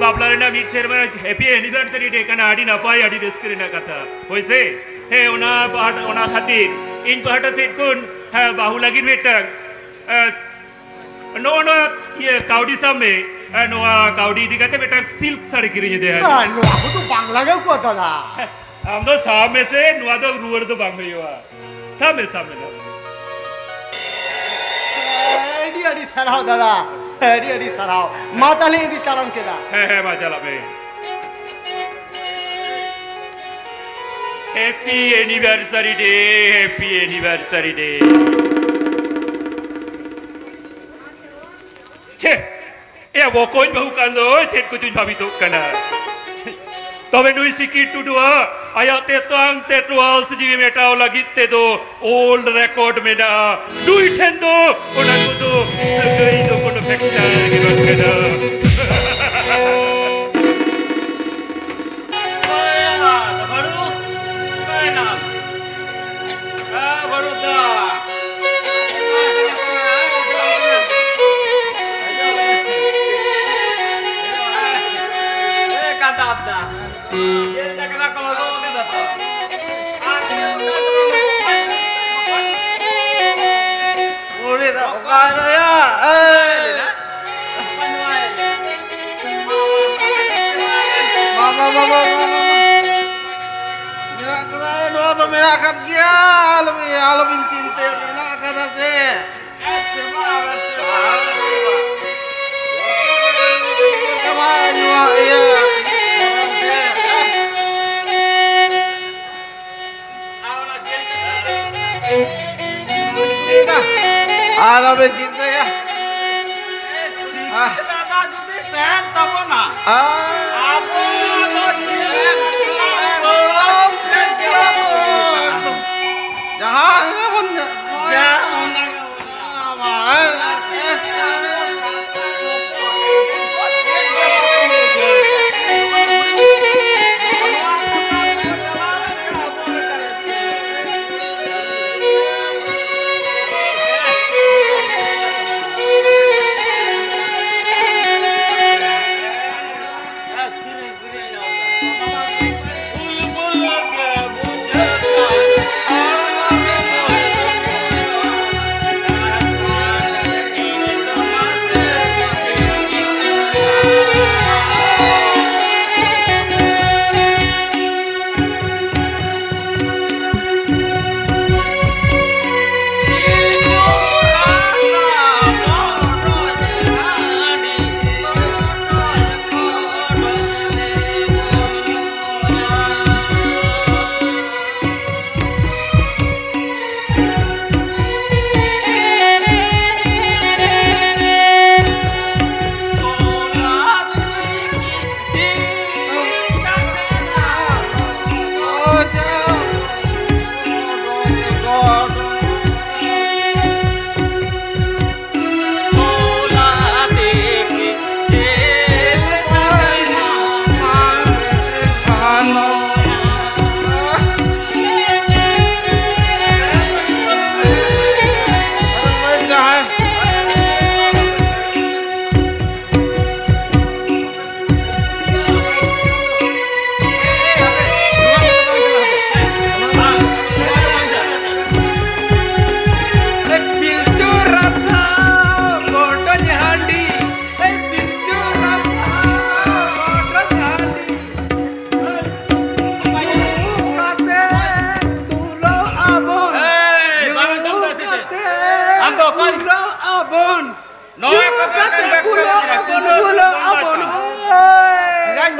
ᱵᱟᱯᱞᱟ ᱨᱮᱱᱟᱜ ᱢᱤᱫ ᱥᱮᱨᱢᱟ ᱦᱮᱯᱤ ᱮᱱᱤᱵᱷᱟᱨᱥᱟᱨᱤ ᱰᱮ ᱠᱟᱱᱟ, ᱟᱹᱰᱤ ᱱᱟᱯᱟᱭ, ᱟᱹᱰᱤ ᱨᱟᱹᱥᱠᱟᱹ ᱨᱮᱱᱟᱜ ᱠᱟᱛᱷᱟ, ᱦᱳᱭ ᱥᱮ? ᱦᱮᱸ, ᱚᱱᱟ ᱯᱟᱦᱴᱟ, ᱚᱱᱟ ᱠᱷᱟᱹᱛᱤᱨ ᱤᱧ ᱯᱟᱦᱴᱟ ᱥᱮᱫ ᱠᱷᱚᱱ, ᱦᱮᱸ, ᱵᱟᱹᱦᱩ ᱞᱟᱹᱜᱤᱫ ᱢᱤᱫᱴᱟᱝ, ᱮ, ᱱᱚᱜᱼᱚ ᱱᱚᱣᱟ ᱤᱭᱟᱹ ᱠᱟᱹᱣᱰᱤ ᱥᱟᱵ ᱢᱮ, ᱮ, ᱱᱚᱣᱟ ᱠᱟᱹᱣᱰᱤ ᱤᱫᱤ ᱠᱟᱛᱮ ᱢᱤᱫᱴᱟᱝ ᱥᱤᱞᱠ ᱥᱟᱹᱲᱤ ᱠᱤᱨᱤᱧ ᱤᱫᱤᱭᱟ᱾ ᱟᱨ ᱱᱚᱣᱟ ᱠᱚᱫᱚ ᱵᱟᱝ ᱞᱟᱜᱟᱣ ᱠᱚᱣᱟ, ᱫᱟᱫᱟ᱾ ᱟᱢ ᱫᱚ ᱥᱟᱵ ᱢᱮᱥᱮ, ᱱᱚᱣᱟ ᱫᱚ ᱨᱩᱣᱟᱹᱲ ᱫᱚ ᱵᱟᱝ ᱦᱩᱭᱩᱜᱼᱟ᱾ ᱥᱟᱵ ᱢᱮ, ᱥᱟᱵ ᱢᱮ, ᱥᱟᱵ ᱢᱮ᱾ ᱟᱹᱰᱤ, ᱟᱹᱰᱤ ᱥᱟᱨᱦᱟᱣ, ᱫᱟᱫᱟ᱾ ᱟᱹᱰᱤ, ᱟᱹᱰᱤ ᱥᱟᱨᱦᱟᱣ᱾ ᱢᱟ, ᱛᱟᱦᱞᱮ ᱤᱧ ᱫᱩᱧ ᱛᱟᱲᱟᱢ ᱠᱮᱫᱟ᱾ ᱦᱮᱸ, ᱦᱮᱸ, ᱢᱟ, ᱪᱟᱞᱟᱜ ᱢᱮ᱾ Happy anniversary day, happy anniversary day. ᱪᱷᱮ, ᱮᱭᱟ ᱵᱚᱠᱚᱧ ᱵᱟᱹᱦᱩ ᱠᱟᱱ ᱫᱚ ᱪᱮᱫ ᱠᱚᱪᱚᱧ ᱵᱷᱟᱵᱤᱛᱚᱜ ᱠᱟᱱᱟ᱾ ᱛᱚᱵᱮ ᱱᱩᱭ ᱥᱤᱠᱤᱨ ᱴᱩᱰᱩᱣᱟᱜ ᱟᱭᱟᱜ ᱛᱮᱛᱟᱝ ᱛᱮᱛᱣᱟᱥ ᱡᱤᱣᱤ ᱢᱮᱴᱟᱣ ᱞᱟᱹᱜᱤᱫ ᱛᱮᱫᱚ old record ᱢᱮᱱᱟᱜᱼᱟ᱾ ᱱᱩᱭ ᱴᱷᱮᱱ ᱫᱚ ᱚᱱᱟ ᱠᱚᱫᱚ ᱥᱟᱹᱜᱟᱹᱭ ᱫᱚ ᱠᱳᱱᱳ ᱩᱱᱤ ᱫᱚ ᱚᱠᱟᱭ ᱱᱟᱭᱟ? ᱮᱭ! ᱢᱟ, ᱢᱟ, ᱢᱟ, ᱢᱟ᱾ ᱢᱮᱱᱟᱜ ᱠᱟᱫᱟ, ᱱᱚᱣᱟ ᱫᱚ ᱢᱮᱱᱟᱜ ᱟᱠᱟᱫ ᱜᱮᱭᱟ᱾ ᱟᱞᱚᱵᱤᱱ, ᱟᱞᱚᱵᱤᱱ ᱪᱤᱱᱛᱟᱹᱭᱟ, ᱢᱮᱱᱟᱜ ᱟᱠᱟᱫᱟ ᱥᱮ᱾ ᱱᱚᱣᱟ ᱤᱭᱟᱹ᱾ ᱟᱨ ᱟᱵᱮ ᱪᱤᱱᱛᱟᱹᱭᱟ᱾ ᱥᱤᱠᱷᱟᱹ ᱫᱟᱫᱟ ᱡᱩᱫᱤ ᱛᱟᱦᱮᱱ ᱛᱟᱵᱚᱱᱟ, ᱟᱨ ᱟᱵᱚ ᱫᱚ ᱪᱮᱫ ᱮᱠᱫᱚᱢ, ᱮᱠᱫᱚᱢ, ᱮᱠᱫᱚᱢ᱾ ᱡᱟᱦᱟᱸ ᱜᱮᱵᱚᱱ ᱡᱟᱦᱟᱸ ᱚᱱᱟ ᱜᱮ᱾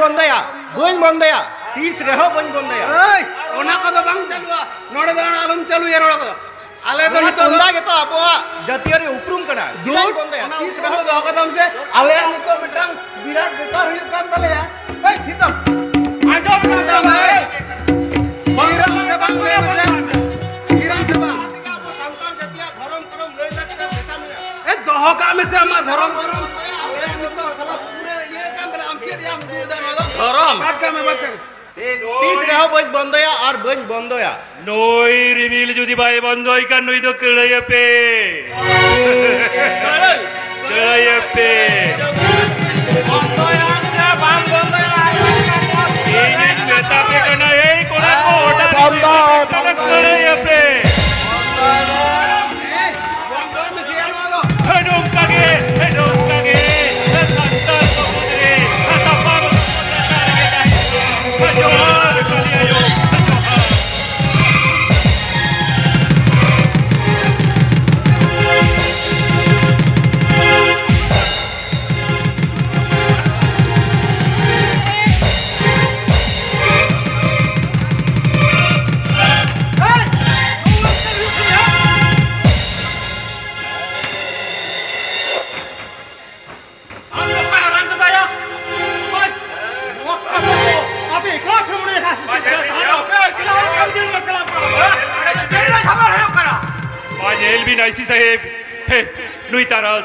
ᱵᱚᱱᱫᱚᱭᱟ, ᱵᱟᱹᱧ ᱵᱚᱱᱫᱚᱭᱟ, ᱛᱤᱥ ᱨᱮᱦᱚᱸ ᱵᱟᱹᱧ ᱵᱚᱱᱫᱚᱭᱟ᱾ ᱮᱭ, ᱚᱱᱟ ᱠᱚᱫᱚ ᱵᱟᱝ ᱪᱟᱹᱞᱩᱜᱼᱟ᱾ ᱱᱚᱰᱮ ᱫᱚ ᱟᱞᱚᱢ ᱪᱟᱹᱞᱩᱭᱟ ᱱᱚᱰᱮ ᱫᱚ᱾ ᱟᱞᱮ ᱫᱚ ᱱᱚᱣᱟ ᱱᱤᱛᱚᱜ ᱫᱚ ᱛᱩᱢᱫᱟᱜ ᱜᱮᱛᱚ ᱟᱵᱚᱣᱟᱜ ᱡᱟᱹᱛᱤᱭᱟᱹᱨᱤ ᱩᱯᱨᱩᱢ ᱠᱟᱱᱟ᱾ ᱪᱮᱫᱟᱜ ᱤᱧ ᱵᱚᱱᱫᱚᱭᱟ? ᱚᱱᱟ ᱛᱤᱥ ᱩᱯᱨᱩᱢ ᱨᱮᱦᱚᱸ ᱫᱚ ᱫᱚᱦᱚ ᱠᱟᱛᱟᱢ ᱥᱮ, ᱟᱞᱮᱭᱟᱜ ᱱᱤᱛᱚᱜ ᱢᱤᱫᱴᱟᱝ ᱵᱤᱨᱟᱴ ᱵᱮᱯᱟᱨ ᱦᱩᱭᱩᱜ ᱠᱟᱱ ᱛᱟᱞᱮᱭᱟ᱾ ᱮᱭ, ᱛᱷᱤᱨ ᱛᱟᱢ᱾ ᱟᱸᱡᱚᱢ ᱠᱟᱱ ᱛᱟᱢᱟ, ᱮᱭ᱾ ᱛᱷᱤᱨᱟᱢ ᱥᱮ ᱵᱟᱝ ᱞᱟᱹᱭ ᱢᱮᱥᱮ? ᱛᱷᱤᱨᱟᱢ ᱥᱮ ᱵᱟᱝ? ᱟᱵᱚ ᱥᱟᱱᱛᱟᱲ ᱡᱟᱹᱛᱤᱭᱟᱜ ᱫᱷᱚᱨᱚᱢ ᱠᱚᱨᱚᱢ ᱞᱟᱹᱭ ᱞᱟᱠᱪᱟᱨ ᱢᱮᱥᱟ ᱢᱮᱱᱟᱜᱼᱟ᱾ ᱮ, ᱫᱚᱦᱚ ᱠᱟᱜ ᱢᱮᱥᱮ ᱟᱢᱟᱜ ᱫᱷᱚᱨᱚᱢ ᱠᱚᱨᱚᱢ᱾ ᱟᱞᱮᱭᱟᱜ ᱱᱤᱛᱚᱜ ᱥᱟᱞᱟ ᱯᱩᱨᱟᱹ ᱤᱭᱟᱹ ᱠᱟᱱ ᱛᱟᱞᱮᱭᱟ, ᱟᱢ ᱪᱮᱫ ᱭᱟᱢ ᱩᱫᱩᱜ ᱮᱫᱟ ᱱᱚᱣᱟ ᱫᱚ? ᱫᱷᱚᱨᱚᱢ᱾ ᱵᱟᱫ ᱠᱟᱜ ᱢᱮ, ᱵᱟᱫ ᱠᱟᱜ ᱢᱮ᱾ ᱛᱤᱥ ᱨᱮᱦᱚᱸ ᱵᱟᱹᱧ ᱵᱚᱱᱫᱚᱭᱟ ᱟᱨ ᱵᱟᱹᱧ ᱵᱚᱱᱫᱚᱭᱟ᱾ ᱱᱩᱭ ᱨᱤᱢᱤᱞ ᱡᱩᱫᱤ ᱵᱟᱭ ᱵᱚᱱᱫᱚᱭ ᱠᱷᱟᱱ ᱱᱩᱭ ᱫᱚ ᱠᱟᱹᱲᱟᱹᱭᱟᱯᱮ᱾ ᱠᱟᱹᱲᱟᱹᱭᱟᱯᱮ᱾ ᱵᱚᱱᱫᱚᱭᱟ ᱥᱮ ᱵᱟᱢ ᱵᱚᱱᱫᱚᱭᱟ? ᱤᱧᱤᱧ ᱢᱮᱛᱟ ᱯᱮ ᱠᱟᱱᱟ, ᱮᱭ ᱠᱚᱲᱟ ᱠᱚ, ᱚᱰᱟᱣ ᱵᱚᱱᱫᱚ, ᱵᱚᱱᱫᱚ᱾ ᱠᱟᱹᱲᱟᱹᱭᱟᱯᱮ᱾ ᱦᱮᱸ, ᱱᱚᱝᱠᱟ ᱜᱮ, ᱦᱮᱸ, ᱱᱚᱝᱠᱟ ᱜᱮ, ᱦᱮᱸ, ᱥᱟᱱᱛᱟᱲ ᱠᱚ ᱢᱩᱫᱽᱨᱮ, ᱦᱮᱸ, ᱛᱟᱯᱟᱢ ᱦᱮᱸ, ᱡᱚᱦᱟᱨ, ᱠᱟᱞᱤ ᱟᱭᱳ, ᱦᱮᱸ, ᱡᱚᱦᱟᱨ᱾ ᱢᱟ ᱧᱮᱞ ᱵᱤᱱ ᱟᱭᱥᱤ ᱥᱟᱦᱮᱵ, ᱦᱮ, ᱱᱩᱭ ᱛᱟᱨᱟᱥ,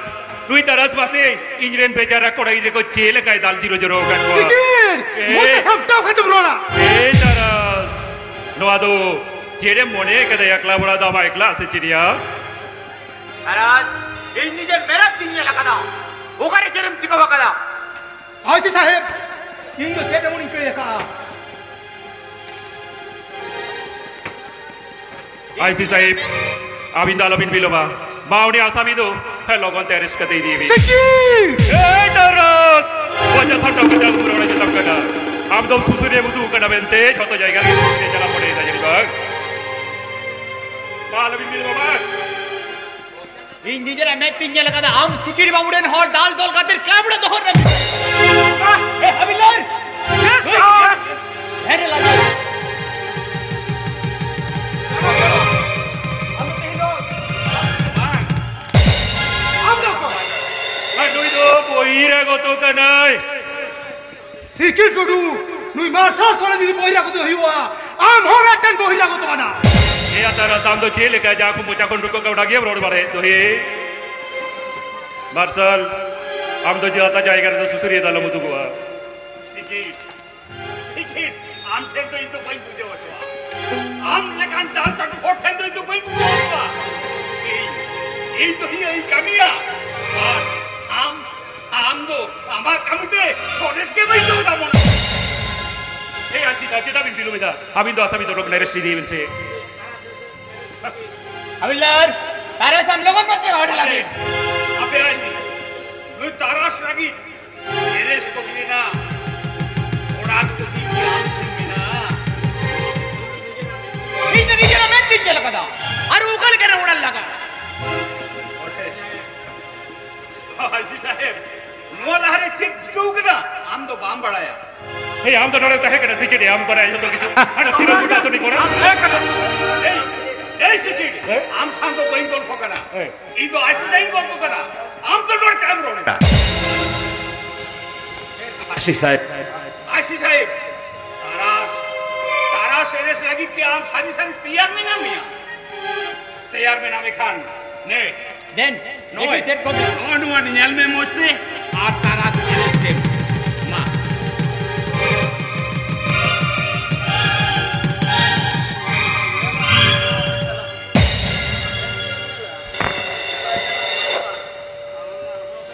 ᱱᱩᱭ ᱛᱟᱨᱟᱥ ᱢᱟᱥᱮ ᱤᱧ ᱨᱮᱱ ᱵᱮᱪᱟᱨᱟ ᱠᱚᱲᱟ ᱜᱤᱫᱽᱨᱟᱹ ᱠᱚ ᱪᱮᱫ ᱞᱮᱠᱟᱭ ᱫᱟᱞ ᱡᱤᱨᱟᱹ ᱡᱚᱨᱚ ᱟᱠᱟᱫ ᱠᱚᱣᱟ᱾ ᱥᱤᱠᱤᱨ! ᱮ, ᱢᱚᱪᱟ ᱥᱟᱢᱴᱟᱣ ᱠᱟᱛᱮᱢ ᱨᱚᱲᱟ᱾ ᱮ ᱛᱟᱨᱟᱥ, ᱱᱚᱣᱟ ᱫᱚ ᱪᱮᱫ ᱮᱢ ᱢᱚᱱᱮ ᱠᱟᱫᱟ ᱮᱠᱞᱟ ᱵᱚᱲᱟ ᱫᱚ ᱟᱢᱟᱜ ᱮᱠᱞᱟ ᱥᱮ ᱪᱮᱫ ᱭᱟ? ᱢᱚᱦᱟᱨᱟᱡᱽ, ᱤᱧ ᱱᱤᱡᱮᱨ ᱢᱮᱫ ᱛᱤᱧ ᱧᱮᱞ ᱟᱠᱟᱫᱟ᱾ ᱚᱠᱟᱨᱮ ᱪᱮᱫ ᱮᱢ ᱪᱤᱠᱟᱹ ᱟᱠᱟᱫᱟ? ᱟᱭᱥᱤ ᱥᱟᱦᱮᱵ, ᱤᱧ ᱫᱚ ᱪᱮᱫ ᱮᱢ ᱤᱧ ᱠᱟᱹᱭ ᱟᱠᱟᱫᱼᱟ? ᱟᱭᱥᱤ ᱥᱟᱦᱮᱵ, ᱟᱹᱵᱤᱱ ᱫᱚ ᱟᱞᱚᱵᱤᱱ ᱵᱤᱞᱚᱢᱟ᱾ ᱢᱟ, ᱩᱱᱤ ᱟᱥᱟᱢᱤ ᱫᱚ, ᱦᱮᱸ, ᱞᱚᱜᱚᱱ ᱛᱮ arrest ᱠᱟᱛᱮ ᱤᱫᱤᱭᱮ ᱵᱤᱱ᱾ ᱥᱤᱠᱤ! ᱮᱭ ᱱᱟᱨᱟᱡᱽ! ᱵᱚᱡᱟ ᱥᱟᱢᱴᱟᱣ ᱠᱟᱛᱮ ᱟᱞᱚᱢ ᱨᱚᱲᱟ, ᱡᱚᱛᱟᱢ ᱠᱟᱱᱟ᱾ ᱟᱢ ᱫᱚᱢ ᱥᱩᱥᱩᱨᱤᱭᱟᱹᱢ ᱩᱫᱩᱜ ᱟᱠᱟᱱᱟ ᱢᱮᱱᱛᱮ ᱡᱷᱚᱛᱚ ᱡᱟᱭᱜᱟ ᱨᱮᱜᱮ ᱥᱩᱥᱩᱨᱤᱭᱟᱹ ᱪᱟᱞᱟᱣ ᱢᱚᱱᱮᱭᱮᱫᱟ ᱡᱟᱹᱱᱤᱡ ᱵᱟᱝ? ᱢᱟ, ᱟᱞᱚᱵᱤᱱ ᱵᱤᱞᱚᱢᱟ, ᱢᱟ᱾ ᱤᱧ ᱱᱤᱡᱮᱨᱟᱜ ᱢᱮᱫ ᱛᱤᱧ ᱧᱮᱞ ᱟᱠᱟᱫᱟ, ᱟᱢ ᱥᱤᱠᱤᱲ ᱵᱟᱹᱵᱩ ᱨᱮᱱ ᱦᱚᱲ ᱫᱟᱞ ᱛᱚᱞ ᱠᱟᱛᱮ ᱠᱞᱟᱵᱽ ᱨᱮ ᱫᱚᱦᱚ ᱨᱮ ᱢᱮᱱᱟᱜ ᱢᱮᱭᱟ᱾ ᱮ ᱦᱟᱵᱤᱞᱫᱟᱨ, ᱠᱤ ᱴᱩᱰᱩ, ᱱᱩᱭ ᱢᱟᱨᱥᱟᱞ ᱥᱚᱨᱮᱱ ᱡᱩᱫᱤ ᱵᱚᱦᱤᱨᱟᱜᱚᱛ ᱦᱩᱭᱩᱜᱼᱟ, ᱟᱢ ᱦᱚᱸ ᱢᱤᱫᱴᱟᱝ ᱵᱚᱦᱤᱨᱟᱜᱚᱛ ᱠᱟᱱᱟ᱾ ᱮᱭᱟ ᱛᱟᱨᱟᱥ, ᱟᱢ ᱫᱚ ᱪᱮᱫ ᱞᱮᱠᱟ ᱡᱟ ᱠᱚ ᱢᱚᱪᱟ ᱠᱷᱚᱱ ᱩᱰᱩᱠᱚᱜ ᱠᱟᱱᱟ ᱚᱱᱟ ᱜᱮᱢ ᱨᱚᱲ ᱵᱟᱲᱟᱭᱮᱫ ᱫᱚ ᱦᱮ? ᱢᱟᱨᱥᱟᱞ, ᱟᱢ ᱫᱚ ᱡᱟᱦᱟᱸ ᱡᱟᱭᱜᱟ ᱨᱮᱫᱚ ᱥᱩᱥᱟᱹᱨᱤᱭᱟᱹ ᱫᱚ ᱟᱞᱚᱢ ᱩᱫᱩᱜᱚᱜᱼᱟ᱾ ᱥᱤᱠᱤᱲ, ᱥᱤᱠᱤᱲ, ᱟᱢ ᱴᱷᱮᱱ ᱫᱚ ᱤᱧ ᱫᱚ ᱵᱟᱹᱧ ᱵᱩᱡᱷᱟᱹᱣ ᱦᱚᱪᱚᱜᱼᱟ᱾ ᱟᱢ ᱞᱮᱠᱟᱱ ᱰᱟᱱ ᱪᱟᱹᱰᱩ ᱦᱚᱲ ᱴᱷᱮᱱ ᱫᱚ ᱤᱧ ᱫᱚ ᱵᱟᱹᱧ ᱵᱩᱡᱷᱟᱹᱣ ᱦᱚᱪᱚᱜᱼᱟ᱾ ᱤᱧ, ᱤᱧ ᱫᱚ ᱤᱧ ᱠᱟᱹᱢᱤᱭᱟ᱾ ᱟᱨ ᱟᱢ, ᱟᱢ ᱫᱚ ᱟᱢᱟᱜ ᱠᱟᱹᱢᱤ ᱛᱮ ᱥᱚᱨᱮᱥ ᱜᱮ ᱵᱟᱹᱧ ᱧᱟᱢ ᱮᱫᱟ ᱢᱚᱱᱮ᱾ ᱮᱭ ᱟᱥᱤ ᱫᱟ, ᱪᱮᱫᱟᱜ ᱵᱤᱱ ᱵᱤᱞᱚᱢ ᱮᱫᱟ? ᱟᱹᱵᱤᱱ ᱫᱚ ᱟᱥᱟᱢᱤ ᱫᱚ ᱨᱮᱥᱴ ᱤᱫᱤᱭ ᱵᱤᱱ ᱥᱮ᱾ ᱦᱟᱵᱤᱞᱫᱟᱨ, ᱛᱟᱨᱟᱥ ᱟᱢ ᱞᱚᱜᱚᱱ ᱯᱟᱛᱮ ᱦᱚᱲ ᱞᱟᱜᱮ᱾ ᱟᱯᱮ ᱟᱥᱤ, ᱱᱩᱭ ᱛᱟᱨᱟᱥ ᱞᱟᱹᱜᱤᱫ ᱮᱨᱮᱥ ᱠᱚ ᱢᱮᱱᱟ, ᱚᱲᱟᱜ ᱠᱚ ᱢᱮᱱᱟ᱾ ᱤᱧ ᱫᱚ ᱱᱤᱡᱮᱨᱟᱜ ᱢᱮᱫ ᱛᱤᱧ ᱧᱮᱞ ᱟᱠᱟᱫᱟ᱾ ᱟᱨ ᱚᱠᱟ ᱞᱮᱠᱟᱨᱮ ᱚᱲᱟᱜ ᱞᱟᱜᱟ? ᱢᱟᱹᱡᱷᱤ ᱥᱟᱦᱮᱵ, ᱱᱚᱣᱟ ᱞᱟᱦᱟᱨᱮ ᱪᱮᱫ ᱪᱤᱠᱟᱹᱣ ᱠᱟᱱᱟ, ᱟᱢ ᱫᱚ ᱵᱟᱢ ᱵᱟᱲᱟᱭᱟ᱾ ᱮᱭ, ᱟᱢ ᱫᱚ ᱱᱚᱰᱮ ᱛᱟᱦᱮᱸ ᱠᱟᱱᱟ ᱥᱮ ᱪᱮᱫ? ᱟᱢ ᱵᱟᱲᱟᱭᱟ ᱡᱚᱛᱚ ᱠᱤᱪᱷᱩ᱾ ᱦᱟᱱᱟ ᱥᱤᱨᱟᱹ ᱜᱚᱴᱟ ᱟᱹᱛᱩ ᱨᱤᱱᱤᱡ ᱠᱚᱲᱟ᱾ ᱮᱭ, ᱮᱭ ᱥᱤᱠᱤᱲ, ᱦᱮᱸ? ᱟᱢ ᱥᱟᱶ ᱫᱚ ᱵᱟᱹᱧ ᱜᱚᱞᱯᱷᱚ ᱠᱟᱱᱟ᱾ ᱦᱮᱸ᱾ ᱤᱧ ᱫᱚ ᱟᱥᱤᱥ ᱥᱟᱦᱮᱵ ᱤᱧ ᱜᱚᱞᱯᱷᱚ ᱠᱟᱱᱟ᱾ ᱟᱢ ᱫᱚ ᱱᱚᱰᱮ ᱪᱮᱫ ᱮᱢ ᱨᱚᱲ ᱮᱫᱟ? ᱟᱥᱤᱥ ᱥᱟᱦᱮᱵ᱾ ᱟᱥᱤᱥ ᱥᱟᱦᱮᱵ, ᱛᱟᱨᱟᱥ, ᱛᱟᱨᱟᱥ ᱮᱨᱮᱥ ᱞᱟᱹᱜᱤᱫ ᱛᱮ ᱟᱢ ᱥᱟᱹᱨᱤ ᱥᱟᱹᱨᱤ ᱛᱮᱭᱟᱨ ᱢᱮᱱᱟᱜ ᱢᱮᱭᱟ? ᱛᱮᱭᱟᱨ ᱢᱮᱱᱟᱜ ᱢᱮ ᱠᱷᱟᱱ ᱱᱮ᱾ ᱫᱮᱱ, ᱱᱚᱜᱼᱚᱭ, ᱫᱮᱠᱷᱤ ᱪᱮᱫ ᱠᱚ ᱢᱮᱱᱟᱜᱼᱟ᱾ ᱱᱚᱜᱼᱚᱭ ᱱᱚᱣᱟ ᱧᱮᱞ ᱢᱮ ᱢᱚᱡᱽ ᱛᱮ ᱟᱨ ᱛᱟᱨᱟᱥ ᱮᱨᱮᱥ ᱛᱮᱢ᱾ ᱢᱟ᱾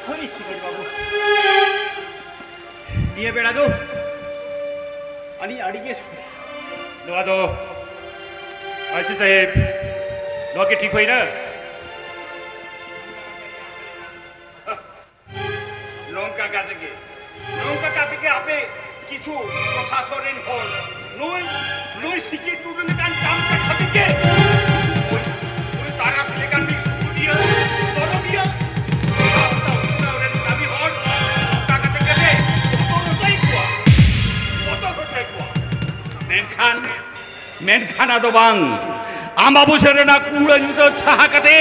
ᱦᱳᱭ, ᱥᱤᱠᱟᱹᱨ ᱵᱟᱹᱵᱩ᱾ ᱱᱤᱭᱟᱹ ᱵᱮᱲᱟ ᱫᱚ ᱟᱹᱰᱤ, ᱟᱹᱰᱤ ᱜᱮ ᱥᱩᱠᱨᱤ᱾ ᱱᱚᱣᱟ ᱫᱚ ᱢᱟᱹᱡᱷᱤ ᱥᱟᱦᱮᱵ, ᱱᱚᱣᱟ ᱠᱤ ᱴᱷᱤᱠ ᱦᱩᱭᱱᱟ? ᱱᱚᱝᱠᱟ ᱠᱟᱛᱮ ᱜᱮ, ᱱᱚᱝᱠᱟ ᱠᱟᱛᱮ ᱜᱮ ᱟᱯᱮ ᱠᱤᱪᱷᱩ ᱯᱨᱚᱥᱟᱥᱚᱱ ᱨᱮᱱ ᱦᱚᱲ ᱱᱩᱭ, ᱱᱩᱭ ᱥᱤᱠᱤ ᱴᱩᱰᱩ ᱞᱮᱠᱟᱱ ᱪᱟᱢᱪᱟ ᱠᱷᱟᱹᱛᱤᱨ ᱜᱮ ᱱᱩᱭ, ᱱᱩᱭ ᱛᱟᱨᱟᱥ ᱞᱮᱠᱟᱱ ᱢᱤᱫ ᱥᱩᱯᱩᱨᱤᱭᱟᱹ ᱫᱚᱨᱚᱫᱤᱭᱟᱹ ᱥᱟᱶᱛᱟ ᱩᱛᱱᱟᱹᱣ ᱨᱮᱱ ᱠᱟᱹᱢᱤ ᱦᱚᱲ ᱱᱚᱝᱠᱟ ᱠᱟᱛᱮ ᱜᱮᱞᱮ ᱵᱚᱛᱚᱨ ᱦᱚᱪᱚᱭᱮᱫ ᱠᱚᱣᱟ, ᱵᱚᱛᱚᱨ ᱦᱚᱪᱚᱭᱮᱫ ᱠᱚᱣᱟ᱾ ᱢᱮᱱᱠᱷᱟᱱ ᱢᱮᱱᱠᱷᱟᱱ ᱟᱫᱚ ᱵᱟᱝ, ᱟᱢᱵᱟᱵᱩᱥᱟᱹ ᱨᱮᱱᱟᱜ ᱠᱩᱲᱟᱹ ᱧᱩᱛᱟᱹ ᱥᱟᱦᱟ ᱠᱟᱛᱮ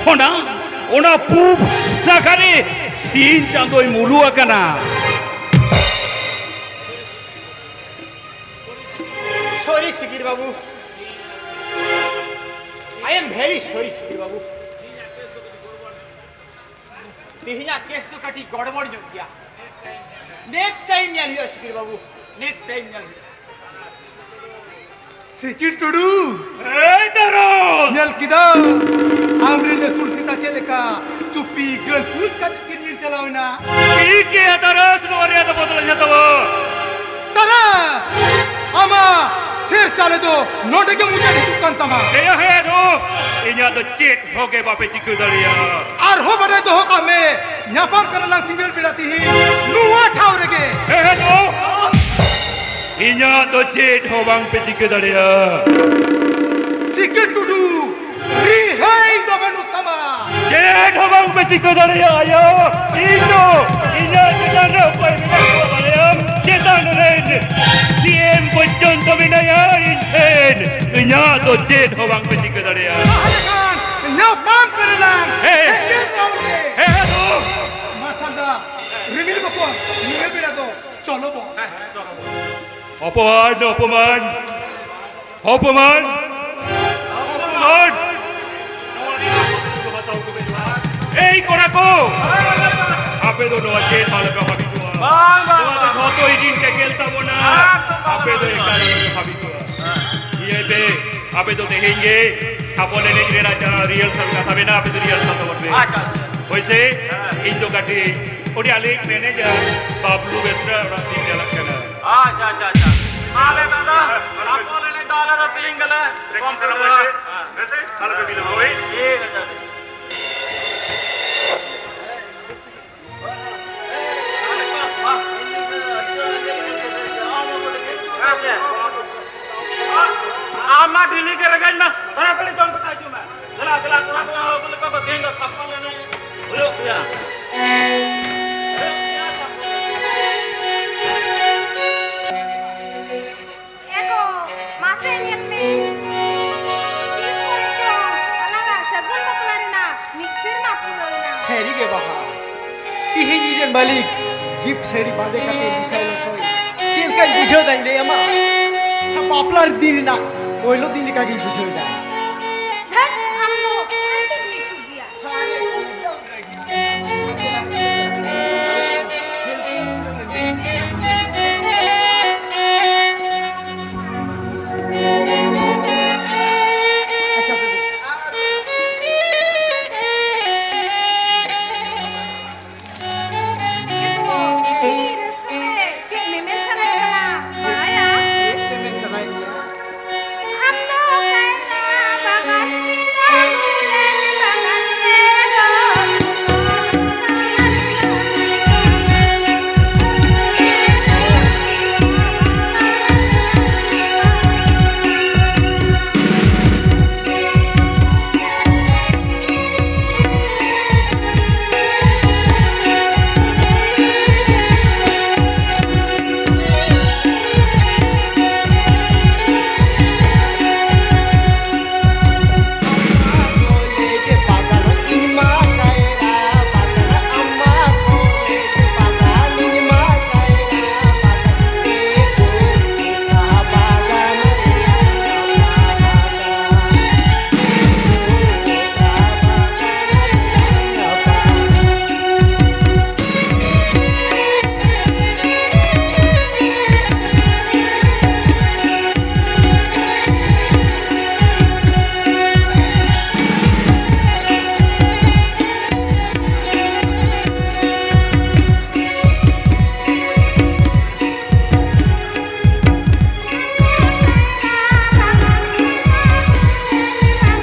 ᱚᱱᱟ, ᱚᱱᱟ ᱯᱩᱵ ᱱᱟᱠᱷᱟ ᱨᱮ ᱥᱤᱧ ᱪᱟᱸᱫᱚᱭ ᱢᱩᱞᱩᱜ ᱟᱠᱟᱱᱟ᱾ ᱥᱤᱠᱤᱲ ᱵᱟᱹᱵᱩ, I am very sorry ᱥᱤᱠᱤᱲ ᱵᱟᱹᱵᱩ᱾ ᱛᱮᱦᱮᱧᱟᱜ ᱠᱮᱥ ᱫᱚ ᱠᱟᱹᱴᱤᱡ ᱜᱚᱲᱵᱚᱲ ᱧᱚᱜ ᱜᱮᱭᱟ᱾ ᱱᱮᱠᱥᱴ ᱴᱟᱭᱤᱢ ᱧᱮᱞ ᱦᱩᱭᱩᱜᱼᱟ ᱥᱤᱠᱤᱲ ᱵᱟᱹᱵᱩ, ᱱᱮᱠᱥᱴ ᱴᱟᱭᱤᱢ ᱧᱮᱞ ᱦᱩᱭᱩᱜᱼᱟ᱾ ᱥᱤᱠᱤᱲ ᱴᱩᱰᱩ, ᱮᱭ ᱛᱟᱨᱚᱥ! ᱧᱮᱞ ᱠᱮᱫᱟ, ᱟᱢᱨᱮᱱ ᱟᱹᱥᱩᱞ ᱥᱮᱛᱟ ᱪᱮᱫ ᱞᱮᱠᱟ ᱪᱩᱯᱤ ᱜᱟᱹᱞᱯᱩᱡ ᱠᱟᱛᱮ ᱠᱤᱱ ᱧᱤᱨ ᱪᱟᱞᱟᱣ ᱮᱱᱟ᱾ ᱴᱷᱤᱠ ᱜᱮᱭᱟ ᱛᱟᱨᱚᱥ, ᱱᱚᱣᱟ ᱨᱮᱭᱟᱜ ᱫᱚ ᱵᱚᱫᱚᱞ ᱤᱧ ᱦᱟᱛᱟᱣᱟ᱾ ᱛᱟᱨᱟ, ᱟᱢᱟᱜ ᱥᱮᱨ ᱪᱟᱞᱮ ᱫᱚ ᱱᱚᱰᱮ ᱜᱮ ᱢᱩᱪᱟᱹᱫ ᱦᱤᱡᱩᱜ ᱠᱟᱱ ᱛᱟᱢᱟ᱾ ᱦᱮᱸ, ᱦᱮᱸ, ᱫᱚ ᱤᱧᱟᱜ ᱫᱚ ᱪᱮᱫ ᱦᱚᱸ ᱜᱮ ᱵᱟᱯᱮ ᱪᱤᱠᱟᱹ ᱫᱟᱲᱮᱭᱟᱜᱼᱟ᱾ ᱟᱨᱦᱚᱸ ᱵᱟᱰᱟᱭ ᱫᱚᱦᱚ ᱠᱟᱜ ᱢᱮ, ᱧᱟᱯᱟᱢ ᱠᱟᱱᱟ ᱞᱟᱝ ᱥᱤᱸᱜᱟᱹᱲ ᱵᱮᱲᱟ ᱛᱤᱦᱤᱧ ᱱᱚᱣᱟ ᱴᱷᱟᱶ ᱨᱮᱜᱮ᱾ ᱦᱮᱸ, ᱦᱮᱸ, ᱫᱚ ᱤᱧᱟᱜ ᱫᱚ ᱪᱮᱫ ᱦᱚᱸ ᱵᱟᱝ ᱯᱮ ᱪᱤᱠᱟᱹ ᱫᱟᱲᱮᱭᱟᱜᱼᱟ᱾ ᱥᱤᱠᱤᱲ ᱴᱩᱰᱩ, ᱨᱤᱦᱟᱹᱭ ᱫᱚ ᱵᱟᱹᱱᱩᱜ ᱛᱟᱢᱟ᱾ ᱪᱮᱫ ᱦᱚᱸ ᱵᱟᱝ ᱯᱮ ᱪᱤᱠᱟᱹ ᱫᱟᱲᱮᱭᱟᱜᱼᱟ᱾ ᱤᱧ ᱫᱚ ᱤᱧᱟᱜ ᱪᱮᱛᱟᱱ ᱨᱮ ᱚᱠᱚᱭ ᱢᱮᱱᱟᱜ ᱠᱚᱣᱟ ᱵᱟᱲᱟᱭᱟᱢ? ᱪᱮᱛᱟᱱ ᱨᱮᱱ ᱥᱤ ᱮᱢ ᱯᱚᱨᱡᱚᱱᱛᱚ ᱢᱮᱱᱟᱭᱟ ᱤᱧ ᱴᱷᱮᱱ᱾ ᱤᱧᱟᱜ ᱫᱚ ᱪᱮᱫ ᱦᱚᱸ ᱵᱟᱝ ᱯᱮ ᱪᱤᱠᱟᱹ ᱫᱟᱲᱮᱭᱟᱜᱼᱟ᱾ ᱛᱟᱦᱞᱮ ᱠᱷᱟᱱ ᱧᱟᱯᱟᱢ ᱠᱟᱱᱟ ᱞᱟᱝ᱾ ᱦᱮᱸ᱾ ᱥᱮᱸᱜᱮᱞ ᱴᱷᱟᱶ ᱨᱮ᱾ ᱦᱮᱸ, ᱦᱮᱸ, ᱫᱩ᱾ ᱢᱟᱨᱥᱟᱞ ᱫᱟ, ᱨᱤᱢᱤᱞ ᱵᱟᱹᱵᱩ, ᱱᱤᱭᱟᱹ ᱵᱮᱲᱟ ᱫᱚ ᱪᱚᱞᱚ ᱵᱚᱱ᱾ ᱚᱯᱚᱢᱟᱱ, ᱚᱯᱚᱢᱟᱱ, ᱚᱯᱚᱢᱟᱱ, ᱚᱯᱚᱢᱟᱱ᱾ ᱮᱭ ᱠᱚᱲᱟ ᱠᱚ, ᱟᱯᱮ ᱫᱚ ᱱᱚᱣᱟ ᱪᱮᱫ ᱟᱞᱚᱯᱮ ᱵᱷᱟᱵᱤᱛᱚᱜᱼᱟ᱾ ᱵᱟᱝ, ᱵᱟᱝ, ᱱᱚᱣᱟ ᱫᱚ ᱵᱟᱝ᱾ ᱡᱷᱚᱛᱚ ᱤᱧᱤᱧ ᱴᱮᱠᱮᱞ ᱛᱟᱵᱚᱱᱟ᱾ ᱵᱟᱝ, ᱵᱟᱝ, ᱟᱯᱮ ᱫᱚ ᱵᱟᱝ᱾ ᱮᱠᱟᱞ ᱟᱞᱚᱯᱮ ᱵᱷᱟᱵᱤᱛᱚᱜᱼᱟ᱾ ᱤᱭᱟᱹ ᱯᱮ, ᱟᱯᱮ ᱫᱚ ᱛᱮᱦᱮᱧ ᱜᱮ ᱪᱷᱟᱯᱚᱞ ᱮᱱᱮᱡ ᱨᱮᱱᱟᱜ ᱡᱟᱦᱟᱸ ᱨᱤᱦᱟᱨᱥᱟᱞ ᱠᱟᱛᱷᱟ ᱢᱮᱱᱟᱜᱼᱟ, ᱟᱯᱮ ᱫᱚ ᱨᱤᱦᱟᱨᱥᱟᱞ ᱛᱟᱵᱚᱱ ᱯᱮ᱾ ᱟᱪᱪᱷᱟ, ᱟᱪᱪᱷᱟ᱾ ᱦᱳᱭ ᱥᱮ? ᱦᱮᱸ᱾ ᱤᱧ ᱫᱚ ᱠᱟᱹᱴᱤᱡ ᱩᱱᱤ ᱟᱞᱮᱭᱤᱡ ᱢᱮᱱᱮᱡᱟᱨ ᱵᱟᱵᱞᱩ ᱵᱮᱥᱨᱟ ᱚᱲᱟᱜ ᱥᱮᱫ ᱤᱧ ᱪᱟᱞᱟᱜ ᱠᱟᱱᱟ᱾ ᱟᱪᱪᱷᱟ, ᱟᱪᱪᱷᱟ, ᱟᱪᱪᱷᱟ᱾ ᱛᱟᱦᱞᱮ ᱫᱟᱫᱟ, ᱦᱮᱸ, ᱦᱮᱸ᱾ ᱪᱷᱟᱯᱚᱞ ᱮᱱᱮᱡ ᱫᱚ ᱟᱞᱮ ᱫᱚ ᱛᱮᱦᱮᱧ ᱜᱮᱞᱮ ᱦᱮᱸ, ᱠᱚᱢᱯᱞᱤᱴ ᱠᱚᱢᱯᱞᱤᱴ ᱠᱟᱜᱼᱟ᱾ ᱠᱟᱜᱼᱟ᱾ ᱦᱮᱸ᱾ ᱦᱮᱸ ᱥᱮ? ᱟᱞᱚᱯᱮ ᱵᱤᱞᱚᱢᱟ, ᱦᱳᱭ᱾ ᱴᱷᱤᱠ ᱟᱪᱷᱮ, ᱴᱷᱤᱠ᱾ ᱟᱢ ᱢᱟ ᱰᱮᱞᱤ ᱜᱮ ᱨᱮᱸᱜᱮᱡ ᱢᱮ, ᱛᱟᱲᱟᱛᱟᱲᱤ ᱡᱚᱢ ᱠᱟᱛᱮ ᱦᱤᱡᱩᱜ ᱢᱮ᱾ ᱫᱮᱞᱟ, ᱫᱮᱞᱟ, ᱠᱚᱲᱟ, ᱠᱚᱲᱟ, ᱟᱵᱚ ᱞᱮᱠᱟ ᱫᱚ ᱛᱮᱦᱮᱧ ᱫᱚ ᱪᱷᱟᱯᱚᱞ ᱮᱱᱮᱡ ᱦᱩᱭᱩᱜ ᱜᱮᱭᱟ᱾ ᱮ ᱜᱚ, ᱢᱟᱥᱮ ᱧᱮᱞ ᱢᱮ᱾ ᱛᱤᱥ ᱠᱚᱨᱮ ᱪᱚᱝ ᱟᱞᱟᱝᱟᱜ ᱥᱟᱹᱜᱩᱱ ᱵᱟᱯᱞᱟ ᱨᱮᱱᱟᱜ ᱢᱤᱫ ᱥᱮᱨᱢᱟ ᱯᱩᱨᱟᱹᱣ ᱮᱱᱟ᱾ ᱥᱟᱹᱨᱤ ᱜᱮ ᱵᱟᱦᱟ, ᱛᱤᱦᱤᱧ ᱤᱧ ᱨᱮᱱ ᱢᱟᱹᱞᱤᱠ ᱜᱤᱯᱷᱴ ᱥᱟᱹᱲᱤ ᱵᱟᱸᱫᱮ ᱠᱟᱛᱮ ᱞᱩᱥᱟᱹᱭ ᱞᱚᱥᱚᱭ ᱪᱮᱫ ᱞᱮᱠᱟᱧ ᱵᱩᱡᱷᱟᱹᱣ ᱫᱟᱧ ᱞᱟᱹᱭ ᱟᱢᱟ? ᱵᱟᱯᱞᱟ ᱫᱤᱱ ᱨᱮᱱᱟᱜ ᱯᱳᱭᱞᱳ ᱫᱤᱱ ᱞᱮᱠᱟ ᱜᱤᱧ ᱵᱩᱡᱷᱟᱹᱣ ᱮᱫᱟ᱾ ᱫᱷᱟᱹᱴ, ᱟᱢ ᱫᱚ ᱟᱹᱰᱤ ᱢᱤᱪᱷᱩ ᱜᱮᱭᱟ᱾ ᱪᱮᱫ ᱢᱮᱢᱮᱱ ᱥᱟᱱᱟᱭᱮᱫ ᱠᱟᱱᱟ? ᱵᱟᱲᱟᱭᱟ? ᱟᱢ ᱫᱚ ᱠᱟᱭᱨᱟ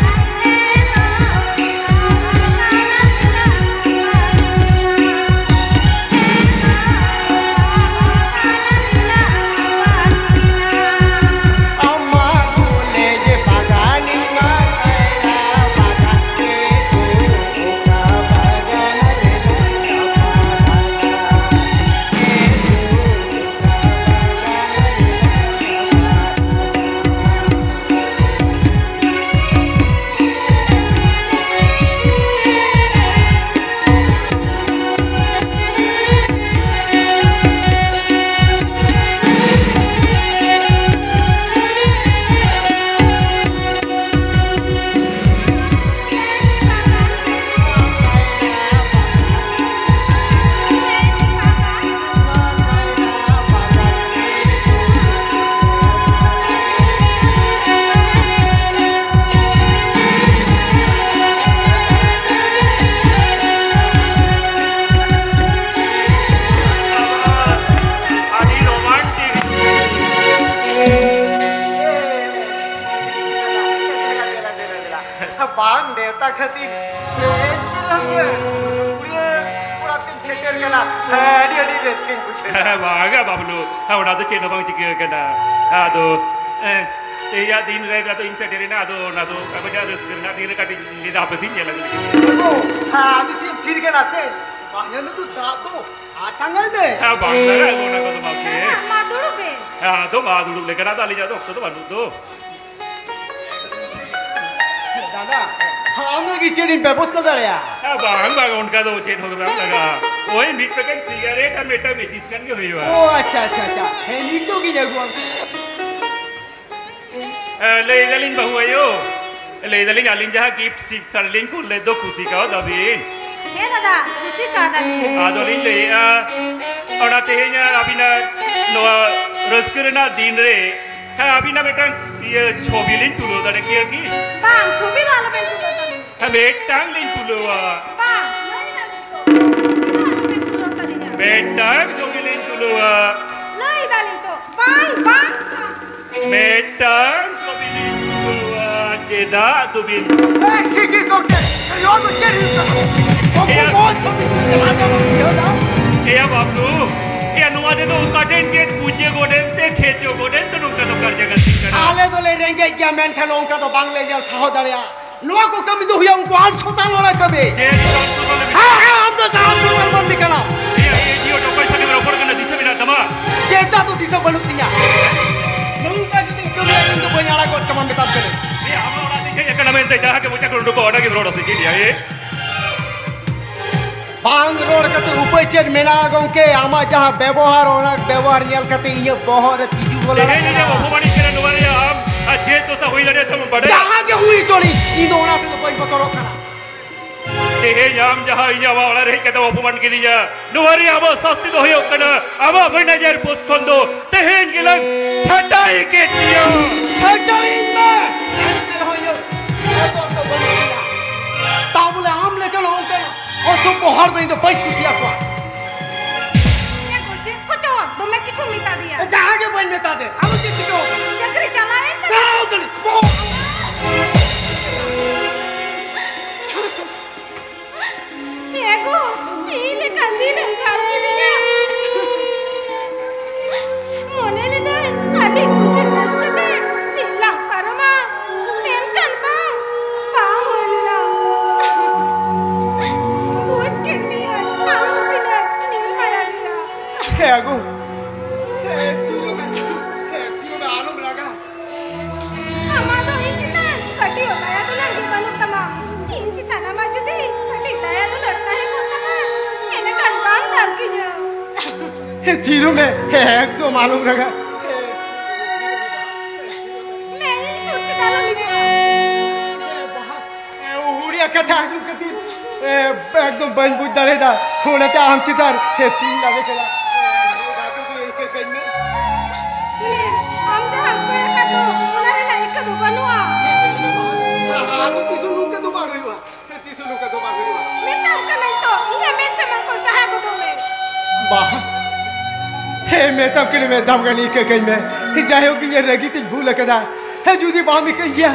ᱟᱢ ᱱᱮᱣᱛᱟ ᱠᱷᱟᱹᱛᱤᱨ ᱥᱮ ᱪᱮᱫ ᱦᱚᱸ ᱵᱟᱝ, ᱠᱩᱲᱤᱭᱟᱹ ᱠᱚᱲᱟ ᱛᱮᱢ ᱥᱮᱴᱮᱨ ᱠᱟᱱᱟ᱾ ᱦᱮᱸ, ᱟᱹᱰᱤ ᱟᱹᱰᱤ ᱨᱟᱹᱥᱠᱟᱹᱧ ᱵᱩᱡᱷᱟᱹᱣ ᱫᱟ᱾ ᱦᱮᱸ, ᱵᱟᱝᱟ ᱵᱟᱵᱞᱩ, ᱦᱮᱸ, ᱚᱱᱟ ᱫᱚ ᱪᱮᱫ ᱦᱚᱸ ᱵᱟᱝ ᱪᱤᱠᱟᱹ ᱠᱟᱱᱟ᱾ ᱟᱫᱚ, ᱮᱸ, ᱛᱮᱦᱮᱧᱟᱜ ᱫᱤᱱ ᱨᱮ ᱟᱫᱚ ᱤᱧ ᱥᱮᱴᱮᱨᱮᱱᱟ, ᱟᱫᱚ ᱚᱱᱟ ᱫᱚ ᱟᱵᱚ ᱡᱟᱦᱟᱸ ᱨᱟᱹᱥᱠᱟᱹ ᱨᱮᱱᱟᱜ ᱫᱤᱱ ᱨᱮ ᱠᱟᱹᱴᱤᱡ ᱞᱟᱹᱭ ᱫᱟ, ᱦᱟᱯᱮ ᱥᱮᱧ ᱧᱮᱞ ᱟᱹᱜᱩ ᱞᱮᱜᱮ᱾ ᱳ, ᱦᱮᱸ, ᱟᱫᱚ ᱪᱮᱫ ᱮᱢ ᱛᱷᱤᱨ ᱠᱟᱱᱟ ᱥᱮ? ᱵᱟᱝ, ᱱᱩᱠᱩ ᱫᱟᱜ ᱫᱚ ᱟᱛᱟᱝ ᱟᱭ ᱢᱮ᱾ ᱦᱮᱸ, ᱵᱟᱝ ᱫᱟᱲᱮᱭᱟᱜᱼᱟ, ᱚᱱᱟ ᱠᱚᱫᱚ ᱵᱟᱝ ᱜᱮ᱾ ᱦᱮᱸ, ᱢᱟ ᱫᱩᱲᱩᱵ ᱵᱮᱱ᱾ ᱦᱮᱸ, ᱟᱫᱚ ᱢᱟ ᱫᱩᱲᱩᱵ ᱞᱮᱠᱟᱱᱟᱜ ᱫᱚ ᱟᱹᱞᱤᱧᱟᱜ ᱫᱚ ᱚᱠᱛᱚ ᱫᱚ ᱵᱟᱹᱱᱩᱜ ᱫᱚ᱾ ᱫᱟᱫᱟ, ᱟᱢ ᱞᱟᱹᱜᱤᱫ ᱪᱮᱫ ᱤᱧ ᱵᱮᱵᱚᱥᱛᱷᱟ ᱫᱟᱲᱮᱭᱟᱜᱼᱟ? ᱦᱮᱸ, ᱵᱟᱝ, ᱵᱟᱝ, ᱚᱱᱠᱟ ᱫᱚ ᱪᱮᱫ ᱦᱚᱸ ᱵᱟᱝ ᱞᱟᱜᱟᱜᱼᱟ᱾ ᱳᱭ ᱢᱤᱫ ᱯᱮᱠᱮᱴ ᱥᱤᱜᱟᱨᱮᱴ ᱟᱨ ᱢᱤᱫᱴᱟᱝ ᱢᱮᱪᱤᱥ ᱠᱷᱟᱱ ᱜᱮ ᱦᱩᱭᱩᱜᱼᱟ᱾ ᱳ, ᱟᱪᱪᱷᱟ, ᱟᱪᱪᱷᱟ, ᱟᱪᱪᱷᱟ᱾ ᱦᱮᱸ, ᱱᱤᱛᱚᱜ ᱜᱤᱧ ᱟᱹᱜᱩᱣᱟᱢ ᱠᱟᱱᱟ᱾ ᱮ, ᱞᱟᱹᱭ ᱫᱟᱞᱤᱧ ᱵᱟᱹᱦᱩ ᱟᱭᱳ, ᱞᱟᱹᱭ ᱫᱟᱞᱤᱧ ᱟᱹᱞᱤᱧ ᱡᱟᱦᱟᱸ ᱜᱤᱯᱷᱴ ᱥᱤᱠᱥ ᱦᱟᱱᱰᱨᱮᱰ ᱞᱤᱧ ᱠᱩᱞ ᱞᱮᱫ ᱫᱚ, ᱠᱩᱥᱤ ᱠᱟᱣᱫᱟ ᱵᱤᱱ? ᱦᱮᱸ ᱫᱟᱫᱟ, ᱠᱩᱥᱤ ᱠᱟᱣᱫᱟᱞᱤᱧ᱾ ᱟᱫᱚᱞᱤᱧ ᱞᱟᱹᱭᱮᱫᱼᱟ, ᱚᱱᱟ ᱛᱮᱦᱮᱧ ᱟᱹᱵᱤᱱᱟᱜ ᱱᱚᱣᱟ ᱨᱟᱹᱥᱠᱟᱹ ᱨᱮᱱᱟᱜ ᱫᱤᱱ ᱨᱮ, ᱦᱮᱸ, ᱟᱹᱵᱤᱱᱟᱜ ᱢᱤᱫᱴᱟᱝ ᱤᱭᱟᱹ ᱪᱷᱚᱵᱤ ᱞᱤᱧ ᱛᱩᱞᱟᱹᱣ ᱫᱟᱲᱮ ᱠᱮᱭᱟ ᱠᱤ? ᱵᱟᱝ, ᱪᱷᱚᱵᱤ ᱫᱚ ᱟᱞᱚᱵᱮᱱ ᱛᱩᱞᱟᱹᱣ ᱛᱟᱹᱞᱤᱧᱟ᱾ ᱦᱮᱸ, ᱢᱤᱫᱴᱟᱝ ᱞᱤᱧ ᱛᱩᱞᱟᱹᱣᱟ᱾ ᱵᱟᱝ, ᱞᱟᱹᱭ ᱫᱟᱞᱤᱧ ᱛᱚ, ᱪᱷᱚᱵᱤ ᱫᱚ ᱟᱞᱚᱵᱮᱱ ᱛᱩᱞᱟᱹᱣ ᱛᱟᱹᱞᱤᱧᱟ᱾ ᱢᱤᱫᱴᱟᱝ ᱪᱷᱚᱵᱤ ᱞᱤᱧ ᱛᱩᱞᱟᱹᱣᱟ᱾ ᱞᱟᱹᱭ ᱫᱟᱞᱤᱧ ᱛᱚ, ᱵᱟᱝ, ᱵᱟᱝ, ᱵᱟᱝ᱾ ᱢᱤᱫᱴᱟᱝ ᱪᱷᱚᱵᱤ ᱞᱤᱧ ᱛᱩᱞᱟᱹᱣᱟ, ᱪᱮᱫᱟᱜ ᱫᱚᱵᱤᱱ? ᱮ, ᱥᱤᱠᱤ ᱜᱚᱢᱠᱮ, ᱱᱚᱣᱟ ᱫᱚ ᱪᱮᱫ ᱦᱩᱭᱩᱜ ᱠᱟᱱᱟ? ᱟᱵᱚ ᱮᱭᱟ᱾ ᱱᱚᱣᱟ ᱪᱷᱚᱵᱤ ᱛᱩᱞᱟᱹᱣ ᱪᱟᱞᱟᱣ ᱧᱟᱢ ᱵᱩᱡᱷᱟᱹᱣ ᱫᱟ? ᱮᱭᱟ ᱵᱟᱹᱵᱞᱩ, ᱮᱭᱟ ᱱᱚᱣᱟ ᱛᱮᱫᱚ ᱚᱠᱟ ᱴᱷᱮᱱ ᱪᱮᱫ ᱯᱩᱡᱟᱹ ᱜᱚᱰ ᱮᱱ ᱛᱮ ᱠᱷᱮᱪᱚ ᱜᱚᱰ ᱮᱱ ᱛᱮ ᱱᱚᱝᱠᱟ ᱫᱚ ᱠᱟᱨᱡᱟ ᱜᱟᱛᱮᱜ ᱠᱟᱱᱟ? ᱟᱞᱮ ᱫᱚᱞᱮ ᱨᱮᱸᱜᱮᱡ ᱜᱮᱭᱟ, ᱢᱮᱱᱠᱷᱟᱱ ᱚᱱᱠᱟ ᱫᱚ ᱵᱟᱝᱞᱮ ᱧᱮᱞ ᱥᱟᱦᱟᱣ ᱫᱟᱲᱮᱭᱟᱜᱼᱟ᱾ ᱱᱚᱣᱟ ᱠᱚ ᱠᱟᱹᱢᱤ ᱫᱚ ᱦᱩᱭᱩᱜᱼᱟ ᱩᱱᱠᱩ ᱟᱱ ᱥᱚᱛᱟᱱ ᱦᱚᱲᱟᱜ ᱠᱟᱹᱢᱤ᱾ ᱪᱮᱫ ᱟᱱ ᱥᱚᱛᱟᱱ ᱞᱟᱹᱜᱤᱫ? ᱦᱮᱸ, ᱦᱮᱸ, ᱟᱢ ᱫᱚ ᱟᱱ ᱥᱚᱛᱟᱱ ᱢᱟᱹᱱᱢᱤ ᱠᱟᱱᱟᱢ᱾ ᱮᱭᱟ, ᱮᱭᱟ, ᱡᱤᱭᱚᱱ ᱚᱠᱚᱭ ᱥᱟᱶ ᱛᱮᱢ ᱨᱚᱯᱚᱲ ᱠᱟᱱᱟ, ᱫᱤᱥᱟᱹ ᱢᱮᱱᱟᱜ ᱛᱟᱢᱟ? ᱪᱮᱫᱟᱜ ᱫᱚ ᱫᱤᱥᱟᱹ ᱵᱟᱹᱱᱩᱜ ᱛᱤᱧᱟ? ᱱᱚᱝᱠᱟ ᱡᱩᱫᱤᱢ ᱠᱟᱹᱢᱤᱭᱟ, ᱤᱧ ᱫᱚ ᱵᱟᱹᱧ ᱟᱲᱟᱜ ᱜᱚᱫ ᱠᱟᱢᱟ, ᱢᱮᱛᱟᱢ ᱠᱟᱹᱱᱟᱹᱧ᱾ ᱮᱭᱟ, ᱟᱢᱟᱜ ᱚᱲᱟᱜ ᱛᱤᱧ ᱦᱮᱡ ᱟᱠᱟᱱᱟ ᱢᱮᱱᱛᱮ ᱡᱟᱦᱟᱸ ᱜᱮ ᱢᱚᱪᱟ ᱠᱷᱚᱱ ᱩᱰᱩᱠᱚᱜ, ᱚᱱᱟ ᱜᱮᱢ ᱨᱚᱲᱟ ᱥᱮ ᱪᱮᱫ ᱭᱟ, ᱮ? ᱵᱟᱝ ᱨᱚᱲ ᱠᱟᱛᱮ ᱩᱯᱟᱹᱭ ᱪᱮᱫ ᱢᱮᱱᱟᱜᱼᱟ ᱜᱚᱢᱠᱮ? ᱟᱢᱟᱜ ᱡᱟᱦᱟᱸ ᱵᱮᱵᱚᱦᱟᱨ, ᱚᱱᱟ ᱵᱮᱵᱚᱦᱟᱨ ᱧᱮᱞ ᱠᱟᱛᱮ ᱤᱧᱟᱹᱜ ᱵᱚᱦᱚᱜ ᱨᱮ ᱛᱤᱡᱩ ᱵᱚᱞᱚ ᱛᱮᱦᱮᱧ ᱤᱧᱟᱹᱜ ᱟᱠᱟᱱᱟ᱾ ᱚᱯᱚᱢᱟᱱᱤᱧ ᱠᱟᱱᱟ, ᱱᱚᱣᱟ ᱨᱮᱭᱟᱜ ᱟᱢ ᱟᱨ ᱪᱮᱫ ᱫᱚᱥᱟ ᱦᱩᱭ ᱫᱟᱲᱮᱭᱟᱜ ᱛᱟᱢᱟ ᱵᱟᱰᱟᱭᱟ? ᱡᱟᱦᱟᱸ ᱜᱮ ᱦᱩᱭ ᱦᱚᱪᱚᱱᱤᱡ, ᱤᱧ ᱫᱚ ᱚᱱᱟ ᱛᱮᱫᱚ ᱵᱟᱹᱧ ᱵᱚᱛᱚᱨᱚᱜ ᱠᱟᱱᱟ᱾ ᱛᱮᱦᱮᱧ ᱟᱢ ᱡᱟᱦᱟᱸ ᱤᱧ ᱟᱢᱟᱜ ᱚᱲᱟᱜ ᱨᱮ ᱦᱮᱡ ᱠᱟᱛᱮ ᱚᱯᱚᱢᱟᱱ ᱠᱤᱫᱤᱧᱟ, ᱱᱚᱣᱟ ᱨᱮᱭᱟᱜ ᱟᱢᱟᱜ ᱥᱟᱥᱛᱤ ᱫᱚ ᱦᱩᱭᱩᱜ ᱠᱟᱱᱟ, ᱟᱢᱟᱜ ᱢᱮᱱᱮᱡᱟᱨ ᱯᱳᱥᱴ ᱠᱷᱚᱱ ᱫᱚ ᱛᱮᱦᱮᱧ ᱜᱮᱞᱟᱝ ᱪᱷᱟᱴᱟᱭ ᱠᱮᱫ ᱢᱮᱭᱟ᱾ ᱪᱷᱟᱴᱟᱭᱤᱧ ᱢᱮ, ᱮᱱᱛᱮ ᱨᱮᱦᱚᱸ ᱤᱧᱟᱹᱜ ᱵᱚᱛᱚᱨ ᱫᱚ ᱵᱟᱹᱱᱩᱜ ᱛᱤᱧᱟ᱾ ᱛᱟ ᱵᱚᱞᱮ ᱟᱢ ᱞᱮᱠᱟᱱ ᱚᱱᱠᱟᱱ ᱚᱥᱚᱵᱷᱭᱚ ᱦᱚᱲ ᱫᱚ ᱤᱧ ᱫᱚ ᱵᱟᱹᱧ ᱠᱩᱥᱤᱭᱟᱠᱚᱣᱟ᱾ ᱪᱮᱫ ᱠᱚ, ᱪᱮᱫ ᱠᱚᱪᱚ ᱫᱚᱢᱮ ᱠᱤᱪᱷᱩ ᱢᱮᱛᱟ ᱫᱮᱭᱟ᱾ ᱡᱟᱦᱟᱸ ᱜᱮ ᱵᱟᱹᱧ ᱢᱮᱛᱟ ᱫᱮ, ᱟᱫᱚ ᱪᱮᱫ ᱪᱤᱠᱟᱹ? ᱪᱟᱹᱠᱨᱤ ᱪᱟᱞᱟᱣᱮᱱ ᱛᱟᱭᱟ᱾ ᱪᱟᱞᱟᱣ ᱩᱛᱟᱹᱨ᱾ ᱛᱷᱤᱨᱚᱜ ᱢᱮ, ᱮᱠᱫᱚᱢ ᱟᱞᱚᱢ ᱨᱟᱜᱟ᱾ ᱢᱮ, ᱤᱧ ᱥᱩᱨ ᱛᱮ ᱫᱚ ᱟᱞᱚᱢ ᱦᱤᱡᱩᱜᱼᱟ᱾ ᱮ, ᱵᱟᱦᱟ, ᱮ, ᱩᱲᱤᱭᱟ ᱠᱟᱛᱷᱟ ᱟᱸᱡᱚᱢ ᱠᱟᱛᱮ, ᱮ, ᱮᱠᱫᱚᱢ ᱵᱟᱹᱧ ᱵᱩᱡᱽ ᱫᱟᱲᱮᱭᱟᱫᱟ, ᱚᱱᱟᱛᱮ ᱟᱢ ᱪᱮᱛᱟᱱ ᱨᱮ ᱛᱤᱧ ᱞᱟᱫᱮ ᱠᱮᱫᱟ᱾ ᱮ, ᱫᱟᱫᱩ ᱫᱚ ᱤᱱᱠᱟᱹ ᱠᱟᱹᱧ ᱢᱮ᱾ ᱤᱞᱤ, ᱟᱢ ᱡᱟᱦᱟᱸ ᱠᱚᱭ ᱟᱠᱟᱫ ᱫᱚ, ᱚᱱᱟ ᱨᱮᱱᱟᱜ ᱤᱠᱟᱹ ᱫᱚ ᱵᱟᱹᱱᱩᱜᱼᱟ᱾ ᱟᱫᱚ ᱛᱤᱥ ᱦᱚᱸ ᱱᱚᱝᱠᱟ ᱫᱚ ᱵᱟᱝ ᱦᱩᱭᱩᱜᱼᱟ᱾ ᱛᱤᱥ ᱦᱚᱸ ᱱᱚᱝᱠᱟ ᱫᱚ ᱵᱟᱝ ᱦᱩᱭᱩᱜᱼᱟ᱾ ᱢᱮᱛᱟᱢ ᱠᱟᱹᱱᱟᱹᱧ ᱛᱚ, ᱤᱧᱟᱹᱜ ᱢᱮᱫ ᱥᱟᱢᱟᱝ ᱠᱷᱚᱱ ᱥᱟᱦᱟ ᱜᱚᱫᱚᱜ ᱢᱮ᱾ ᱵᱟᱦᱟ, ᱦᱮᱸ, ᱢᱮᱛᱟᱢ ᱠᱟᱹᱱᱟᱹᱧ, ᱢᱮᱛᱟᱢ ᱠᱟᱹᱱᱟᱹᱧ, ᱤᱠᱟᱹ ᱠᱟᱹᱧ ᱢᱮ᱾ ᱡᱟᱭᱦᱳᱠ, ᱤᱧᱟᱹᱜ ᱨᱟᱹᱜᱤ ᱛᱤᱧ ᱵᱷᱩᱞ ᱟᱠᱟᱫᱟ᱾ ᱦᱮᱸ, ᱡᱩᱫᱤ ᱵᱟᱢ ᱤᱠᱟᱹᱧ ᱜᱮᱭᱟ,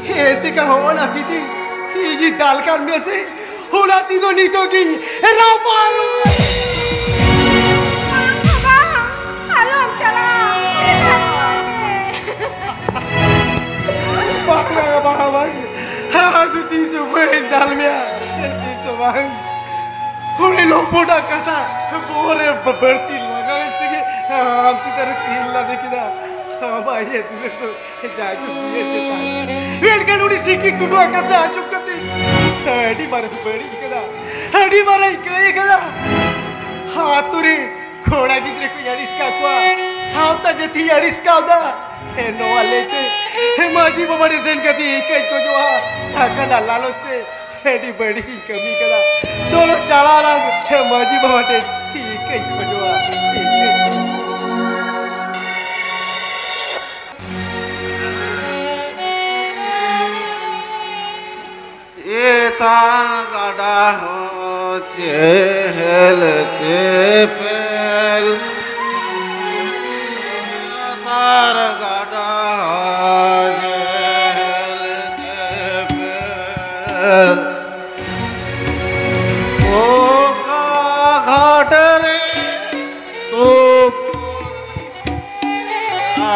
ᱦᱮᱸ, ᱮᱱᱛᱮ ᱠᱟ ᱦᱚᱸ ᱚᱱᱟ ᱛᱤᱛᱤ ᱤᱧᱤᱧ ᱫᱟᱞ ᱠᱟᱱ ᱢᱮ ᱥᱮ, ᱚᱱᱟ ᱛᱤ ᱫᱚ ᱱᱤᱛᱚᱜ ᱜᱤᱧ ᱨᱟᱯᱟᱜ ᱨᱩᱣᱟᱹᱲ᱾ ᱵᱟᱝ ᱵᱟᱵᱟ, ᱟᱞᱚᱢ ᱪᱟᱞᱟᱜᱼᱟ᱾ ᱵᱟᱝ, ᱵᱟᱝ, ᱵᱟᱝ, ᱵᱟᱝ᱾ ᱟᱫᱚ ᱛᱤᱥ ᱦᱚᱸ ᱵᱟᱹᱧ ᱫᱟᱞ ᱢᱮᱭᱟ, ᱛᱤᱥ ᱦᱚᱸ ᱵᱟᱝ᱾ ᱩᱱᱤ ᱞᱚᱢᱯᱚᱴᱟᱜ ᱠᱟᱛᱷᱟ ᱵᱚᱦᱚᱜ ᱨᱮ ᱵᱟᱹᱲᱛᱤ ᱞᱟᱜᱟᱣᱮᱱ ᱛᱮᱜᱮ ᱟᱢ ᱪᱮᱛᱟᱱ ᱨᱮ ᱛᱤᱧ ᱞᱟᱫᱮ ᱠᱮᱫᱟ᱾ ᱟᱢᱟᱜ ᱤᱭᱟᱹ ᱫᱩᱞᱟᱹᱲ ᱫᱚ ᱡᱟᱭᱜᱟ ᱫᱩᱞᱟᱹᱲ ᱜᱮ ᱛᱟᱦᱮᱸ᱾ ᱢᱮᱱᱠᱷᱟᱱ ᱩᱱᱤ ᱥᱤᱠᱤ ᱴᱩᱰᱩᱣᱟᱜ ᱠᱟᱛᱷᱟ ᱟᱸᱡᱚᱢ ᱠᱟᱛᱮ ᱟᱹᱰᱤ ᱢᱟᱨᱟᱝ ᱵᱟᱹᱲᱤᱡ ᱠᱟᱫᱟ, ᱟᱹᱰᱤ ᱢᱟᱨᱟᱝ ᱠᱟᱹᱭ ᱠᱟᱫᱟ᱾ ᱟᱛᱳ ᱨᱮ ᱠᱚᱲᱟ ᱜᱤᱫᱽᱨᱟᱹ ᱠᱚᱧ ᱟᱹᱲᱤᱥ ᱠᱟᱜ ᱠᱚᱣᱟ, ᱥᱟᱶᱛᱟ ᱡᱟᱹᱛᱤᱧ ᱟᱹᱲᱤᱥ ᱠᱟᱣᱫᱟ᱾ ᱦᱮᱸ, ᱱᱚᱣᱟ ᱞᱟᱹᱭᱛᱮ, ᱦᱮᱸ, ᱢᱟᱹᱡᱷᱤ ᱵᱟᱵᱟ ᱴᱷᱮᱱ ᱥᱮᱱ ᱠᱟᱛᱮ ᱤᱠᱟᱹᱧ ᱠᱷᱚᱡᱚᱜᱼᱟ᱾ ᱴᱟᱠᱟ ᱨᱮᱱᱟᱜ ᱞᱟᱞᱚᱪ ᱛᱮ ᱟᱹᱰᱤ ᱵᱟᱹᱲᱤᱡ ᱤᱧ ᱠᱟᱹᱢᱤ ᱠᱟᱫᱟ᱾ ᱪᱚᱞᱚ ᱪᱟᱞᱟᱣ ᱞᱟᱝ, ᱦᱮᱸ, ᱢᱟᱹᱡᱷᱤ ᱵᱟᱵᱟ ᱴᱷᱮᱱ ᱤᱠᱟᱹᱧ ᱠᱷᱚᱡᱚᱜᱼᱟ, ᱤᱠᱟᱹᱧ ᱠᱷᱚᱡᱚᱜᱼᱟ᱾ ᱪᱮᱛᱟᱱ ᱜᱟᱰᱟ ᱦᱚᱸ ᱪᱮᱦᱮᱞ ᱪᱮᱯᱮᱞ, ᱞᱟᱛᱟᱨ ᱜᱟᱰᱟ ᱦᱚᱸ ᱪᱮᱦᱮᱞ ᱪᱮᱯᱮᱞ᱾ ᱚᱠᱟ ᱜᱷᱟᱴ ᱨᱮ ᱛᱩᱯᱩᱱ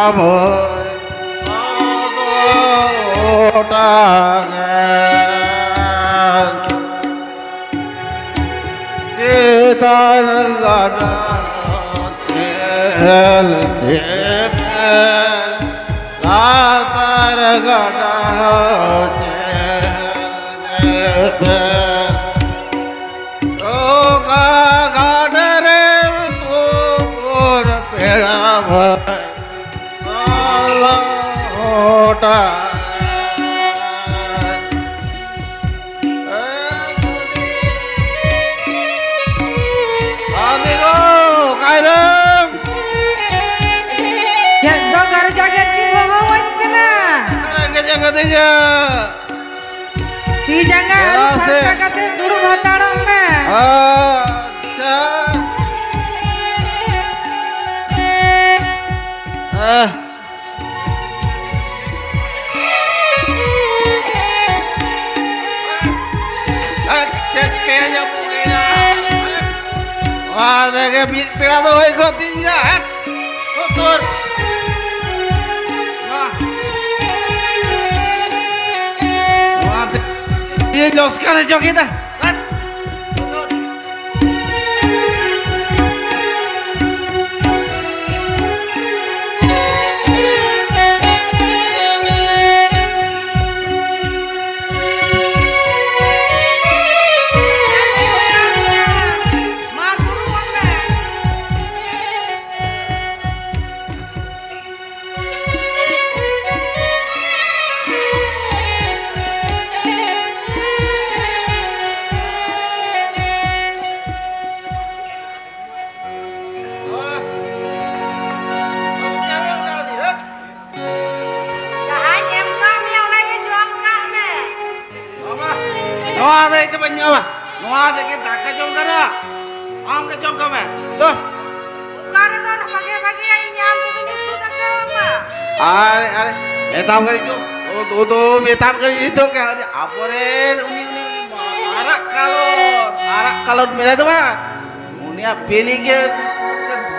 ᱟᱵᱚᱭ ᱜᱚᱴᱟ ᱜᱮ᱾ ᱪᱮᱛᱟᱱ ᱜᱟᱰᱟ ᱪᱮᱦᱮᱞ ᱪᱮᱯᱮᱞ, ᱞᱟᱛᱟᱨ ᱜᱟᱰᱟ ᱪᱮᱦᱮᱞ ᱪᱮᱯᱮᱞ᱾ ᱚᱠᱟ ᱜᱷᱟᱴ ᱨᱮ ᱪᱮᱫ ᱫᱚ ᱜᱟᱨᱡᱟ ᱜᱮ ᱠᱤᱱ ᱦᱚᱦᱚᱣᱟᱹᱧ ᱠᱟᱱᱟ? ᱨᱮᱸᱜᱮᱡ ᱟᱠᱟᱫᱤᱧᱟ᱾ ᱛᱤ ᱡᱟᱸᱜᱟ ᱟᱹᱨᱩᱵ ᱯᱷᱟᱨᱪᱟ ᱠᱟᱛᱮ ᱫᱩᱲᱩᱵ ᱦᱟᱛᱟᱲᱚᱜ ᱢᱮ᱾ ᱟᱪᱪᱷᱟ᱾ ᱪᱮᱫ ᱛᱮᱦᱮᱧ ᱟᱵᱚ ᱜᱮ ᱱᱚᱣᱟ ᱨᱮᱜᱮ ᱢᱤᱫ ᱯᱮᱲᱟ ᱫᱚ ᱦᱩᱭ ᱠᱚᱜ ᱛᱤᱧ ᱜᱮᱭᱟ᱾ ᱩᱛᱩᱨ᱾ ᱢᱟ᱾ ᱱᱚᱣᱟ ᱛᱮ ᱤᱧ ᱞᱚᱥᱠᱟᱱ ᱦᱚᱪᱚ ᱠᱮᱫᱟ᱾ ᱦᱟᱴ᱾ ᱩᱛᱩᱨ᱾ ᱡᱟᱦᱟᱸᱧ ᱮᱢ ᱠᱟᱜ ᱢᱮᱭᱟ, ᱚᱱᱟ ᱜᱮ ᱡᱚᱢ ᱠᱟᱜ ᱢᱮ᱾ ᱵᱟᱵᱟ, ᱱᱚᱣᱟ ᱫᱚ ᱤᱧ ᱫᱚ ᱵᱟᱹᱧ ᱡᱚᱢᱟ᱾ ᱱᱚᱣᱟ ᱛᱮᱜᱮ ᱫᱟᱠᱟ ᱡᱚᱢ ᱜᱟᱱᱚᱜᱼᱟ᱾ ᱟᱢ ᱜᱮ ᱡᱚᱢ ᱠᱟᱜ ᱢᱮ᱾ ᱫᱚ᱾ ᱚᱠᱟ ᱨᱮᱫᱚ ᱵᱷᱟᱜᱮ ᱵᱷᱟᱜᱮ ᱤᱧ ᱟᱢ ᱛᱮᱜᱮᱧ ᱩᱛᱩ ᱫᱟᱠᱟ ᱟᱢᱟ᱾ ᱟᱨᱮ, ᱟᱨᱮ, ᱢᱮᱛᱟᱢ ᱠᱟᱹᱱᱟᱹᱧ ᱛᱚ᱾ ᱫᱚ, ᱫᱚ, ᱫᱚ, ᱢᱮᱛᱟᱢ ᱠᱟᱹᱱᱟᱹᱧ ᱱᱤᱛᱚᱜ ᱜᱮ᱾ ᱟᱵᱚᱨᱮᱱ ᱩᱱᱤ, ᱩᱱᱤ ᱟᱨᱟᱜ ᱠᱟᱞᱚᱴ, ᱟᱨᱟᱜ ᱠᱟᱞᱚᱴ ᱢᱮᱱᱟᱭ ᱫᱚ ᱵᱟᱝ? ᱩᱱᱤᱭᱟᱜ ᱵᱤᱞᱤ ᱜᱮ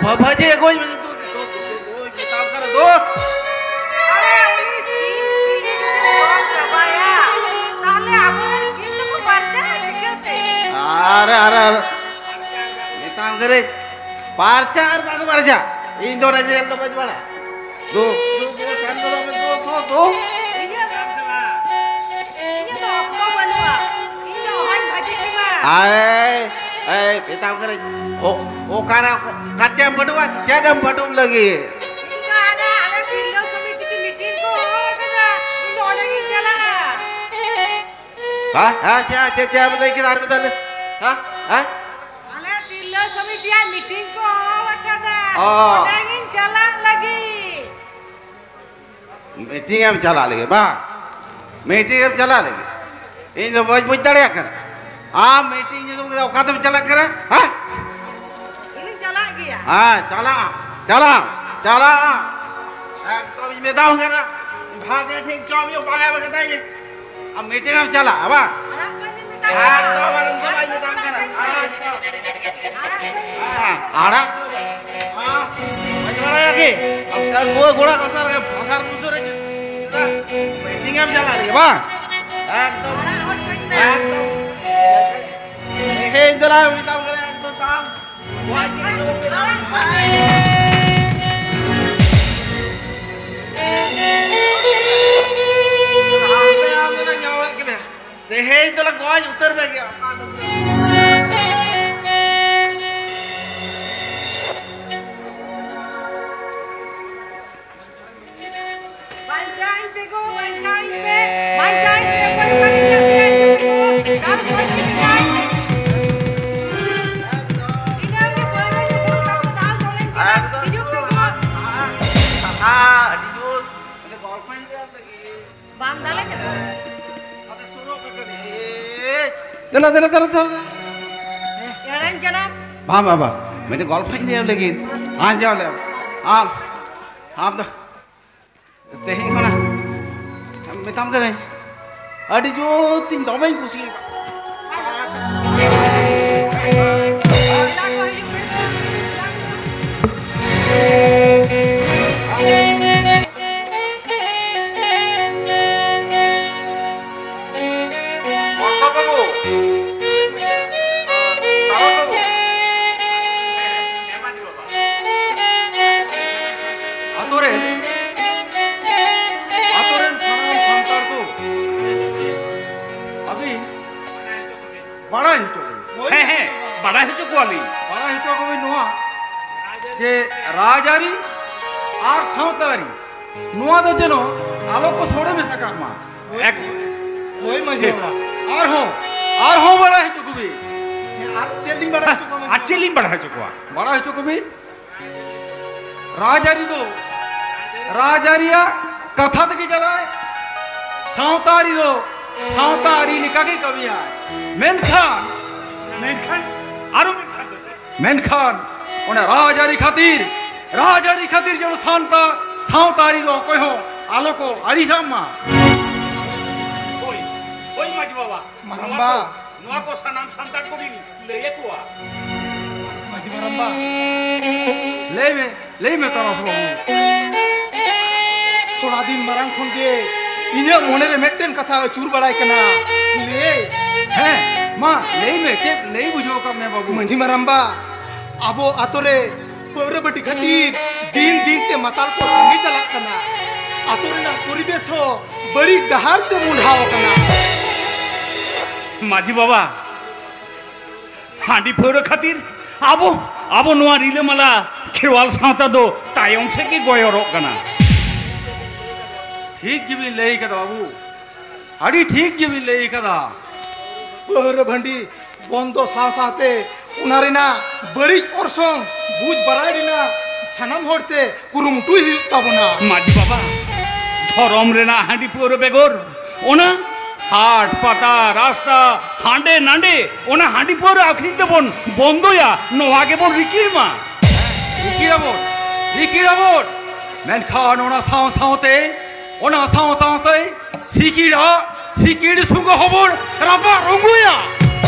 ᱵᱷᱟᱹᱡᱤ ᱟᱹᱜᱩᱭ ᱢᱮ᱾ ᱫᱩ, ᱫᱩ, ᱫᱩ, ᱫᱩ, ᱢᱮᱛᱟᱢ ᱠᱟᱱᱟ, ᱫᱩ᱾ ᱟᱨᱮ, ᱩᱱᱤ ᱥᱤᱢ ᱵᱤᱞᱤ ᱡᱩᱫᱤ ᱡᱚᱢ ᱪᱟᱵᱟᱭᱟ, ᱛᱟᱦᱞᱮ ᱟᱵᱚᱨᱮᱱ ᱥᱤᱢ ᱫᱚᱠᱚ ᱵᱟᱧᱪᱟᱜᱼᱟ ᱪᱤᱠᱟᱹᱛᱮ? ᱟᱨ, ᱟᱨ, ᱟᱨ, ᱢᱮᱛᱟᱢ ᱠᱟᱹᱱᱟᱹᱧ, ᱯᱟᱨᱪᱟ ᱟᱨ ᱵᱟᱝ ᱯᱟᱨᱪᱟ, ᱤᱧ ᱫᱚ ᱚᱱᱟ ᱧᱮᱞ ᱫᱚ ᱵᱟᱹᱧ ᱵᱟᱲᱟᱭᱟ᱾ ᱫᱩ, ᱫᱩ, ᱫᱩ, ᱥᱟᱱ ᱫᱚ ᱵᱟᱝ, ᱫᱩ, ᱫᱩ, ᱫᱩ᱾ ᱤᱧᱟᱹᱜ ᱫᱚ, ᱤᱧᱟᱹᱜ ᱫᱚ ᱚᱠᱛᱚ ᱵᱟᱹᱱᱩᱜᱼᱟ, ᱤᱧ ᱫᱚ ᱚᱦᱚᱧ ᱵᱷᱟᱹᱡᱤ ᱠᱮᱢᱟ᱾ ᱟᱭ, ᱟᱭ, ᱢᱮᱛᱟᱢ ᱠᱟᱹᱱᱟᱹᱧ, ᱦᱚ-, ᱚᱠᱟᱨᱮ, ᱚᱠᱟ ᱪᱮᱫ ᱮᱢ ᱵᱟᱹᱰᱩᱜᱼᱟ? ᱪᱮᱫ ᱮᱢ ᱵᱟᱹᱰᱩᱜ ᱞᱟᱹᱜᱤᱫ? ᱤᱧ ᱫᱚ ᱦᱟᱱᱟ ᱟᱞᱮ ᱛᱤᱨᱞᱟᱹ ᱥᱚᱢᱤᱛᱤ ᱛᱮ ᱢᱤᱴᱤᱝ ᱠᱚ ᱦᱚᱦᱚ ᱟᱠᱟᱫᱟ, ᱤᱧ ᱫᱚ ᱚᱸᱰᱮ ᱜᱤᱧ ᱪᱟᱞᱟᱜᱼᱟ᱾ ᱦᱮᱸ? ᱦᱮᱸ, ᱪᱮᱫ, ᱪᱮᱫ, ᱪᱮᱫ ᱮᱢ ᱞᱟᱹᱭ ᱠᱮᱫᱟ? ᱟᱨ ᱢᱤᱫ ᱫᱷᱟᱣ ᱞᱟᱹᱭ᱾ ᱦᱮᱸ? ᱦᱮᱸ? ᱟᱞᱮ ᱛᱤᱨᱞᱟᱹ ᱥᱚᱢᱤᱛᱤᱭᱟᱜ ᱢᱤᱴᱤᱝ ᱠᱚ ᱦᱚᱦᱚ ᱟᱠᱟᱫᱟ, ᱚ᱾ ᱚᱸᱰᱮ ᱜᱤᱧ ᱪᱟᱞᱟᱜ ᱞᱟᱹᱜᱤᱫ᱾ ᱢᱤᱴᱤᱝ ᱮᱢ ᱪᱟᱞᱟᱜ ᱞᱟᱹᱜᱤᱫ ᱵᱟᱝ? ᱢᱤᱴᱤᱝ ᱮᱢ ᱪᱟᱞᱟᱜ ᱞᱟᱹᱜᱤᱫ? ᱤᱧ ᱫᱚ ᱵᱟᱹᱧ ᱵᱩᱡᱽ ᱫᱟᱲᱮᱭᱟᱜ ᱠᱟᱱᱟ᱾ ᱟᱢ ᱢᱤᱴᱤᱝ ᱧᱩᱛᱩᱢ ᱠᱟᱛᱮ ᱚᱠᱟ ᱛᱮᱢ ᱪᱟᱞᱟᱜ ᱠᱟᱱᱟ? ᱦᱮᱸ? ᱤᱧᱤᱧ ᱪᱟᱞᱟᱜ ᱜᱮᱭᱟ᱾ ᱦᱮᱸ, ᱪᱟᱞᱟᱜ ᱟᱢ, ᱪᱟᱞᱟᱜ ᱟᱢ, ᱪᱟᱞᱟᱜ ᱟᱢ᱾ ᱮᱠᱫᱚᱢ ᱤᱧ ᱢᱮᱛᱟᱢ ᱠᱟᱱᱟ, ᱵᱷᱟᱜᱮ ᱴᱷᱤᱠ ᱡᱚᱢ ᱧᱩ ᱵᱟᱝ ᱮᱢ ᱠᱟᱛᱮ ᱟᱢ ᱢᱤᱴᱤᱝ ᱮᱢ ᱪᱟᱞᱟᱜᱼᱟ ᱵᱟᱝ? ᱟᱲᱟᱜ ᱠᱟᱹᱧ ᱢᱮᱛᱟᱢ ᱠᱟᱱᱟ᱾ ᱮᱠᱫᱚᱢ ᱟᱞᱚᱢ ᱪᱟᱞᱟᱜᱼᱟ, ᱤᱧ ᱢᱮᱛᱟᱢ ᱠᱟᱱᱟ᱾ ᱟᱲᱟᱜ ᱠᱟᱹᱧ ᱢᱮ᱾ ᱟᱲᱟᱜ ᱠᱟᱹᱧ ᱢᱮ᱾ ᱦᱮᱸ, ᱟᱲᱟᱜ᱾ ᱦᱮᱸ, ᱢᱚᱡᱽ ᱵᱟᱲᱟ ᱜᱮᱭᱟ ᱠᱤ? ᱟᱯᱱᱟᱨ ᱜᱚᱲᱟ ᱠᱚᱥᱟᱨ ᱜᱮ ᱯᱷᱟᱥᱟᱨ ᱯᱷᱩᱥᱩᱨ ᱨᱮ ᱪᱮᱫ? ᱢᱤᱴᱤᱝ ᱮᱢ ᱪᱟᱞᱟᱜ ᱞᱟᱹᱜᱤᱫ ᱵᱟᱝ? ᱮᱠᱫᱚᱢ᱾ ᱟᱲᱟᱜ ᱦᱚᱲ ᱠᱟᱹᱧ ᱢᱮ᱾ ᱮᱠᱫᱚᱢ᱾ ᱦᱮᱸ, ᱤᱧ ᱫᱚ ᱱᱟᱜ ᱢᱮᱛᱟᱢ ᱠᱟᱱᱟ, ᱮᱠᱫᱚᱢ ᱛᱟᱲᱟᱢ᱾ ᱜᱚᱡ ᱜᱤᱰᱤ ᱠᱟᱵᱚᱱ ᱠᱟᱱᱟ᱾ ᱦᱟᱯᱮ, ᱟᱢ ᱫᱚ ᱱᱟᱜ ᱧᱟᱢ ᱠᱮᱫ ᱢᱮᱭᱟ᱾ ᱛᱮᱦᱮᱧ ᱫᱚᱞᱮ ᱜᱚᱡ ᱩᱛᱟᱹᱨ ᱢᱮ ᱜᱮᱭᱟ᱾ ᱵᱟᱧᱪᱟᱣᱤᱧ ᱯᱮ ᱜᱳ, ᱵᱟᱧᱪᱟᱣᱤᱧ ᱯᱮ, ᱵᱟᱧᱪᱟᱣᱤᱧ ᱯᱮ, ᱚᱠᱚᱭ ᱚᱠᱟᱨᱮ ᱢᱮᱱᱟᱜ ᱯᱮᱭᱟ, ᱦᱤᱡᱩᱜ ᱯᱮ ᱜᱳ, ᱫᱟᱞ ᱜᱚᱡ ᱯᱮ ᱜᱮᱭᱟᱭ᱾ ᱤᱱᱟᱹᱜ ᱜᱮ ᱯᱟᱹᱣᱨᱟᱹ ᱧᱩ ᱵᱩᱞ ᱠᱟᱛᱮ ᱫᱟᱞ ᱜᱚᱡ ᱞᱮᱱ ᱠᱷᱟᱱ, ᱦᱤᱡᱩᱜ ᱯᱮ ᱜᱳ᱾ ᱟᱹᱰᱤ ᱡᱳᱨ᱾ ᱵᱟᱢ ᱫᱟᱞᱮ ᱠᱟᱱᱟ᱾ ᱫᱮᱞᱟ, ᱫᱮᱞᱟ, ᱫᱮᱞᱟ, ᱫᱮᱞᱟ᱾ ᱮᱲᱮᱧ ᱠᱟᱱᱟᱢ᱾ ᱵᱟᱝ, ᱵᱟᱝ, ᱵᱟᱝ᱾ ᱢᱤᱫᱴᱮᱱ ᱜᱚᱞᱯᱷᱚᱧ ᱞᱟᱹᱭᱟᱢ ᱞᱟᱹᱜᱤᱫ᱾ ᱟᱸᱡᱚᱢ ᱞᱮᱢ᱾ ᱟᱢ, ᱟᱢ ᱫᱚ ᱛᱮᱦᱮᱧ ᱠᱷᱚᱱᱟᱜ ᱢᱮᱛᱟᱢ ᱠᱟᱹᱱᱟᱹᱧ, ᱟᱹᱰᱤ ᱡᱳᱨ ᱛᱤᱧ ᱫᱚᱢᱮᱧ ᱠᱩᱥᱤᱭᱟᱠᱟᱫ᱾ ᱵᱚᱨᱥᱟ ᱵᱟᱹᱵᱩ, ᱛᱟᱨᱟ ᱵᱟᱹᱵᱩ, ᱟᱛᱳ ᱨᱮ, ᱟᱛᱳ ᱨᱮᱱ ᱥᱟᱱᱟᱢ ᱥᱟᱱᱛᱟᱲ ᱠᱚ, ᱟᱹᱵᱤᱱ ᱨᱟᱡᱽᱟᱹᱨᱤ ᱟᱨ ᱥᱟᱶᱛᱟ ᱟᱹᱨᱤ, ᱱᱚᱣᱟ ᱫᱚ ᱡᱮᱱᱚ ᱟᱞᱚ ᱠᱚ ᱥᱚᱲᱮ ᱢᱮᱥᱟ ᱠᱟᱜ ᱢᱟ᱾ ᱮᱠ- ᱦᱳᱭ, ᱢᱟᱹᱡᱷᱤ ᱴᱷᱤᱠ᱾ ᱵᱟᱵᱟ᱾ ᱟᱨᱦᱚᱸ, ᱟᱨᱦᱚᱸ ᱵᱟᱲᱟᱭ ᱦᱚᱪᱚ ᱠᱚᱵᱤᱱ᱾ ᱦᱮᱸ, ᱟᱨ ᱪᱮᱫ ᱞᱤᱧ ᱵᱟᱲᱟᱭ ᱦᱚᱪᱚ ᱠᱚᱣᱟ, ᱢᱟᱹᱡᱷᱤ ᱟᱨ ᱪᱮᱫ ᱵᱟᱵᱟ? ᱞᱤᱧ ᱵᱟᱲᱟᱭ ᱦᱚᱪᱚ ᱠᱚᱣᱟ? ᱵᱟᱲᱟᱭ ᱦᱚᱪᱚ ᱠᱚᱵᱤᱱ᱾ ᱨᱟᱡᱽᱟᱹᱨᱤ ᱫᱚ ᱨᱟᱡᱽᱟᱹᱨᱤᱭᱟᱜ ᱠᱟᱛᱷᱟ ᱛᱮᱜᱮ ᱪᱟᱞᱟᱜᱼᱟᱭ᱾ ᱥᱟᱶᱛᱟ ᱟᱹᱨᱤ ᱫᱚ ᱥᱟᱶᱛᱟ ᱟᱹᱨᱤ ᱞᱮᱠᱟᱜᱮ ᱠᱟᱹᱢᱤᱭᱟᱭ᱾ ᱢᱮᱱᱠᱷᱟᱱ, ᱢᱮᱱᱠᱷᱟᱱ, ᱟᱨᱚ ᱢᱮᱱᱠᱷᱟᱱ ᱫᱚ ᱪᱮᱫ? ᱢᱮᱱᱠᱷᱟᱱ ᱚᱱᱟ ᱨᱟᱡᱽᱟᱹᱨᱤ ᱠᱷᱟᱹᱛᱤᱨ, ᱨᱟᱡᱽᱟᱹᱨᱤ ᱠᱷᱟᱹᱛᱤᱨ ᱡᱮᱱᱚ ᱥᱟᱱᱛᱟᱲ ᱥᱟᱶᱛᱟ ᱟᱹᱨᱤ ᱫᱚ ᱚᱠᱚᱭ ᱦᱚᱸ ᱟᱞᱚ ᱠᱚ ᱟᱹᱲᱤᱥᱟᱜ ᱢᱟ᱾ ᱦᱳᱭ, ᱦᱳᱭ ᱢᱟᱹᱡᱷᱤ ᱵᱟᱵᱟ᱾ ᱢᱟᱨᱟᱝᱵᱟ᱾ ᱱᱚᱣᱟ ᱠᱚ, ᱱᱚᱣᱟ ᱠᱚ ᱥᱟᱱᱟᱢ ᱥᱟᱱᱛᱟᱲ ᱠᱚᱜᱮᱧ ᱞᱟᱹᱭ ᱟᱠᱚᱣᱟ᱾ ᱢᱟᱹᱡᱷᱤ ᱢᱟᱨᱟᱝᱵᱟ᱾ ᱞᱟᱹᱭ ᱢᱮ, ᱞᱟᱹᱭ ᱢᱮ ᱛᱟᱨᱟᱥ ᱵᱟᱹᱵᱩ᱾ ᱛᱷᱚᱲᱟ ᱫᱤᱱ ᱢᱟᱨᱟᱝ ᱠᱷᱚᱱ ᱜᱮ ᱤᱧᱟᱹᱜ ᱢᱚᱱᱮ ᱨᱮ ᱢᱤᱫᱴᱮᱱ ᱠᱟᱛᱷᱟ ᱟᱹᱪᱩᱨ ᱵᱟᱲᱟᱭ ᱠᱟᱱᱟ᱾ ᱞᱟᱹᱭ᱾ ᱦᱮᱸ, ᱢᱟ ᱞᱟᱹᱭ ᱢᱮ, ᱪᱮᱫ ᱞᱟᱹᱭ ᱵᱩᱡᱷᱟᱹᱣ ᱠᱟᱜ ᱢᱮ ᱵᱟᱹᱵᱩ? ᱢᱟᱹᱡᱷᱤ ᱢᱟᱨᱟᱝᱵᱟ, ᱟᱵᱚ ᱟᱛᱳ ᱨᱮ ᱯᱟᱹᱣᱨᱟᱹ ᱵᱟᱹᱴᱤ ᱠᱷᱟᱹᱛᱤᱨ ᱫᱤᱱ ᱫᱤᱱ ᱛᱮ ᱢᱟᱛᱟᱞ ᱠᱚ ᱥᱟᱸᱜᱮ ᱪᱟᱞᱟᱜ ᱠᱟᱱᱟ᱾ ᱟᱛᱳ ᱨᱮᱱᱟᱜ ᱯᱚᱨᱤᱵᱮᱥ ᱦᱚᱸ ᱵᱟᱹᱲᱤᱡ ᱰᱟᱦᱟᱨ ᱛᱮ ᱢᱚᱦᱰᱟᱣ ᱟᱠᱟᱱᱟ᱾ ᱢᱟᱹᱡᱷᱤ ᱵᱟᱵᱟ, ᱦᱟᱺᱰᱤ ᱯᱟᱹᱣᱨᱟᱹ ᱠᱷᱟᱹᱛᱤᱨ ᱟᱵᱚ, ᱟᱵᱚ ᱱᱚᱣᱟ ᱨᱤᱞᱟᱹᱢᱟᱞᱟ ᱠᱷᱮᱨᱣᱟᱞ ᱥᱟᱶᱛᱟ ᱫᱚ ᱛᱟᱭᱚᱢ ᱥᱮᱫ ᱜᱮ ᱜᱚᱭᱚᱨᱚᱜ ᱠᱟᱱᱟ᱾ ᱴᱷᱤᱠ ᱜᱮᱵᱤᱱ ᱞᱟᱹᱭ ᱠᱟᱫᱟ ᱵᱟᱹᱵᱩ, ᱟᱹᱰᱤ ᱴᱷᱤᱠ ᱜᱮᱵᱤᱱ ᱞᱟᱹᱭ ᱠᱟᱫᱟ᱾ ᱯᱟᱹᱣᱨᱟᱹ ᱵᱷᱟᱹᱱᱰᱤ ᱵᱚᱱᱫᱚ ᱥᱟᱶ ᱥᱟᱶᱛᱮ ᱚᱱᱟ ᱨᱮᱱᱟᱜ ᱵᱟᱹᱲᱤᱡ ᱚᱨᱥᱚᱝ ᱵᱩᱡᱽ ᱵᱟᱲᱟᱭ ᱨᱮᱱᱟᱜ ᱥᱟᱱᱟᱢ ᱦᱚᱲᱛᱮ ᱠᱩᱨᱩᱢᱩᱴᱩᱭ ᱦᱩᱭᱩᱜ ᱛᱟᱵᱚᱱᱟ᱾ ᱢᱟᱹᱡᱷᱤ ᱵᱟᱵᱟ, ᱫᱷᱚᱨᱚᱢ ᱨᱮᱱᱟᱜ ᱦᱟᱺᱰᱤ ᱯᱟᱹᱣᱨᱟᱹ ᱵᱮᱜᱚᱨ ᱚᱱᱟ ᱦᱟᱴ ᱯᱟᱛᱟ ᱨᱟᱥᱛᱟ ᱦᱟᱸᱰᱮ ᱱᱟᱸᱰᱮ ᱚᱱᱟ ᱦᱟᱺᱰᱤ ᱯᱟᱹᱣᱨᱟᱹ ᱟᱹᱠᱷᱨᱤᱧ ᱛᱮᱵᱚᱱ ᱵᱚᱱᱫᱚᱭᱟ, ᱱᱚᱣᱟ ᱜᱮᱵᱚᱱ ᱨᱤᱠᱤᱲ ᱢᱟ᱾ ᱨᱤᱠᱤᱲᱟᱵᱚᱱ, ᱨᱤᱠᱤᱲᱟᱵᱚᱱ, ᱢᱮᱱᱠᱷᱟᱱ ᱚᱱᱟ ᱥᱟᱶ ᱥᱟᱶᱛᱮ, ᱚᱱᱟ ᱥᱟᱶ ᱥᱟᱶᱛᱮ ᱥᱤᱠᱤᱲᱟᱜ, ᱥᱤᱠᱤᱲ ᱥᱩᱸᱜᱟᱹ ᱦᱚᱸᱵᱚᱱ ᱨᱟᱯᱟᱜ ᱨᱚᱸᱜᱚᱭᱟ᱾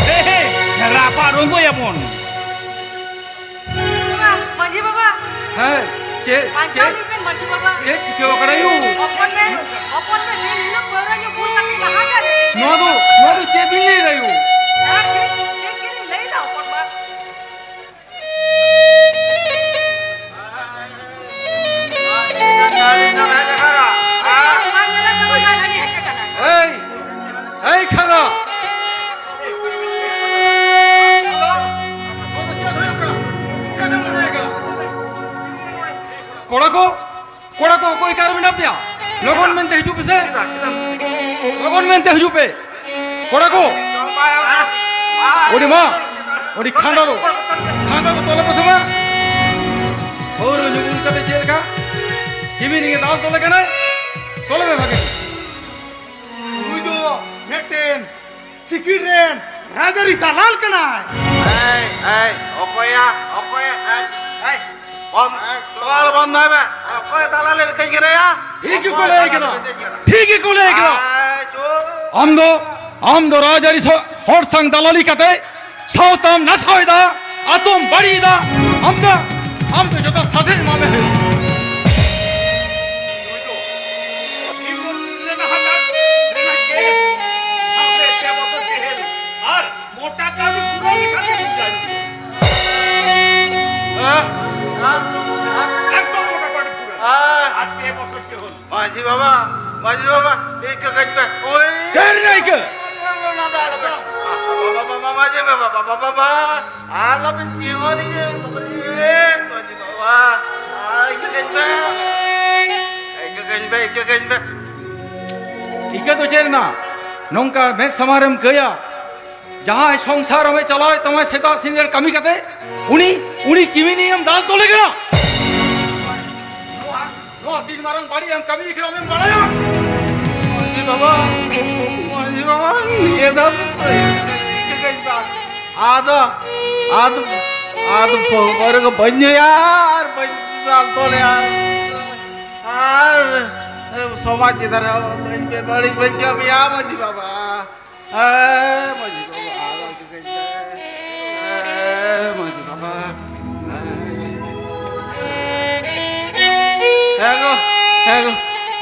ᱦᱮᱸ, ᱦᱮᱸ, ᱨᱟᱯᱟᱜ ᱨᱚᱸᱜᱚᱭᱟᱵᱚᱱ᱾ ᱢᱟᱹᱡᱷᱤ ᱵᱟᱵᱟ᱾ ᱦᱮᱸ, ᱪᱮᱫ, ᱵᱟᱧᱪᱟᱣ ᱪᱮᱫ? ᱞᱤᱧ ᱵᱮᱱ ᱢᱟᱹᱡᱷᱤ ᱵᱟᱵᱟ᱾ ᱪᱮᱫ ᱪᱤᱠᱟᱹᱣ ᱠᱟᱱᱟ ᱭᱩ? ᱦᱚᱯᱚᱱ ᱢᱮ, ᱦᱚᱯᱚᱱ ᱢᱮ, ᱫᱤᱱ ᱦᱤᱞᱳᱜ ᱯᱟᱹᱣᱨᱟᱹ ᱧᱩ ᱵᱩᱞ ᱠᱟᱛᱮ ᱞᱟᱦᱟ ᱠᱟᱱ᱾ ᱱᱚᱣᱟ ᱫᱚ, ᱱᱚᱣᱟ ᱫᱚ ᱪᱮᱫ ᱵᱤᱱ ᱞᱟᱹᱭ ᱫᱟ ᱭᱩ? ᱦᱮᱸ, ᱴᱷᱤᱠ, ᱴᱷᱤᱠ ᱜᱮᱞᱤᱧ ᱞᱟᱹᱭ ᱫᱟ ᱦᱚᱯᱚᱱ ᱵᱟ᱾ ᱮᱭ, ᱮᱭ ᱠᱷᱟᱜᱟ! ᱠᱚᱲᱟ ᱠᱚ, ᱠᱚᱲᱟ ᱠᱚ, ᱚᱠᱚᱭ ᱚᱠᱟᱨᱮ ᱢᱮᱱᱟᱜ ᱯᱮᱭᱟ? ᱞᱚᱜᱚᱱ ᱢᱮᱱᱛᱮ ᱦᱤᱡᱩᱜ ᱯᱮᱥᱮ᱾ ᱞᱚᱜᱚᱱ ᱢᱮᱱᱛᱮ ᱦᱤᱡᱩᱜ ᱯᱮ᱾ ᱠᱚᱲᱟ ᱠᱚ᱾ ᱟᱹᱰᱤ ᱢᱟ, ᱟᱹᱰᱤ ᱠᱷᱟᱸᱰᱟ ᱫᱚ, ᱠᱷᱟᱸᱰᱟ ᱫᱚ ᱛᱚᱞᱮ ᱯᱮᱥᱮ ᱢᱟ᱾ ᱯᱟᱹᱣᱨᱟᱹ ᱧᱩ ᱵᱩᱞ ᱠᱟᱛᱮ ᱪᱮᱫ ᱞᱮᱠᱟ? ᱠᱤᱢᱤᱱ ᱜᱮ ᱫᱟᱞ ᱛᱚᱞᱮ ᱠᱟᱱᱟᱭ᱾ ᱛᱚᱞᱮ ᱢᱮ ᱵᱷᱟᱜᱮ᱾ ᱱᱩᱭ ᱫᱚ ᱢᱤᱫᱴᱮᱱ ᱥᱤᱠᱤᱲ ᱨᱮᱱ ᱨᱟᱡᱽᱟᱹᱨᱤ ᱫᱟᱞᱟᱞ ᱠᱟᱱᱟᱭ᱾ ᱮᱭ, ᱮᱭ, ᱚᱠᱚᱭᱟ? ᱚᱠᱚᱭᱟ? ᱮᱭ, ᱮᱭ, ᱵᱚᱱ-, ᱛᱚᱞ ᱵᱚᱱᱫᱚᱭ ᱢᱮ᱾ ᱚᱠᱚᱭ ᱫᱟᱞᱟᱞᱮ ᱢᱤᱛᱟᱹᱧ ᱠᱟᱱᱟᱭᱟ? ᱴᱷᱤᱠ ᱜᱮᱠᱚ ᱞᱟᱹᱭ ᱠᱟᱱᱟ᱾ ᱴᱷᱤᱠ ᱜᱮᱠᱚ ᱞᱟᱹᱭ ᱠᱟᱱᱟ᱾ ᱮᱭ, ᱪᱩᱯ᱾ ᱟᱢ ᱫᱚ, ᱟᱢ ᱫᱚ ᱨᱟᱡᱽᱟᱹᱨᱤ ᱥᱚ-, ᱦᱚᱲ ᱥᱟᱝ ᱫᱟᱞᱟᱞᱤ ᱠᱟᱛᱮ ᱥᱟᱶᱛᱟᱢ ᱱᱟᱥᱟᱣ ᱮᱫᱟ, ᱟᱛᱚᱢ ᱵᱟᱹᱲᱤᱡ ᱮᱫᱟ᱾ ᱟᱢ ᱫᱚ, ᱟᱢ ᱫᱚ ᱡᱚᱛᱚ ᱥᱟᱥᱮᱛ ᱮᱢᱟ ᱢᱮ ᱦᱩᱭᱩᱜᱼᱟ᱾ ᱱᱩᱭ ᱫᱚ ᱥᱤᱵᱚ ᱨᱮᱱᱟᱜ ᱦᱟᱴᱟᱜ ᱨᱮᱱᱟᱜ ᱜᱮᱥ, ᱥᱟᱶᱛᱮ ᱯᱮ ᱵᱚᱛᱚᱞ ᱡᱮᱦᱮᱞ ᱟᱨ ᱢᱚᱴᱟ ᱠᱟᱹᱣᱰᱤ ᱯᱩᱨᱟᱹ ᱞᱮᱠᱷᱟᱱ ᱜᱮ ᱵᱩᱡᱷᱟᱹᱣ᱾ ᱦᱮᱸ? ᱦᱮᱸ? ᱮᱠᱫᱚᱢ ᱢᱚᱴᱟ ᱠᱟᱹᱣᱰᱤ ᱯᱩᱨᱟᱹ᱾ ᱦᱮᱸ? ᱟᱨ ᱯᱮ ᱵᱚᱛᱚᱞ ᱡᱮᱦᱮᱞ᱾ ᱢᱟᱹᱡᱷᱤ ᱵᱟᱵᱟ, ᱢᱟᱹᱡᱷᱤ ᱵᱟᱵᱟ, ᱤᱠᱟᱹ ᱠᱟᱹᱧ ᱯᱮ᱾ ᱳᱭ! ᱪᱮᱫ ᱨᱮᱱᱟᱜ ᱤᱠᱟᱹ? ᱵᱟᱵᱟ, ᱵᱟᱵᱟ, ᱢᱟᱹᱡᱷᱤ ᱵᱟᱵᱟ, ᱵᱟᱵᱟ, ᱵᱟᱵᱟ, ᱟᱞᱚᱵᱤᱱ ᱪᱤᱦᱚᱨᱤᱧᱟ, ᱵᱟᱵᱟᱨᱮ, ᱢᱟᱹᱡᱷᱤ ᱵᱟᱵᱟ, ᱟᱨ ᱤᱠᱟᱹ ᱠᱟᱹᱧ ᱯᱮ᱾ ᱤᱠᱟᱹ ᱠᱟᱹᱧ ᱯᱮ, ᱤᱠᱟᱹ ᱠᱟᱹᱧ ᱯᱮ᱾ ᱤᱠᱟᱹ ᱫᱚ ᱪᱮᱫ ᱨᱮᱱᱟᱜ? ᱱᱚᱝᱠᱟ ᱢᱮᱫ ᱥᱟᱢᱟᱝ ᱨᱮᱢ ᱠᱟᱹᱭᱟ? ᱡᱟᱦᱟᱸᱭ ᱥᱚᱝᱥᱟᱨ ᱟᱢᱮ ᱪᱟᱞᱟᱣᱮᱫ ᱛᱟᱢᱟ ᱥᱮᱛᱟᱜ ᱥᱤᱸᱜᱟᱹᱲ ᱠᱟᱹᱢᱤ ᱠᱟᱛᱮ, ᱩᱱᱤ, ᱩᱱᱤ ᱠᱤᱢᱤᱱᱤᱭᱟᱹᱢ ᱫᱟᱞ ᱛᱚᱞᱮ ᱠᱟᱱᱟ᱾ ᱱᱚᱣᱟ, ᱱᱚᱣᱟ ᱛᱤᱱ ᱢᱟᱨᱟᱝ ᱵᱟᱹᱲᱤᱡ ᱮᱢ ᱠᱟᱹᱢᱤ ᱠᱟᱱᱟ ᱟᱢᱮᱢ ᱵᱟᱲᱟᱭᱟ? ᱢᱟᱹᱡᱷᱤ ᱵᱟᱵᱟ, ᱢᱟᱹᱡᱷᱤ ᱵᱟᱵᱟ, ᱱᱤᱭᱟᱹ ᱫᱷᱟᱣ ᱫᱚ ᱤᱠᱟᱹ ᱠᱟᱹᱧ ᱯᱮ᱾ ᱟᱫᱚ, ᱟᱫᱚ, ᱟᱫᱚ ᱯᱟᱹᱣᱨᱟᱹ ᱠᱚ ᱵᱟᱹᱧ ᱧᱩᱭᱟ ᱟᱨ ᱵᱟᱹᱧ ᱫᱟᱞ ᱛᱚᱞᱮᱭᱟ᱾ ᱟᱨ ᱥᱚᱢᱟᱡᱽ ᱪᱮᱛᱟᱱ ᱨᱮ ᱵᱟᱹᱧ, ᱵᱟᱹᱲᱤᱡ ᱵᱟᱹᱧ ᱠᱟᱹᱢᱤᱭᱟ ᱢᱟᱹᱡᱷᱤ ᱵᱟᱵᱟ᱾ ᱦᱮᱸ, ᱢᱟᱹᱡᱷᱤ ᱵᱟᱵᱟ, ᱟᱨ ᱟᱹᱜᱩ ᱠᱟᱹᱧ ᱯᱮ᱾ ᱦᱮᱸ, ᱢᱟᱹᱡᱷᱤ ᱵᱟᱵᱟ᱾ ᱦᱮᱸ ᱜᱚ, ᱦᱮᱸ ᱜᱚ,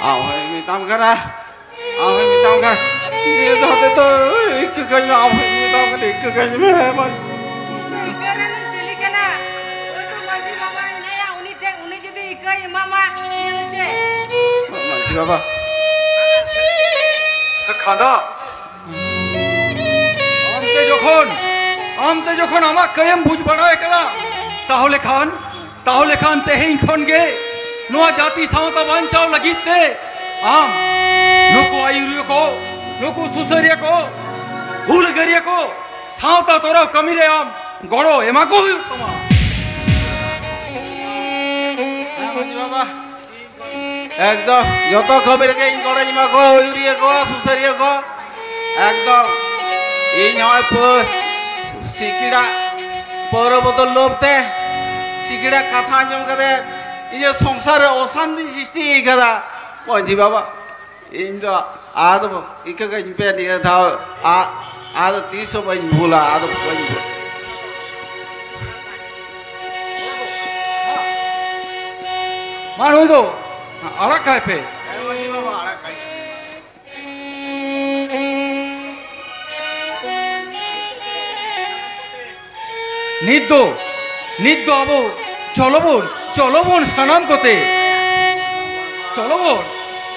ᱟᱢ ᱦᱚᱸᱧ ᱢᱮᱛᱟᱢ ᱠᱟᱱᱟ, ᱟᱢ ᱦᱚᱸᱧ ᱢᱮᱛᱟᱢ ᱠᱟᱱᱟ, ᱱᱤᱭᱟᱹ ᱫᱷᱟᱣ ᱛᱮᱫᱚ ᱤᱠᱟᱹ ᱠᱟᱹᱧ ᱢᱮ, ᱟᱢ ᱦᱚᱸᱧ ᱢᱮᱛᱟᱢ ᱠᱟᱱᱟ, ᱤᱠᱟᱹ ᱠᱟᱹᱧ ᱢᱮ, ᱦᱮᱸ, ᱢᱟᱹᱡᱷᱤ᱾ ᱤᱠᱟᱹ ᱨᱮᱱ ᱪᱤᱞᱤ ᱠᱟᱱᱟ? ᱩᱱᱤ ᱫᱚ ᱢᱟᱹᱡᱷᱤ ᱵᱟᱵᱟ ᱦᱮᱱᱟᱭᱟ, ᱩᱱᱤ ᱴᱷᱮᱱ, ᱩᱱᱤ ᱡᱩᱫᱤ ᱤᱠᱟᱹᱭ ᱮᱢᱟᱢᱟ, ᱤᱧ ᱫᱚ ᱪᱮᱫ? ᱢᱟᱹᱡᱷᱤ ᱵᱟᱵᱟ᱾ ᱠᱷᱟᱸᱰᱟ᱾ ᱟᱢᱛᱮ ᱡᱚᱠᱷᱚᱱ, ᱟᱢᱛᱮ ᱡᱚᱠᱷᱚᱱ ᱟᱢᱟᱜ ᱠᱟᱹᱭᱮᱢ ᱵᱩᱡᱽ ᱵᱟᱲᱟ ᱟᱠᱟᱫᱟ, ᱛᱟᱦᱚᱞᱮ ᱠᱷᱟᱱ, ᱛᱟᱦᱚᱞᱮ ᱠᱷᱟᱱ ᱛᱮᱦᱮᱧ ᱠᱷᱚᱱ ᱜᱮ ᱱᱚᱣᱟ ᱡᱟᱹᱛᱤ ᱥᱟᱶᱛᱟ ᱵᱟᱧᱪᱟᱣ ᱞᱟᱹᱜᱤᱫ ᱛᱮ ᱟᱢ ᱱᱩᱠᱩ ᱟᱹᱭᱩᱨᱤᱭᱟᱹ ᱠᱚ, ᱱᱩᱠᱩ ᱥᱩᱥᱟᱹᱨᱤᱭᱟᱹ ᱠᱚ, ᱦᱩᱞᱜᱟᱹᱨᱤᱭᱟᱹ ᱠᱚ ᱥᱟᱶᱛᱟ ᱛᱚᱨᱟᱣ ᱠᱟᱹᱢᱤ ᱨᱮ ᱟᱢ ᱜᱚᱲᱚ ᱮᱢᱟ ᱠᱚ ᱦᱩᱭᱩᱜ ᱛᱟᱢᱟ᱾ ᱦᱮᱸ, ᱢᱟᱹᱡᱷᱤ ᱵᱟᱵᱟ, ᱮᱠᱫᱚᱢ ᱡᱚᱛᱚ ᱠᱟᱹᱢᱤ ᱨᱮᱜᱮ ᱤᱧ ᱜᱚᱲᱚᱧ ᱮᱢᱟ ᱠᱚᱣᱟ, ᱟᱹᱭᱩᱨᱤᱭᱟᱹ ᱠᱚ, ᱥᱩᱥᱟᱹᱨᱤᱭᱟᱹ ᱠᱚ, ᱮᱠᱫᱚᱢ᱾ ᱤᱧ ᱦᱚᱸᱜᱼᱚᱭ ᱯᱟᱹ-, ᱥᱤᱠᱲᱟᱜ ᱯᱟᱹᱣᱨᱟᱹ ᱵᱚᱫᱚᱞ ᱞᱳᱵᱷ ᱛᱮ, ᱥᱤᱠᱲᱟᱜ ᱠᱟᱛᱷᱟ ᱟᱸᱡᱚᱢ ᱠᱟᱛᱮ ᱤᱧᱟᱹᱜ ᱥᱚᱝᱥᱟᱨ ᱨᱮ ᱚᱥᱟᱱᱛᱤ ᱥᱨᱤᱥᱴᱤ ᱠᱟᱫᱟ᱾ ᱢᱟᱹᱡᱷᱤ ᱵᱟᱵᱟ, ᱤᱧ ᱫᱚ ᱟᱫᱚ ᱤᱠᱟᱹ ᱠᱟᱹᱧ ᱯᱮ ᱱᱤᱭᱟᱹ ᱫᱷᱟᱣ, ᱟ-, ᱟᱫᱚ ᱛᱤᱥ ᱦᱚᱸ ᱵᱟᱹᱧ ᱵᱷᱩᱞᱟ, ᱟᱫᱚ ᱵᱟᱹᱧ ᱵᱷᱩᱞᱟ᱾ ᱢᱟ ᱱᱩᱭ ᱫᱚ ᱟᱲᱟᱜ ᱠᱟᱭ ᱯᱮ᱾ ᱱᱤᱛ ᱫᱚ, ᱱᱤᱛ ᱫᱚ ᱟᱵᱚ ᱪᱚᱞᱚ ᱵᱚᱱ, ᱪᱚᱞᱚ ᱵᱚᱱ ᱥᱟᱱᱟᱢ ᱠᱚᱛᱮ᱾ ᱪᱚᱞᱚ ᱵᱚᱱ᱾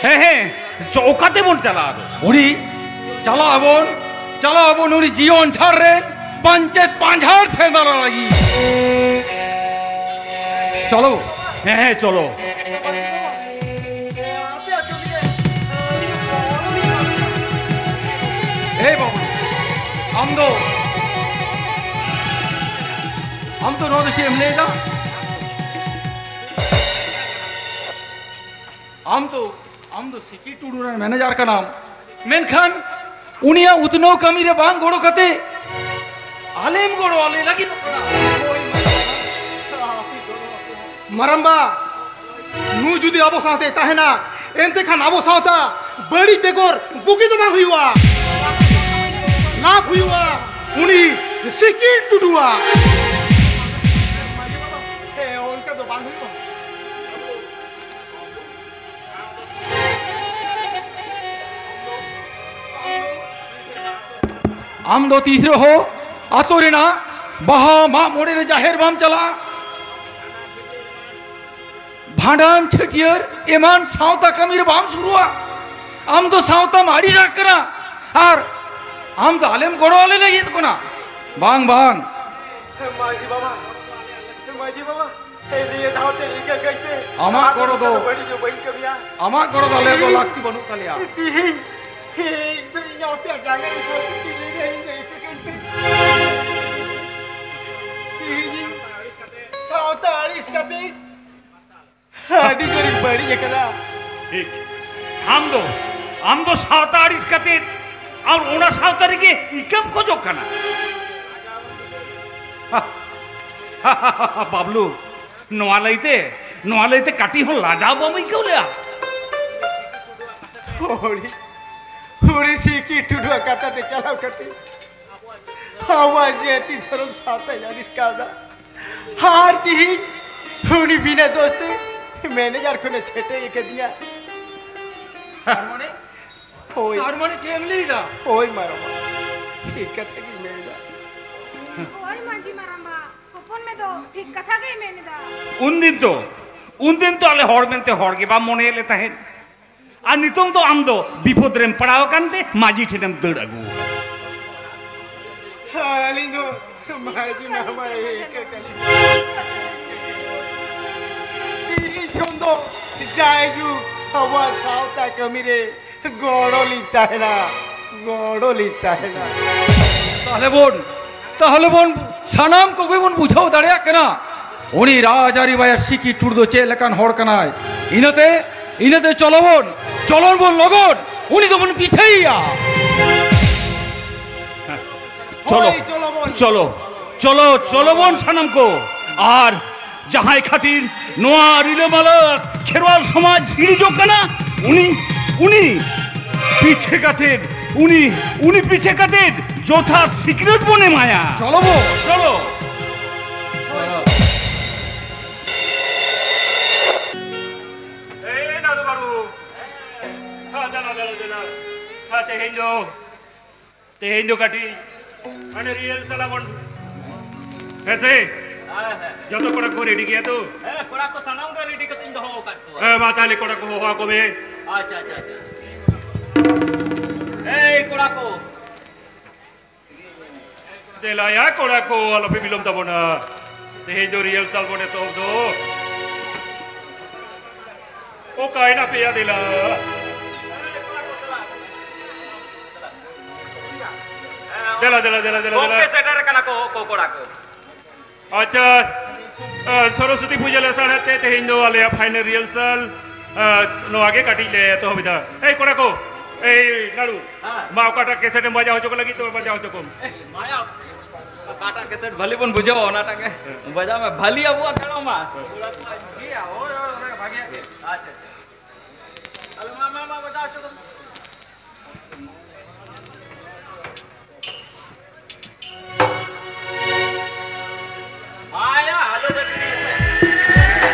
ᱦᱮᱸ, ᱦᱮᱸ, ᱪᱚ-, ᱚᱠᱟ ᱛᱮᱵᱚᱱ ᱪᱟᱞᱟᱜᱼᱟ ᱟᱫᱚ? ᱩᱱᱤ ᱪᱟᱞᱟᱜ ᱟᱵᱚᱱ, ᱪᱟᱞᱟᱜ ᱟᱵᱚᱱ ᱩᱱᱤ ᱡᱤᱭᱚᱱ ᱡᱷᱟᱲ ᱨᱮ ᱯᱟᱧᱪᱮᱛ ᱯᱟᱸᱡᱷᱟᱲ ᱥᱮᱸᱫᱽᱨᱟ ᱞᱟᱹᱜᱤᱫ᱾ ᱪᱚᱞᱚ, ᱦᱮᱸ, ᱦᱮᱸ, ᱪᱚᱞᱚ᱾ ᱮᱭ ᱵᱟᱹᱵᱩ, ᱟᱢ ᱫᱚ, ᱟᱢ ᱫᱚ ᱱᱚᱣᱟ ᱫᱚ ᱪᱮᱫ ᱮᱢ ᱞᱟᱹᱭ ᱮᱫᱟ? ᱟᱢ ᱫᱚ, ᱟᱢ ᱫᱚ ᱥᱤᱠᱤ ᱴᱩᱰᱩ ᱨᱮᱱ ᱢᱮᱱᱮᱡᱟᱨ ᱠᱟᱱᱟᱢ, ᱢᱮᱱᱠᱷᱟᱱ ᱩᱱᱤᱭᱟᱜ ᱩᱛᱱᱟᱹᱣ ᱠᱟᱹᱢᱤ ᱨᱮ ᱵᱟᱝ ᱜᱚᱲᱚ ᱠᱟᱛᱮ ᱟᱞᱮᱢ ᱜᱚᱲᱚ ᱟᱞᱮ ᱞᱟᱹᱜᱤᱫᱚᱜ ᱠᱟᱱᱟ᱾ ᱢᱟᱨᱟᱢᱵᱟ, ᱱᱩᱭ ᱡᱩᱫᱤ ᱟᱵᱚ ᱥᱟᱶᱛᱮ ᱛᱟᱦᱮᱱᱟ, ᱮᱱᱛᱮ ᱠᱷᱟᱱ ᱟᱵᱚ ᱥᱟᱶᱛᱟ ᱵᱟᱹᱲᱤᱡ ᱵᱮᱜᱚᱨ ᱵᱩᱜᱤ ᱫᱚ ᱵᱟᱝ ᱦᱩᱭᱩᱜᱼᱟ, ᱞᱟᱵᱷ ᱦᱩᱭᱩᱜᱼᱟ ᱩᱱᱤ ᱥᱤᱠᱤᱲ ᱴᱩᱰᱩᱣᱟᱜ᱾ ᱦᱮᱸ, ᱚᱱᱠᱟ ᱫᱚ ᱵᱟᱝ ᱦᱩᱭᱩᱜᱼᱟ᱾ ᱟᱢ ᱫᱚ ᱛᱤᱥ ᱨᱮᱦᱚᱸ ᱟᱛᱳ ᱨᱮᱱᱟᱜ ᱵᱟᱦᱟ ᱢᱟᱜ ᱢᱚᱬᱮ ᱨᱮ ᱡᱟᱦᱮᱨ ᱵᱟᱢ ᱪᱟᱞᱟᱜᱼᱟ, ᱵᱷᱟᱸᱰᱟᱱ, ᱪᱷᱟᱹᱴᱭᱟᱹᱨ ᱮᱢᱟᱱ ᱥᱟᱶᱛᱟ ᱠᱟᱹᱢᱤ ᱨᱮ ᱵᱟᱢ ᱥᱩᱨᱩᱜᱼᱟ᱾ ᱟᱢ ᱫᱚ ᱥᱟᱶᱛᱟᱢ ᱟᱹᱲᱤᱥᱟᱜ ᱠᱟᱱᱟ ᱟᱨ ᱟᱢ ᱫᱚ ᱟᱞᱮᱢ ᱜᱚᱲᱚ ᱟᱞᱮ ᱞᱟᱹᱜᱤᱫ ᱠᱟᱱᱟ᱾ ᱵᱟᱝ, ᱵᱟᱝ᱾ ᱢᱟᱹᱡᱷᱤ ᱵᱟᱵᱟ, ᱢᱟᱹᱡᱷᱤ ᱵᱟᱵᱟ, ᱱᱤᱭᱟᱹ ᱫᱷᱟᱣ ᱛᱮ ᱤᱠᱟᱹ ᱠᱟᱹᱧ ᱯᱮ᱾ ᱟᱢᱟᱜ ᱟᱫᱚ ᱜᱚᱲᱚ ᱫᱚ, ᱱᱚᱝᱠᱟ ᱫᱚ ᱵᱟᱹᱲᱤᱡ ᱫᱚ ᱵᱟᱹᱧ ᱠᱟᱹᱢᱤᱭᱟ᱾ ᱟᱢᱟᱜ ᱜᱚᱲᱚ ᱫᱚ ᱟᱞᱮᱭᱟᱜ ᱫᱚ ᱞᱟᱹᱠᱛᱤ ᱵᱟᱹᱱᱩᱜ ᱛᱟᱞᱮᱭᱟ᱾ ᱛᱤᱦᱤᱧ, ᱛᱤᱦᱤᱧ ᱫᱚ ᱤᱧ ᱟᱯᱮᱭᱟᱜ ᱡᱟᱸᱜᱟ ᱨᱮ ᱥᱟᱹᱨᱛᱤ ᱛᱤ ᱨᱮ ᱤᱧ ᱫᱚ ᱤᱠᱟᱹ ᱠᱟᱹᱧ ᱯᱮ᱾ ᱛᱤᱦᱤᱧ ᱥᱟᱶᱛᱟ ᱟᱹᱲᱤᱥ ᱠᱟᱛᱮ ᱟᱹᱰᱤ ᱡᱳᱨᱤᱧ ᱵᱟᱹᱲᱤᱡ ᱟᱠᱟᱫᱟ᱾ ᱴᱷᱤᱠ᱾ ᱟᱢ ᱫᱚ, ᱟᱢ ᱫᱚ ᱥᱟᱶᱛᱟ ᱟᱹᱲᱤᱥ ᱠᱟᱛᱮ ᱟᱨ ᱚᱱᱟ ᱥᱟᱶᱛᱟ ᱨᱮᱜᱮ ᱤᱠᱟᱹᱢ ᱠᱷᱚᱡᱚᱜ ᱠᱟᱱᱟ᱾ ᱵᱟᱵᱞᱩ, ᱱᱚᱣᱟ ᱞᱟᱹᱭᱛᱮ, ᱱᱚᱣᱟ ᱞᱟᱹᱭᱛᱮ ᱠᱟᱹᱴᱤᱡ ᱦᱚᱸ ᱞᱟᱡᱟᱣ ᱵᱟᱢ ᱟᱹᱭᱠᱟᱹᱣ ᱞᱮᱭᱟ? ᱦᱩᱲᱤ, ᱦᱩᱲᱤ ᱥᱤᱠᱤ ᱴᱩᱰᱩᱣᱟᱜ ᱠᱟᱛᱷᱟ ᱛᱮ ᱪᱟᱞᱟᱣ ᱠᱟᱛᱮ ᱟᱵᱚᱣᱟᱜ ᱡᱟᱹᱛᱤ ᱫᱷᱚᱨᱚᱢ ᱥᱟᱶᱛᱟ ᱟᱹᱲᱤᱥ ᱠᱟᱣᱫᱟ᱾ ᱟᱨ ᱛᱤᱦᱤᱧ ᱩᱱᱤ ᱵᱤᱱᱟᱹ ᱫᱳᱥ ᱛᱮ ᱢᱮᱱᱮᱡᱟᱨ ᱠᱷᱚᱱᱮ ᱪᱷᱟᱹᱴᱟᱹᱭ ᱟᱠᱟᱫᱤᱧᱟ᱾ ᱛᱟᱨ ᱢᱟᱱᱮ? ᱦᱳᱭ᱾ ᱛᱟᱨ ᱢᱟᱱᱮ ᱪᱮᱫ ᱮᱢ ᱞᱟᱹᱭᱫᱟ? ᱦᱳᱭ ᱢᱟᱨᱟᱝᱵᱟ, ᱴᱷᱤᱠ ᱠᱟᱛᱷᱟ ᱜᱤᱧ ᱢᱮᱱᱫᱟ᱾ ᱦᱳᱭ ᱢᱟᱹᱡᱷᱤ ᱢᱟᱨᱟᱝᱵᱟ, ᱦᱚᱯᱚᱱ ᱢᱮ ᱫᱚ ᱴᱷᱤᱠ ᱠᱟᱛᱷᱟ ᱜᱮᱭ ᱢᱮᱱᱫᱟ᱾ ᱩᱱᱫᱤᱱ ᱫᱚ, ᱩᱱᱫᱤᱱ ᱫᱚ ᱟᱞᱮ ᱦᱚᱲ ᱢᱮᱱᱛᱮ ᱦᱚᱲ ᱜᱮ ᱵᱟᱢ ᱢᱚᱱᱮᱭᱮᱫ ᱞᱮ ᱛᱟᱦᱮᱸᱫ᱾ ᱟᱨ ᱱᱤᱛᱚᱝ ᱫᱚ ᱟᱢ ᱫᱚ ᱵᱤᱯᱚᱫ ᱨᱮᱢ ᱯᱟᱲᱟᱣ ᱟᱠᱟᱱ ᱛᱮ ᱢᱟᱹᱡᱷᱤ ᱴᱷᱮᱱᱮᱢ ᱫᱟᱹᱲ ᱟᱹᱜᱩ ᱟᱠᱟᱱᱟ᱾ ᱟᱹᱞᱤᱧ ᱫᱚ ᱢᱟᱹᱡᱷᱤ ᱢᱟᱨᱟᱝᱵᱟ ᱤᱠᱟᱹ ᱠᱟᱹᱞᱤᱧ᱾ ᱛᱤᱦᱤᱧ ᱠᱷᱚᱱ ᱫᱚ ᱡᱟᱭᱡᱩᱜᱽ ᱟᱵᱚᱣᱟᱜ ᱥᱟᱶᱛᱟ ᱠᱟᱹᱢᱤ ᱨᱮ ᱜᱚᱲᱚ ᱞᱤᱧ ᱛᱟᱦᱮᱱᱟ, ᱜᱚᱲᱚ ᱞᱤᱧ ᱛᱟᱦᱮᱱᱟ᱾ ᱛᱟᱦᱞᱮ ᱵᱚᱱ, ᱛᱟᱦᱞᱮ ᱵᱚᱱ ᱥᱟᱱᱟᱢ ᱠᱚᱜᱮ ᱵᱚᱱ ᱵᱩᱡᱷᱟᱹᱣ ᱫᱟᱲᱮᱭᱟᱜ ᱠᱟᱱᱟ, ᱩᱱᱤ ᱨᱟᱡᱽ ᱟᱹᱨᱤ ᱵᱟᱭᱟᱨ ᱥᱤᱠᱤ ᱴᱩᱰᱩ ᱫᱚ ᱪᱮᱫ ᱞᱮᱠᱟᱱ ᱦᱚᱲ ᱠᱟᱱᱟᱭ᱾ ᱤᱱᱟᱹᱛᱮ, ᱤᱱᱟᱹᱛᱮ ᱪᱚᱞᱚ ᱵᱚᱱ, ᱪᱚᱞᱚᱱ ᱵᱚᱱ ᱞᱚᱜᱚᱱ ᱩᱱᱤ ᱫᱚᱵᱚᱱ ᱯᱤᱪᱷᱟᱹᱭᱮᱭᱟ᱾ ᱪᱚᱞᱚ, ᱦᱳᱭ, ᱪᱚᱞᱚ ᱵᱚᱱ᱾ ᱪᱚᱞᱚ, ᱪᱚᱞᱚ, ᱪᱚᱞᱚ ᱵᱚᱱ ᱥᱟᱱᱟᱢ ᱠᱚ᱾ ᱟᱨ ᱡᱟᱦᱟᱸᱭ ᱠᱷᱟᱹᱛᱤᱨ ᱱᱚᱣᱟ ᱨᱤᱞᱟᱹᱢᱟᱞᱟ ᱠᱷᱮᱨᱣᱟᱞ ᱥᱚᱢᱟᱡᱽ ᱥᱤᱨᱤᱡᱚᱜ ᱠᱟᱱᱟ, ᱩᱱᱤ, ᱩᱱᱤ ᱯᱤᱪᱷᱟᱹ ᱠᱟᱛᱮᱫ, ᱩᱱᱤ, ᱩᱱᱤ ᱯᱤᱪᱷᱟᱹ ᱠᱟᱛᱮᱫ ᱡᱚᱛᱷᱟᱛ ᱥᱤᱠᱷᱱᱟᱹᱛ ᱵᱚᱱ ᱮᱢᱟᱭᱟ᱾ ᱪᱚᱞᱚ ᱵᱚ᱾ ᱪᱚᱞᱚ᱾ ᱮᱭ ᱱᱟᱲᱩ ᱵᱟᱹᱲᱩ᱾ ᱦᱟ, ᱫᱮᱞᱟ, ᱫᱮᱞᱟ, ᱫᱮᱞᱟ᱾ ᱦᱟ, ᱛᱮᱦᱮᱧ ᱫᱚ ᱛᱮᱦᱮᱧ ᱫᱚ ᱠᱟᱹᱴᱤᱡ ᱢᱟᱱᱮ ᱨᱤᱦᱟᱨᱥᱟᱞ ᱟᱵᱚᱱ᱾ ᱦᱮᱸ ᱥᱮ? ᱦᱮᱸ, ᱦᱮᱸ᱾ ᱡᱚᱛᱚ ᱠᱚᱲᱟ ᱠᱚ ᱨᱮᱰᱤ ᱜᱮᱭᱟ ᱛᱚ? ᱦᱮᱸ, ᱠᱚᱲᱟ ᱠᱚ ᱥᱟᱱᱟᱢ ᱜᱮ ᱨᱮᱰᱤ ᱠᱟᱛᱮᱧ ᱫᱚᱦᱚ ᱟᱠᱟᱫ ᱠᱚᱣᱟ᱾ ᱦᱮᱸ, ᱢᱟ ᱛᱟᱦᱞᱮ ᱠᱚᱲᱟ ᱠᱚ ᱦᱚᱦᱚ ᱟᱠᱚ ᱢᱮ᱾ ᱟᱪᱪᱷᱟ, ᱟᱪᱪᱷᱟ, ᱟᱪᱪᱷᱟ᱾ ᱮᱭ ᱠᱚᱲᱟ ᱠᱚ᱾ ᱫᱮᱞᱟᱭᱟ ᱠᱚᱲᱟ ᱠᱚ, ᱟᱞᱚᱯᱮ ᱵᱤᱞᱚᱢ ᱛᱟᱵᱚᱱᱟ᱾ ᱛᱮᱦᱮᱧ ᱫᱚ ᱨᱤᱦᱟᱨᱥᱟᱞ ᱵᱚᱱ ᱮᱛᱚᱦᱚᱵ ᱫᱚ᱾ ᱚᱠᱟᱭᱮᱱᱟ ᱯᱮᱭᱟ ᱫᱮᱞᱟ? ᱫᱮᱞᱟ, ᱫᱮᱞᱟ, ᱫᱮᱞᱟ, ᱫᱮᱞᱟ, ᱫᱮᱞᱟ᱾ ᱜᱚᱢᱠᱮ ᱥᱮᱴᱮᱨ ᱟᱠᱟᱱᱟ ᱠᱚ, ᱠᱚ ᱠᱚᱲᱟ ᱠᱚ᱾ ᱟᱪᱪᱷᱟ, ᱟᱨ ᱥᱚᱨᱚᱥᱚᱛᱤ ᱯᱩᱡᱟᱹ ᱞᱟᱥᱟᱲᱦᱮᱫ ᱛᱮ ᱛᱮᱦᱮᱧ ᱫᱚ ᱟᱞᱮᱭᱟᱜ ᱯᱷᱟᱭᱱᱟᱞ ᱨᱤᱦᱟᱨᱥᱟᱞ, ᱟᱨ ᱱᱚᱣᱟ ᱜᱮ ᱠᱟᱹᱴᱤᱡ ᱞᱮ ᱮᱛᱚᱦᱚᱵ ᱮᱫᱟ᱾ ᱮᱭ ᱠᱚᱲᱟ ᱠᱚ, ᱮᱭ ᱱᱟᱲᱩ, ᱦᱮᱸ᱾ ᱢᱟ ᱚᱠᱟᱴᱟᱜ ᱠᱮᱥᱮᱴ ᱮᱢ ᱵᱟᱡᱟᱣ ᱦᱚᱪᱚ ᱠᱚ ᱞᱟᱹᱜᱤᱫ ᱛᱚᱵᱮ ᱵᱟᱡᱟᱣ ᱦᱚᱪᱚ ᱠᱚᱢ᱾ ᱮ, ᱢᱟᱭᱟ, ᱚᱠᱟᱴᱟᱜ ᱠᱮᱥᱮᱴ ᱵᱷᱟᱞᱤ ᱵᱚᱱ ᱵᱩᱡᱷᱟᱹᱣᱟ ᱚᱱᱟᱴᱟᱜ ᱜᱮ ᱵᱟᱡᱟᱣ ᱢᱮ, ᱵᱷᱟᱞᱤ ᱟᱵᱚᱣᱟᱜ ᱜᱟᱱᱚᱜ ᱢᱟ᱾ ᱦᱳᱭ, ᱦᱳᱭ, ᱚᱱᱟ ᱜᱮ ᱵᱷᱟᱜᱮ᱾ ᱟᱪᱪᱷᱟ, ᱟᱪᱪᱷᱟ᱾ ᱟᱞᱮ ᱢᱟ, ᱢᱟ, ᱢᱟ, ᱵᱟᱡᱟᱣ ᱦᱚᱪᱚ ᱠᱚᱢ᱾ ᱢᱟᱭᱟ, ᱟᱞᱚ ᱵᱮᱴᱨᱤ ᱥᱮ᱾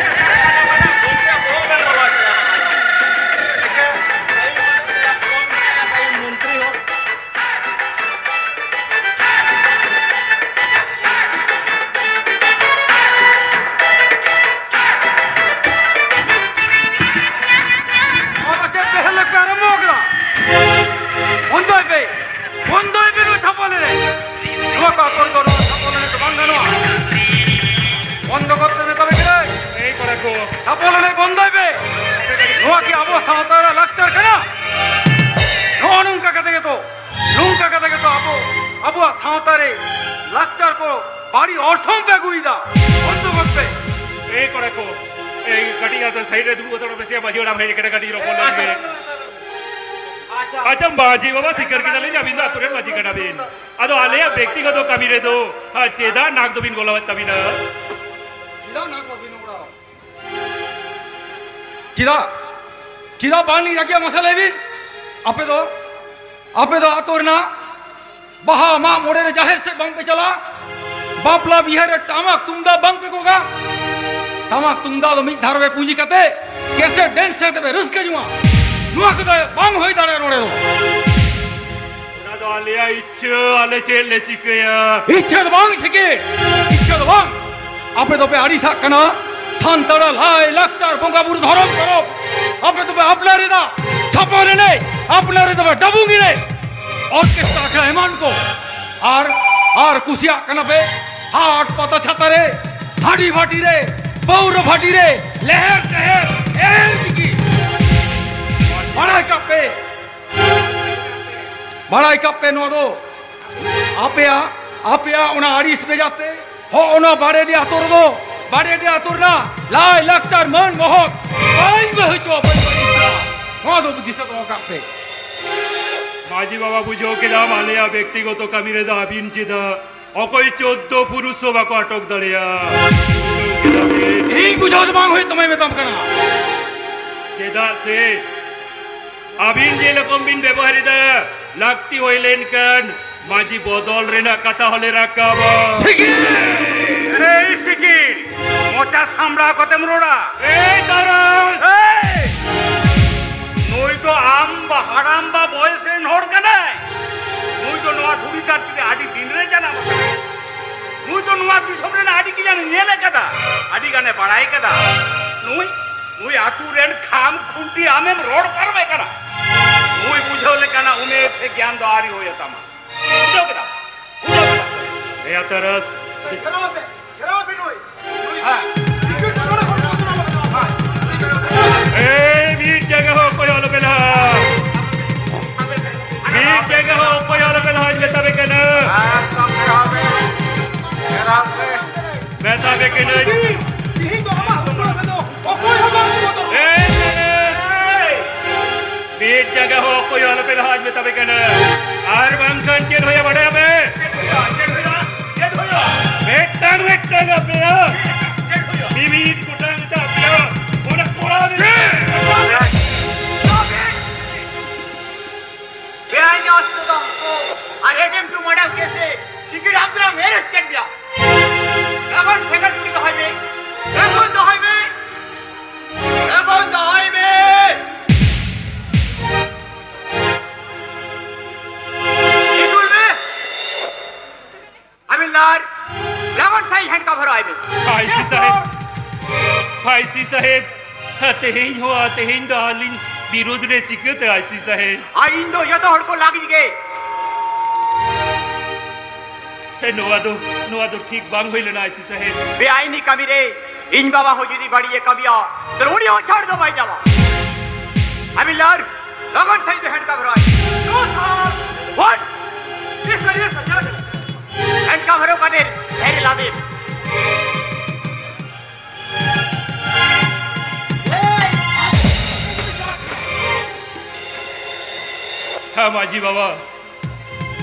ᱜᱚᱢᱠᱮ, ᱵᱚᱦᱚᱜ ᱵᱮᱱ ᱞᱚᱦᱚᱫ ᱠᱮᱫᱟ᱾ ᱴᱟᱭᱤᱢ ᱢᱚᱱᱛᱨᱤ ᱦᱚᱸ᱾ ᱱᱚᱣᱟ ᱫᱚ ᱪᱮᱫ ᱯᱮ ᱦᱮᱞᱮᱠ ᱯᱮ ᱟᱨᱟᱢᱵᱷᱚ ᱟᱠᱟᱫᱟ? ᱵᱚᱱᱫᱚᱭ ᱯᱮ, ᱵᱚᱱᱫᱚᱭ ᱯᱮ ᱱᱚᱣᱟ ᱪᱷᱟᱯᱚᱞ ᱮᱱᱮᱡ᱾ ᱱᱚᱣᱟ ᱠᱚ ᱟᱛᱚᱨ ᱫᱚ, ᱱᱚᱣᱟ ᱪᱷᱟᱯᱚᱞ ᱮᱱᱮᱡ ᱫᱚ ᱵᱟᱝ ᱜᱟᱱᱚᱜᱼᱟ᱾ ᱵᱚᱱᱫᱚ ᱠᱚᱨᱛᱮ ᱦᱚᱵᱮ ᱛᱚᱵᱮ ᱜᱮ᱾ ᱮᱭ ᱠᱚᱲᱟ ᱠᱚ, ᱪᱷᱟᱯᱚᱞ ᱮᱱᱮᱡ ᱵᱚᱱᱫᱚᱭ ᱯᱮ᱾ ᱱᱚᱣᱟ ᱠᱤ ᱟᱵᱚ ᱥᱟᱶᱛᱟ ᱨᱮᱱᱟᱜ ᱞᱟᱠᱪᱟᱨ ᱠᱟᱱᱟ? ᱱᱚᱜᱼᱚ ᱱᱚᱝᱠᱟ ᱠᱟᱛᱮ ᱜᱮᱛᱚ, ᱱᱚᱝᱠᱟ ᱠᱟᱛᱮ ᱜᱮᱛᱚ ᱟᱵᱚ, ᱟᱵᱚᱣᱟᱜ ᱥᱟᱶᱛᱟ ᱨᱮ ᱞᱟᱠᱪᱟᱨ ᱠᱚ ᱵᱟᱹᱲᱤᱡ ᱚᱨᱥᱚᱝ ᱯᱮ ᱟᱹᱜᱩᱭᱮᱫᱟ᱾ ᱵᱚᱱᱫᱚ ᱜᱚᱫ ᱯᱮ᱾ ᱮᱭ ᱠᱚᱲᱟ ᱠᱚ, ᱮᱭ ᱠᱟᱹᱴᱤᱡ ᱟᱫᱚ ᱥᱟᱭᱤᱰ ᱨᱮ ᱫᱩᱲᱩᱵ ᱦᱟᱛᱟᱲᱚᱜ ᱢᱮᱥᱮ, ᱢᱟᱹᱡᱷᱤ ᱦᱟᱲᱟᱢ ᱦᱮᱡ ᱟᱠᱟᱱᱟ, ᱠᱟᱹᱴᱤᱡ ᱨᱚᱯᱚᱲ ᱞᱮᱱ ᱜᱮ᱾ ᱟᱪᱪᱷᱟ, ᱢᱟᱹᱡᱷᱤ ᱵᱟᱵᱟ, ᱥᱤᱠᱟᱹᱨ ᱠᱮᱫᱟᱞᱤᱧ, ᱟᱹᱵᱤᱱ ᱫᱚ ᱟᱛᱳ ᱨᱮᱱ ᱢᱟᱹᱡᱷᱤ ᱠᱟᱱᱟ ᱵᱤᱱ᱾ ᱟᱫᱚ ᱟᱞᱮᱭᱟᱜ ᱵᱮᱠᱛᱤᱜᱚᱛᱚ ᱠᱟᱹᱢᱤ ᱨᱮᱫᱚ, ᱟᱨ ᱪᱮᱫᱟᱜ ᱱᱟᱠ ᱫᱚᱵᱤᱱ ᱜᱚᱞᱟᱣᱮᱫ ᱛᱟᱵᱤᱱᱟ? ᱪᱮᱫᱟᱜ ᱱᱟᱠ ᱵᱟᱵᱤᱱ ᱜᱚᱞᱟᱣᱟ? ᱪᱮᱫᱟᱜ? ᱪᱮᱫᱟᱜ ᱵᱟᱝ ᱞᱤᱧ ᱨᱟᱹᱜᱤᱭᱟ, ᱢᱟᱥᱮ ᱞᱟᱹᱭ ᱵᱤᱱ? ᱟᱯᱮ ᱫᱚ, ᱟᱯᱮ ᱫᱚ ᱟᱛᱳ ᱨᱮᱱᱟᱜ ᱵᱟᱦᱟ ᱢᱟᱜ ᱢᱚᱬᱮ ᱨᱮ ᱡᱟᱦᱮᱨ ᱥᱮᱫ ᱵᱟᱝ ᱯᱮ ᱪᱟᱞᱟᱜᱼᱟ? ᱵᱟᱯᱞᱟ ᱵᱤᱦᱟᱹ ᱨᱮ ᱴᱟᱢᱟᱠ ᱛᱩᱢᱫᱟᱜ ᱵᱟᱝ ᱯᱮ ᱜᱚᱜᱟ? ᱴᱟᱢᱟᱠ ᱛᱩᱢᱫᱟᱜ ᱫᱚ ᱢᱤᱫ ᱫᱷᱟᱨᱮ ᱨᱮ ᱯᱩᱸᱡᱤ ᱠᱟᱛᱮ ᱠᱮᱥᱮᱴ ᱰᱮᱱᱥ ᱠᱟᱛᱮ ᱯᱮ ᱨᱟᱹᱥᱠᱟᱹ ᱡᱚᱝᱟ᱾ ᱱᱚᱣᱟ ᱠᱚᱫᱚ ᱵᱟᱝ ᱦᱩᱭ ᱫᱟᱲᱮᱭᱟᱜᱼᱟ ᱱᱚᱰᱮ ᱫᱚ᱾ ᱚᱱᱟ ᱫᱚ ᱟᱞᱮᱭᱟᱜ ᱤᱪᱪᱷᱟᱹ, ᱟᱞᱮ ᱪᱮᱫ ᱞᱮ ᱪᱤᱠᱟᱹᱭᱟ? ᱤᱪᱪᱷᱟᱹ ᱫᱚ ᱵᱟᱝ ᱥᱮ ᱪᱮᱫ? ᱤᱪᱪᱷᱟᱹ ᱫᱚ ᱵᱟᱝ᱾ ᱟᱯᱮ ᱫᱚᱯᱮ ᱟᱹᱲᱤᱥᱟᱜ ᱠᱟᱱᱟ ᱥᱟᱱᱛᱟᱲᱟᱜ ᱞᱟᱭ ᱞᱟᱠᱪᱟᱨ, ᱵᱚᱸᱜᱟ ᱵᱩᱨᱩ, ᱫᱷᱚᱨᱚᱢ ᱠᱚᱨᱚᱢ᱾ ᱟᱯᱮ ᱫᱚᱯᱮ ᱟᱯᱱᱟᱨ ᱮᱫᱟ ᱪᱷᱟᱯᱚᱞ ᱮᱱᱮᱡ, ᱟᱯᱱᱟᱨ ᱮᱫᱟ ᱯᱮ ᱰᱟᱵᱩᱝ ᱮᱱᱮᱡ, ᱚᱨᱠᱮᱥᱴᱨᱟ ᱟᱠᱷᱲᱟ ᱮᱢᱟᱱ ᱠᱚ᱾ ᱟᱨ, ᱟᱨ ᱠᱩᱥᱤᱭᱟᱜ ᱠᱟᱱᱟ ᱯᱮ ᱦᱟᱴ ᱯᱟᱛᱟ ᱪᱷᱟᱛᱟ ᱨᱮ ᱦᱟᱹᱰᱤ ᱵᱷᱟᱹᱴᱤ ᱨᱮ, ᱯᱟᱹᱣᱨᱟᱹ ᱵᱷᱟᱹᱴᱤ ᱨᱮ, ᱞᱮᱦᱮᱨ ᱴᱮᱦᱮᱨ ᱮᱞ ᱪᱤᱠᱤ᱾ ᱵᱟᱲᱟᱭ ᱠᱟᱜ ᱯᱮ, ᱵᱟᱲᱟᱭ ᱠᱟᱜ ᱯᱮ, ᱱᱚᱣᱟ ᱫᱚ ᱟᱯᱮᱭᱟᱜ, ᱟᱯᱮᱭᱟᱜ ᱚᱱᱟ ᱟᱹᱲᱤᱥ ᱵᱮᱡᱟᱨ ᱛᱮ ᱦᱚᱸ ᱚᱱᱟ ᱵᱟᱲᱮᱰᱤ ᱟᱛᱳ ᱨᱮᱫᱚ, ᱵᱟᱲᱮᱰᱤ ᱟᱛᱳ ᱨᱮᱱᱟᱜ ᱞᱟᱭ ᱞᱟᱠᱪᱟᱨ ᱢᱟᱹᱱ ᱢᱚᱦᱚᱛ ᱵᱟᱹᱧ ᱵᱟᱹᱦᱤ ᱦᱚᱪᱚ, ᱵᱟᱹᱧ ᱵᱟᱹᱲᱤᱡ ᱦᱚᱪᱚ᱾ ᱱᱚᱣᱟ ᱫᱚ ᱫᱤᱥᱟᱹ ᱫᱚᱦᱚ ᱠᱟᱜ ᱯᱮ᱾ ᱢᱟᱹᱡᱷᱤ ᱵᱟᱵᱟ, ᱵᱩᱡᱷᱟᱹᱣ ᱠᱮᱫᱟᱢ, ᱟᱞᱮᱭᱟᱜ ᱵᱮᱠᱛᱤᱜᱚᱛᱚ ᱠᱟᱹᱢᱤ ᱨᱮᱫᱚ ᱟᱹᱵᱤᱱ ᱪᱮᱫᱟᱜ ᱚᱠᱚᱭ ᱪᱳᱫᱽᱫᱳ ᱯᱩᱨᱩᱥ ᱦᱚᱸ ᱵᱟᱠᱚ ᱟᱴᱚᱠ ᱫᱟᱲᱮᱭᱟᱜᱼᱟ᱾ ᱤᱧ ᱵᱩᱡᱷᱟᱹᱣ ᱫᱚ ᱵᱟᱝ ᱦᱩᱭᱩᱜ ᱛᱟᱢᱟᱧ ᱢᱮᱛᱟᱢ ᱠᱟᱱᱟ᱾ ᱪᱮᱫᱟᱜ ᱥᱮ ᱟᱹᱵᱤᱱ ᱡᱮ ᱨᱚᱠᱚᱢ ᱵᱤᱱ ᱵᱮᱵᱚᱦᱟᱨ ᱮᱫᱟ, ᱞᱟᱹᱠᱛᱤ ᱦᱩᱭ ᱞᱮᱱᱠᱷᱟᱱ ᱢᱟᱹᱡᱷᱤ ᱵᱚᱫᱚᱞ ᱨᱮᱱᱟᱜ ᱠᱟᱛᱷᱟ ᱦᱚᱸᱞᱮ ᱨᱟᱠᱟᱵᱟ᱾ ᱥᱤᱠᱤᱲ! ᱮᱭ ᱥᱤᱠᱤᱲ! ᱢᱚᱪᱟ ᱥᱟᱢᱲᱟᱣ ᱠᱟᱛᱮᱢ ᱨᱚᱲᱟ᱾ ᱮᱭ ᱛᱟᱨᱟᱥ! ᱮᱭ! ᱱᱩᱭ ᱫᱚ ᱟᱢ ᱵᱟ ᱦᱟᱲᱟᱢ ᱵᱟ ᱵᱚᱭᱮᱥ ᱨᱮᱱ ᱦᱚᱲ ᱠᱟᱱᱟᱭ᱾ ᱱᱩᱭ ᱫᱚ ᱱᱚᱣᱟ ᱫᱷᱩᱲᱤ ᱫᱷᱟᱹᱨᱛᱤ ᱨᱮ ᱟᱹᱰᱤ ᱫᱤᱱ ᱨᱮ ᱡᱟᱱᱟᱢ ᱟᱠᱟᱱᱟᱭ᱾ ᱱᱩᱭ ᱫᱚ ᱱᱚᱣᱟ ᱫᱤᱥᱚᱢ ᱨᱮᱱ ᱟᱹᱰᱤ ᱜᱟᱱᱮ ᱧᱮᱞ ᱟᱠᱟᱫᱟ, ᱟᱹᱰᱤ ᱜᱟᱱᱮ ᱵᱟᱲᱟᱭ ᱟᱠᱟᱫᱟ᱾ ᱱᱩᱭ, ᱱᱩᱭ ᱟᱹᱛᱩ ᱨᱮᱱ ᱠᱷᱟᱢ ᱠᱷᱩᱱᱴᱤ ᱟᱢᱮᱢ ᱨᱚᱲ ᱯᱟᱨᱚᱢᱮ ᱠᱟᱱᱟ᱾ ᱱᱩᱭ ᱵᱩᱡᱷᱟᱹᱣ ᱞᱮᱠᱟᱱᱟᱜ ᱩᱢᱮᱨ ᱥᱮ ᱜᱮᱭᱟᱱ ᱫᱚ ᱟᱹᱣᱨᱤ ᱦᱩᱭ ᱟᱛᱟᱢᱟ᱾ ᱵᱩᱡᱷᱟᱹᱣ ᱠᱮᱫᱟᱢ? ᱵᱩᱡᱷᱟᱹᱣ ᱠᱮᱫᱟᱢ? ᱮᱭᱟ ᱛᱟᱨᱟᱥ᱾ ᱪᱟᱞᱟᱣ ᱯᱮ, ᱪᱟᱞᱟᱣ ᱯᱮ ᱱᱩᱭ᱾ ᱦᱮᱸ᱾ ᱴᱤᱠᱤᱴ ᱫᱚ ᱱᱚᱰᱮ ᱠᱷᱚᱱ ᱵᱟᱝ ᱥᱮᱱᱚᱜ ᱞᱟᱹᱜᱤᱫᱚᱜᱼᱟ᱾ ᱦᱮᱸ᱾ ᱮᱭ, ᱢᱤᱫ ᱡᱟᱭᱜᱟ ᱦᱚᱸ ᱚᱠᱚᱭ ᱟᱞᱚ ᱯᱮ ᱞᱟᱦᱟᱜᱼᱟ᱾ ᱢᱤᱫ ᱡᱟᱭᱜᱟ ᱦᱚᱸ ᱚᱠᱚᱭ ᱟᱞᱚ ᱯᱮ ᱞᱟᱦᱟᱜᱼᱟ, ᱢᱮᱛᱟ ᱯᱮ ᱠᱟᱱᱟ᱾ ᱮᱠᱫᱚᱢ ᱜᱷᱮᱨᱟᱣ ᱯᱮ᱾ ᱜᱷᱮᱨᱟᱣ ᱯᱮ᱾ ᱢᱮᱛᱟ ᱯᱮ ᱠᱟᱹᱱᱟᱹᱧ᱾ ᱛᱤᱦᱤᱧ ᱫᱚ ᱟᱢᱟᱜ ᱦᱩᱠᱩᱢ ᱨᱮᱫᱚ ᱚᱠᱚᱭ ᱦᱚᱸ ᱵᱟᱝ ᱠᱚ ᱵᱚᱛᱚᱨᱚᱜᱼᱟ᱾ ᱮᱭ, ᱮᱭ, ᱢᱤᱫ ᱡᱟᱭᱜᱟ ᱦᱚᱸ ᱚᱠᱚᱭ ᱦᱚᱸ ᱟᱞᱚᱯᱮ ᱞᱟᱦᱟᱜᱼᱟ, ᱢᱮᱛᱟ ᱯᱮ ᱠᱟᱱᱟ᱾ ᱟᱨ ᱵᱟᱝᱠᱷᱟᱱ ᱪᱮᱫ ᱦᱩᱭᱩᱜᱼᱟ ᱵᱟᱰᱟᱭᱟᱯᱮ? ᱪᱮᱫ ᱦᱩᱭᱩᱜᱼᱟ? ᱪᱮᱫ ᱦᱩᱭᱩᱜᱼᱟ? ᱪᱮᱫ ᱦᱩᱭᱩᱜᱼᱟ? ᱢᱤᱫᱴᱟᱝ ᱢᱤᱫᱴᱟᱝ ᱟᱯᱮᱭᱟ᱾ ᱪᱮᱫ ᱦᱩᱭᱩᱜᱼᱟ? ᱢᱤᱢᱤᱫ ᱜᱚᱴᱟᱝ ᱠᱟᱛᱮ ᱟᱯᱮᱭᱟ᱾ ᱚᱱᱟ ᱠᱚᱲᱟ ᱨᱮ ᱵᱮᱟᱭᱤᱱ ᱚᱥᱛᱨᱚ ᱫᱷᱚᱝᱥᱚ ᱟᱨ attempt to murder case A ᱥᱤᱠᱤᱲ ᱦᱟᱵᱫᱨᱟᱢ arrest ᱠᱮᱫ ᱢᱮᱭᱟ᱾ ᱮᱠᱷᱚᱱ ᱴᱷᱮᱸᱜᱟ ᱪᱩᱲᱤ ᱫᱚᱦᱚᱭ ᱢᱮ, ᱮᱠᱷᱚᱱ ᱫᱚᱦᱚᱭ ᱢᱮ, ᱮᱠᱷᱚᱱ ᱫᱚᱦᱚᱭ ᱢᱮ᱾ ᱤᱫᱩᱞ ᱢᱮ᱾ ᱦᱟᱵᱤᱞᱫᱟᱨ, ᱞᱚᱜᱚᱱ ᱥᱟᱺᱦᱤᱡ handcuff ᱦᱚᱨᱚᱜ ᱟᱭ ᱢᱮ᱾ ᱟᱭ ᱥᱤ ᱥᱟᱦᱮᱵᱽ, ᱟᱭ ᱥᱤ ᱥᱟᱦᱮᱵᱽ, ᱛᱮᱦᱮᱧ ᱦᱚᱸ, ᱛᱮᱦᱮᱧ ᱫᱚ ᱟᱹᱞᱤᱧ ᱵᱤᱨᱩᱫᱷ ᱨᱮ ᱪᱤᱠᱟᱹᱛᱮ ᱟᱭ ᱥᱤ ᱥᱟᱦᱮᱵᱽ? ᱟᱨ ᱤᱧ ᱫᱚ ᱡᱚᱛᱚ ᱦᱚᱲ ᱠᱚ ᱞᱟᱹᱜᱤᱫ ᱜᱮ᱾ ᱱᱚᱣᱟ ᱫᱚ, ᱱᱚᱣᱟ ᱫᱚ ᱴᱷᱤᱠ ᱵᱟᱝ ᱦᱩᱭ ᱞᱮᱱᱟ, ᱟᱭᱥᱤ ᱥᱟᱦᱮᱵᱽ᱾ ᱵᱮᱟᱭᱤᱱᱤ ᱠᱟᱹᱢᱤ ᱨᱮ ᱤᱧ ᱵᱟᱵᱟ ᱦᱚᱸ ᱡᱩᱫᱤ ᱵᱟᱹᱲᱤᱡ ᱮ ᱠᱟᱹᱢᱤᱭᱟ, ᱛᱟᱦᱞᱮ ᱩᱱᱤ ᱦᱚᱸ ᱪᱷᱟᱲ ᱫᱚ ᱵᱟᱭ ᱧᱟᱢᱟ᱾ ᱦᱟᱵᱤᱞᱫᱟᱨ, ᱞᱚᱜᱚᱱ ᱥᱟᱹᱦᱤᱡ ᱛᱮ ᱦᱮᱱᱰᱠᱟᱯ ᱦᱚᱨᱚᱜ ᱟᱭ᱾ ᱱᱳ ᱥᱟᱨ! ᱦᱚᱴ! ᱡᱤ ᱥᱟᱨ, ᱭᱮᱥ ᱥᱟᱨ, ᱡᱟᱦᱟᱸ ᱥᱮ᱾ ᱦᱮᱱᱰᱠᱟᱯ ᱦᱚᱨᱚᱜ ᱠᱟᱛᱮ ᱰᱟᱭᱨᱤ ᱞᱟᱫᱮ᱾ ᱦᱮᱸ, ᱢᱟᱹᱡᱷᱤ ᱵᱟᱵᱟ,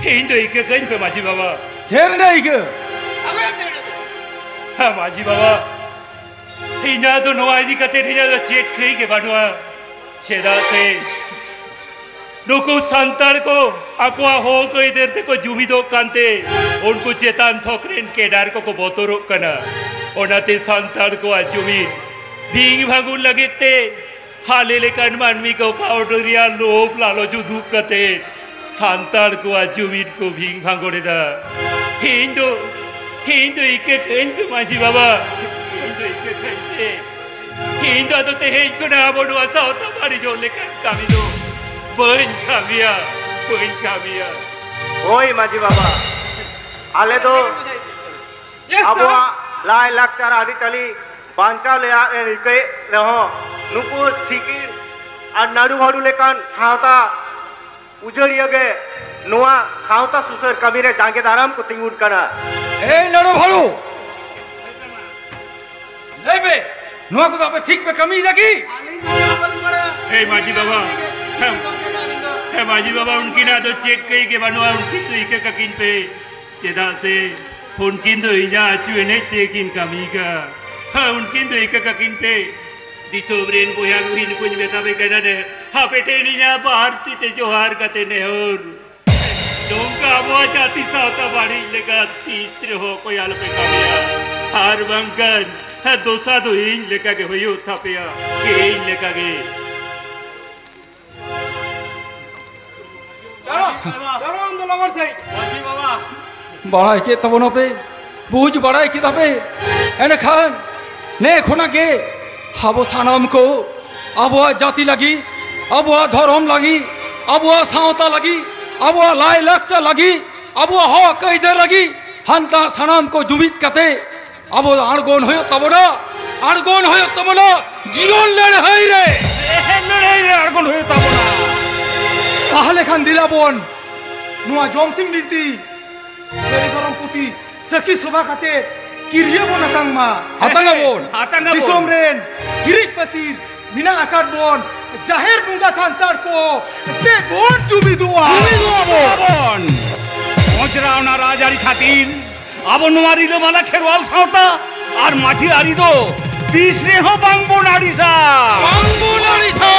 ᱤᱧ ᱫᱚ ᱤᱠᱟᱹ ᱠᱟᱹᱧ ᱯᱮ, ᱢᱟᱹᱡᱷᱤ ᱵᱟᱵᱟ᱾ ᱪᱮᱫ ᱨᱮᱱᱟᱜ ᱤᱠᱟᱹ? ᱦᱮᱸ, ᱢᱟᱹᱡᱷᱤ ᱵᱟᱵᱟ, ᱤᱧᱟᱹᱜ ᱫᱚ ᱱᱚᱣᱟ ᱤᱫᱤ ᱠᱟᱛᱮ ᱤᱧᱟᱹᱜ ᱫᱚ ᱪᱮᱫ ᱠᱟᱹᱭ ᱜᱮ ᱵᱟᱹᱱᱩᱜᱼᱟ᱾ ᱪᱮᱫᱟᱜ ᱥᱮ ᱱᱩᱠᱩ ᱥᱟᱱᱛᱟᱲ ᱠᱚ ᱟᱠᱚᱣᱟᱜ ᱦᱚᱠ ᱟᱹᱭᱫᱟᱹᱨ ᱛᱮᱠᱚ ᱡᱩᱢᱤᱫᱚᱜ ᱠᱟᱱᱛᱮ ᱩᱱᱠᱩ ᱪᱮᱛᱟᱱ ᱛᱷᱚᱠ ᱨᱮᱱ ᱠᱮᱰᱟᱨ ᱠᱚᱠᱚ ᱵᱚᱛᱚᱨᱚᱜ ᱠᱟᱱᱟ᱾ ᱚᱱᱟᱛᱮ ᱥᱟᱱᱛᱟᱲ ᱠᱚᱣᱟᱜ ᱡᱩᱢᱤᱫ ᱵᱷᱤᱝ ᱵᱷᱟᱝᱜᱩᱨ ᱞᱟᱹᱜᱤᱫ ᱛᱮ ᱟᱞᱮ ᱞᱮᱠᱟᱱ ᱢᱟᱹᱱᱢᱤ ᱠᱚ ᱠᱟᱹᱣᱰᱤ ᱨᱮᱭᱟᱜ ᱞᱳᱵᱷ ᱞᱟᱞᱚᱪ ᱩᱫᱩᱜ ᱠᱟᱛᱮ ᱥᱟᱱᱛᱟᱲ ᱠᱚᱣᱟᱜ ᱡᱩᱢᱤᱫ ᱠᱚ ᱵᱷᱤᱝ ᱵᱷᱟᱝᱜᱚᱲ ᱮᱫᱟ᱾ ᱤᱧ ᱫᱚ, ᱤᱧ ᱫᱚ ᱤᱠᱟᱹ ᱠᱟᱹᱧ ᱯᱮ ᱢᱟᱹᱡᱷᱤ ᱵᱟᱵᱟ, ᱤᱧ ᱫᱚ ᱤᱠᱟᱹ ᱠᱟᱹᱧ ᱯᱮ᱾ ᱤᱧ ᱫᱚ ᱟᱫᱚ ᱛᱮᱦᱮᱧ ᱠᱷᱚᱱᱟᱜ ᱟᱵᱚ ᱱᱚᱣᱟ ᱥᱟᱶᱛᱟ ᱵᱟᱹᱲᱤᱡᱚᱜ ᱞᱮᱠᱟᱱ ᱠᱟᱹᱢᱤ ᱫᱚ ᱵᱟᱹᱧ ᱠᱟᱹᱢᱤᱭᱟ, ᱵᱟᱹᱧ ᱠᱟᱹᱢᱤᱭᱟ᱾ ᱦᱳᱭ ᱢᱟᱹᱡᱷᱤ ᱵᱟᱵᱟ, ᱟᱞᱮ ᱫᱚ ᱟᱵᱚᱣᱟᱜ ᱞᱟᱭ ᱞᱟᱠᱪᱟᱨ ᱟᱹᱨᱤᱪᱟᱹᱞᱤ ᱵᱟᱧᱪᱟᱣ ᱨᱮᱭᱟᱜ ᱮ ᱨᱤᱠᱟᱹᱭᱮᱫ ᱨᱮᱦᱚᱸ, ᱱᱩᱠᱩ ᱥᱤᱠᱤᱲ ᱟᱨ ᱱᱟᱹᱲᱩ ᱵᱷᱟᱹᱲᱩ ᱞᱮᱠᱟᱱ ᱥᱟᱶᱛᱟ ᱩᱡᱟᱹᱲᱤᱭᱟᱹ ᱜᱮ ᱱᱚᱣᱟ ᱥᱟᱶᱛᱟ ᱥᱩᱥᱟᱹᱨ ᱠᱟᱹᱢᱤ ᱨᱮ ᱡᱟᱸᱜᱮ ᱫᱟᱨᱟᱢ ᱠᱚ ᱛᱤᱸᱜᱩᱱ ᱠᱟᱱᱟ᱾ ᱮᱭ ᱱᱟᱹᱲᱩ ᱵᱷᱟᱹᱲᱩ, ᱞᱟᱹᱭ ᱯᱮ, ᱱᱚᱣᱟ ᱠᱚᱫᱚ ᱟᱯᱮ ᱴᱷᱤᱠ ᱯᱮ ᱠᱟᱹᱢᱤᱭᱮᱫᱟ ᱠᱤ? ᱮᱭ ᱢᱟᱹᱡᱷᱤ ᱵᱟᱵᱟ, ᱦᱮᱸ, ᱦᱮᱸ, ᱢᱟᱹᱡᱷᱤ ᱵᱟᱵᱟ, ᱩᱱᱠᱤᱱᱟᱜ ᱫᱚ ᱪᱮᱫ ᱠᱟᱹᱭ ᱜᱮ ᱵᱟᱹᱱᱩᱜᱼᱟ, ᱩᱱᱠᱤᱱ ᱫᱚ ᱤᱠᱟᱹ ᱠᱟᱹᱠᱤᱱ ᱯᱮ, ᱪᱮᱫᱟᱜ ᱥᱮ ᱩᱱᱠᱤᱱ ᱫᱚ ᱤᱧᱟᱜ ᱟᱹᱪᱩ ᱮᱱᱮᱡ ᱛᱮᱠᱤᱱ ᱠᱟᱹᱢᱤ ᱠᱟᱜᱼᱟ᱾ ᱦᱮᱸ, ᱩᱱᱠᱤᱱ ᱫᱚ ᱤᱠᱟᱹ ᱠᱟᱹᱠᱤᱱ ᱯᱮ᱾ ᱫᱤᱥᱚᱢ ᱨᱮᱱ ᱵᱚᱭᱦᱟ ᱠᱚ ᱤᱧ ᱠᱚᱧ ᱢᱮᱛᱟ ᱯᱮ ᱠᱟᱱᱟ ᱱᱮ, ᱟᱯᱮ ᱴᱷᱮᱱ ᱤᱧᱟᱜ ᱵᱟᱨ ᱛᱤ ᱛᱮ ᱡᱚᱦᱟᱨ ᱠᱟᱛᱮ ᱱᱮᱦᱚᱨ᱾ ᱱᱚᱝᱠᱟ ᱟᱵᱚᱣᱟᱜ ᱡᱟᱹᱛᱤ ᱥᱟᱶᱛᱟ ᱵᱟᱹᱲᱤᱡ ᱞᱮᱠᱟ ᱛᱤᱥ ᱨᱮᱦᱚᱸ ᱚᱠᱚᱭ ᱟᱞᱚᱯᱮ ᱠᱟᱹᱢᱤᱭᱟ, ᱟᱨ ᱵᱟᱝᱠᱷᱟᱱ ᱫᱚᱥᱟ ᱫᱚ ᱤᱧ ᱞᱮᱠᱟ ᱜᱮ ᱦᱩᱭᱩᱜ ᱛᱟᱯᱮᱭᱟ, ᱤᱧ ᱞᱮᱠᱟ ᱜᱮ᱾ ᱵᱟᱲᱟᱭ ᱠᱮᱫ ᱛᱟᱵᱚᱱᱟᱯᱮ, ᱵᱩᱡᱽ ᱵᱟᱲᱟᱭ ᱠᱮᱫᱟ ᱯᱮ᱾ ᱮᱸᱰᱮᱠᱷᱟᱱ ᱱᱮ ᱠᱷᱚᱱᱟᱜ ᱜᱮ ᱟᱵᱚ ᱥᱟᱱᱟᱢ ᱠᱚ ᱟᱵᱚᱣᱟᱜ ᱡᱟᱹᱛᱤ ᱞᱟᱹᱜᱤᱫ, ᱟᱵᱚᱣᱟᱜ ᱫᱷᱚᱨᱚᱢ ᱞᱟᱹᱜᱤᱫ, ᱟᱵᱚᱣᱟᱜ ᱥᱟᱶᱛᱟ ᱞᱟᱹᱜᱤᱫ, ᱟᱵᱚᱣᱟᱜ ᱞᱟᱭ ᱞᱟᱠᱪᱟᱨ ᱞᱟᱹᱜᱤᱫ, ᱟᱵᱚᱣᱟᱜ ᱦᱚᱠ ᱟᱹᱭᱫᱟᱹᱨ ᱞᱟᱹᱜᱤᱫ ᱦᱟᱱᱛᱟ ᱥᱟᱱᱟᱢ ᱠᱚ ᱡᱩᱢᱤᱫ ᱠᱟᱛᱮ ᱟᱵᱚ ᱫᱚ ᱟᱬᱜᱚᱱ ᱦᱩᱭᱩᱜ ᱛᱟᱵᱚᱱᱟ, ᱟᱬᱜᱚᱱ ᱦᱩᱭᱩᱜ ᱛᱟᱵᱚᱱᱟ ᱡᱤᱭᱚᱱ ᱞᱟᱹᱲᱦᱟᱹᱭ ᱨᱮ᱾ ᱮᱦᱮ, ᱞᱟᱹᱲᱦᱟᱹᱭ ᱨᱮ ᱟᱬᱜᱚᱱ ᱦᱩᱭᱩᱜ ᱛᱟᱵᱚᱱᱟ᱾ ᱛᱟᱦᱞᱮ ᱠᱷᱟᱱ ᱫᱮᱞᱟ ᱵᱚᱱ ᱱᱚᱣᱟ ᱡᱚᱢᱥᱤᱢ ᱵᱤᱱᱛᱤ ᱠᱟᱹᱨᱤ ᱫᱷᱚᱨᱚᱢ ᱯᱩᱛᱷᱤ ᱥᱟᱹᱠᱷᱤ ᱥᱚᱵᱷᱟ ᱠᱟᱛᱮ ᱠᱤᱨᱤᱭᱟᱹ ᱵᱚᱱ ᱟᱛᱟᱝ ᱢᱟ᱾ ᱟᱛᱟᱝ ᱟᱵᱚᱱ᱾ ᱟᱛᱟᱝ ᱟᱵᱚᱱ᱾ ᱫᱤᱥᱚᱢ ᱨᱮᱱ ᱦᱤᱨᱤᱡ ᱯᱟᱹᱥᱤᱨ ᱢᱮᱱᱟᱜ ᱟᱠᱟᱫ ᱵᱚᱱ ᱡᱟᱦᱮᱨ ᱵᱚᱸᱜᱟ ᱥᱟᱱᱛᱟᱲ ᱠᱚ ᱫᱮ ᱵᱚᱱ ᱡᱩᱢᱤᱫᱚᱜᱼᱟ᱾ ᱡᱩᱢᱤᱫᱚᱜᱼᱟ ᱵᱚᱱ᱾ ᱢᱚᱡᱽᱨᱟ ᱚᱱᱟ ᱨᱟᱡᱽᱟᱹᱨᱤ ᱠᱷᱟᱹᱛᱤᱨ ᱟᱵᱚ ᱱᱚᱣᱟ ᱨᱤᱞᱟᱹᱢᱟᱞᱟ ᱠᱷᱮᱨᱣᱟᱞ ᱥᱟᱶᱛᱟ ᱟᱨ ᱢᱟᱹᱡᱷᱤ ᱟᱹᱨᱤ ᱫᱚ ᱛᱤᱥ ᱨᱮᱦᱚᱸ ᱵᱟᱝ ᱵᱚᱱ ᱟᱹᱲᱤᱥᱟ᱾ ᱵᱟᱝ ᱵᱚᱱ ᱟᱹᱲᱤᱥᱟ᱾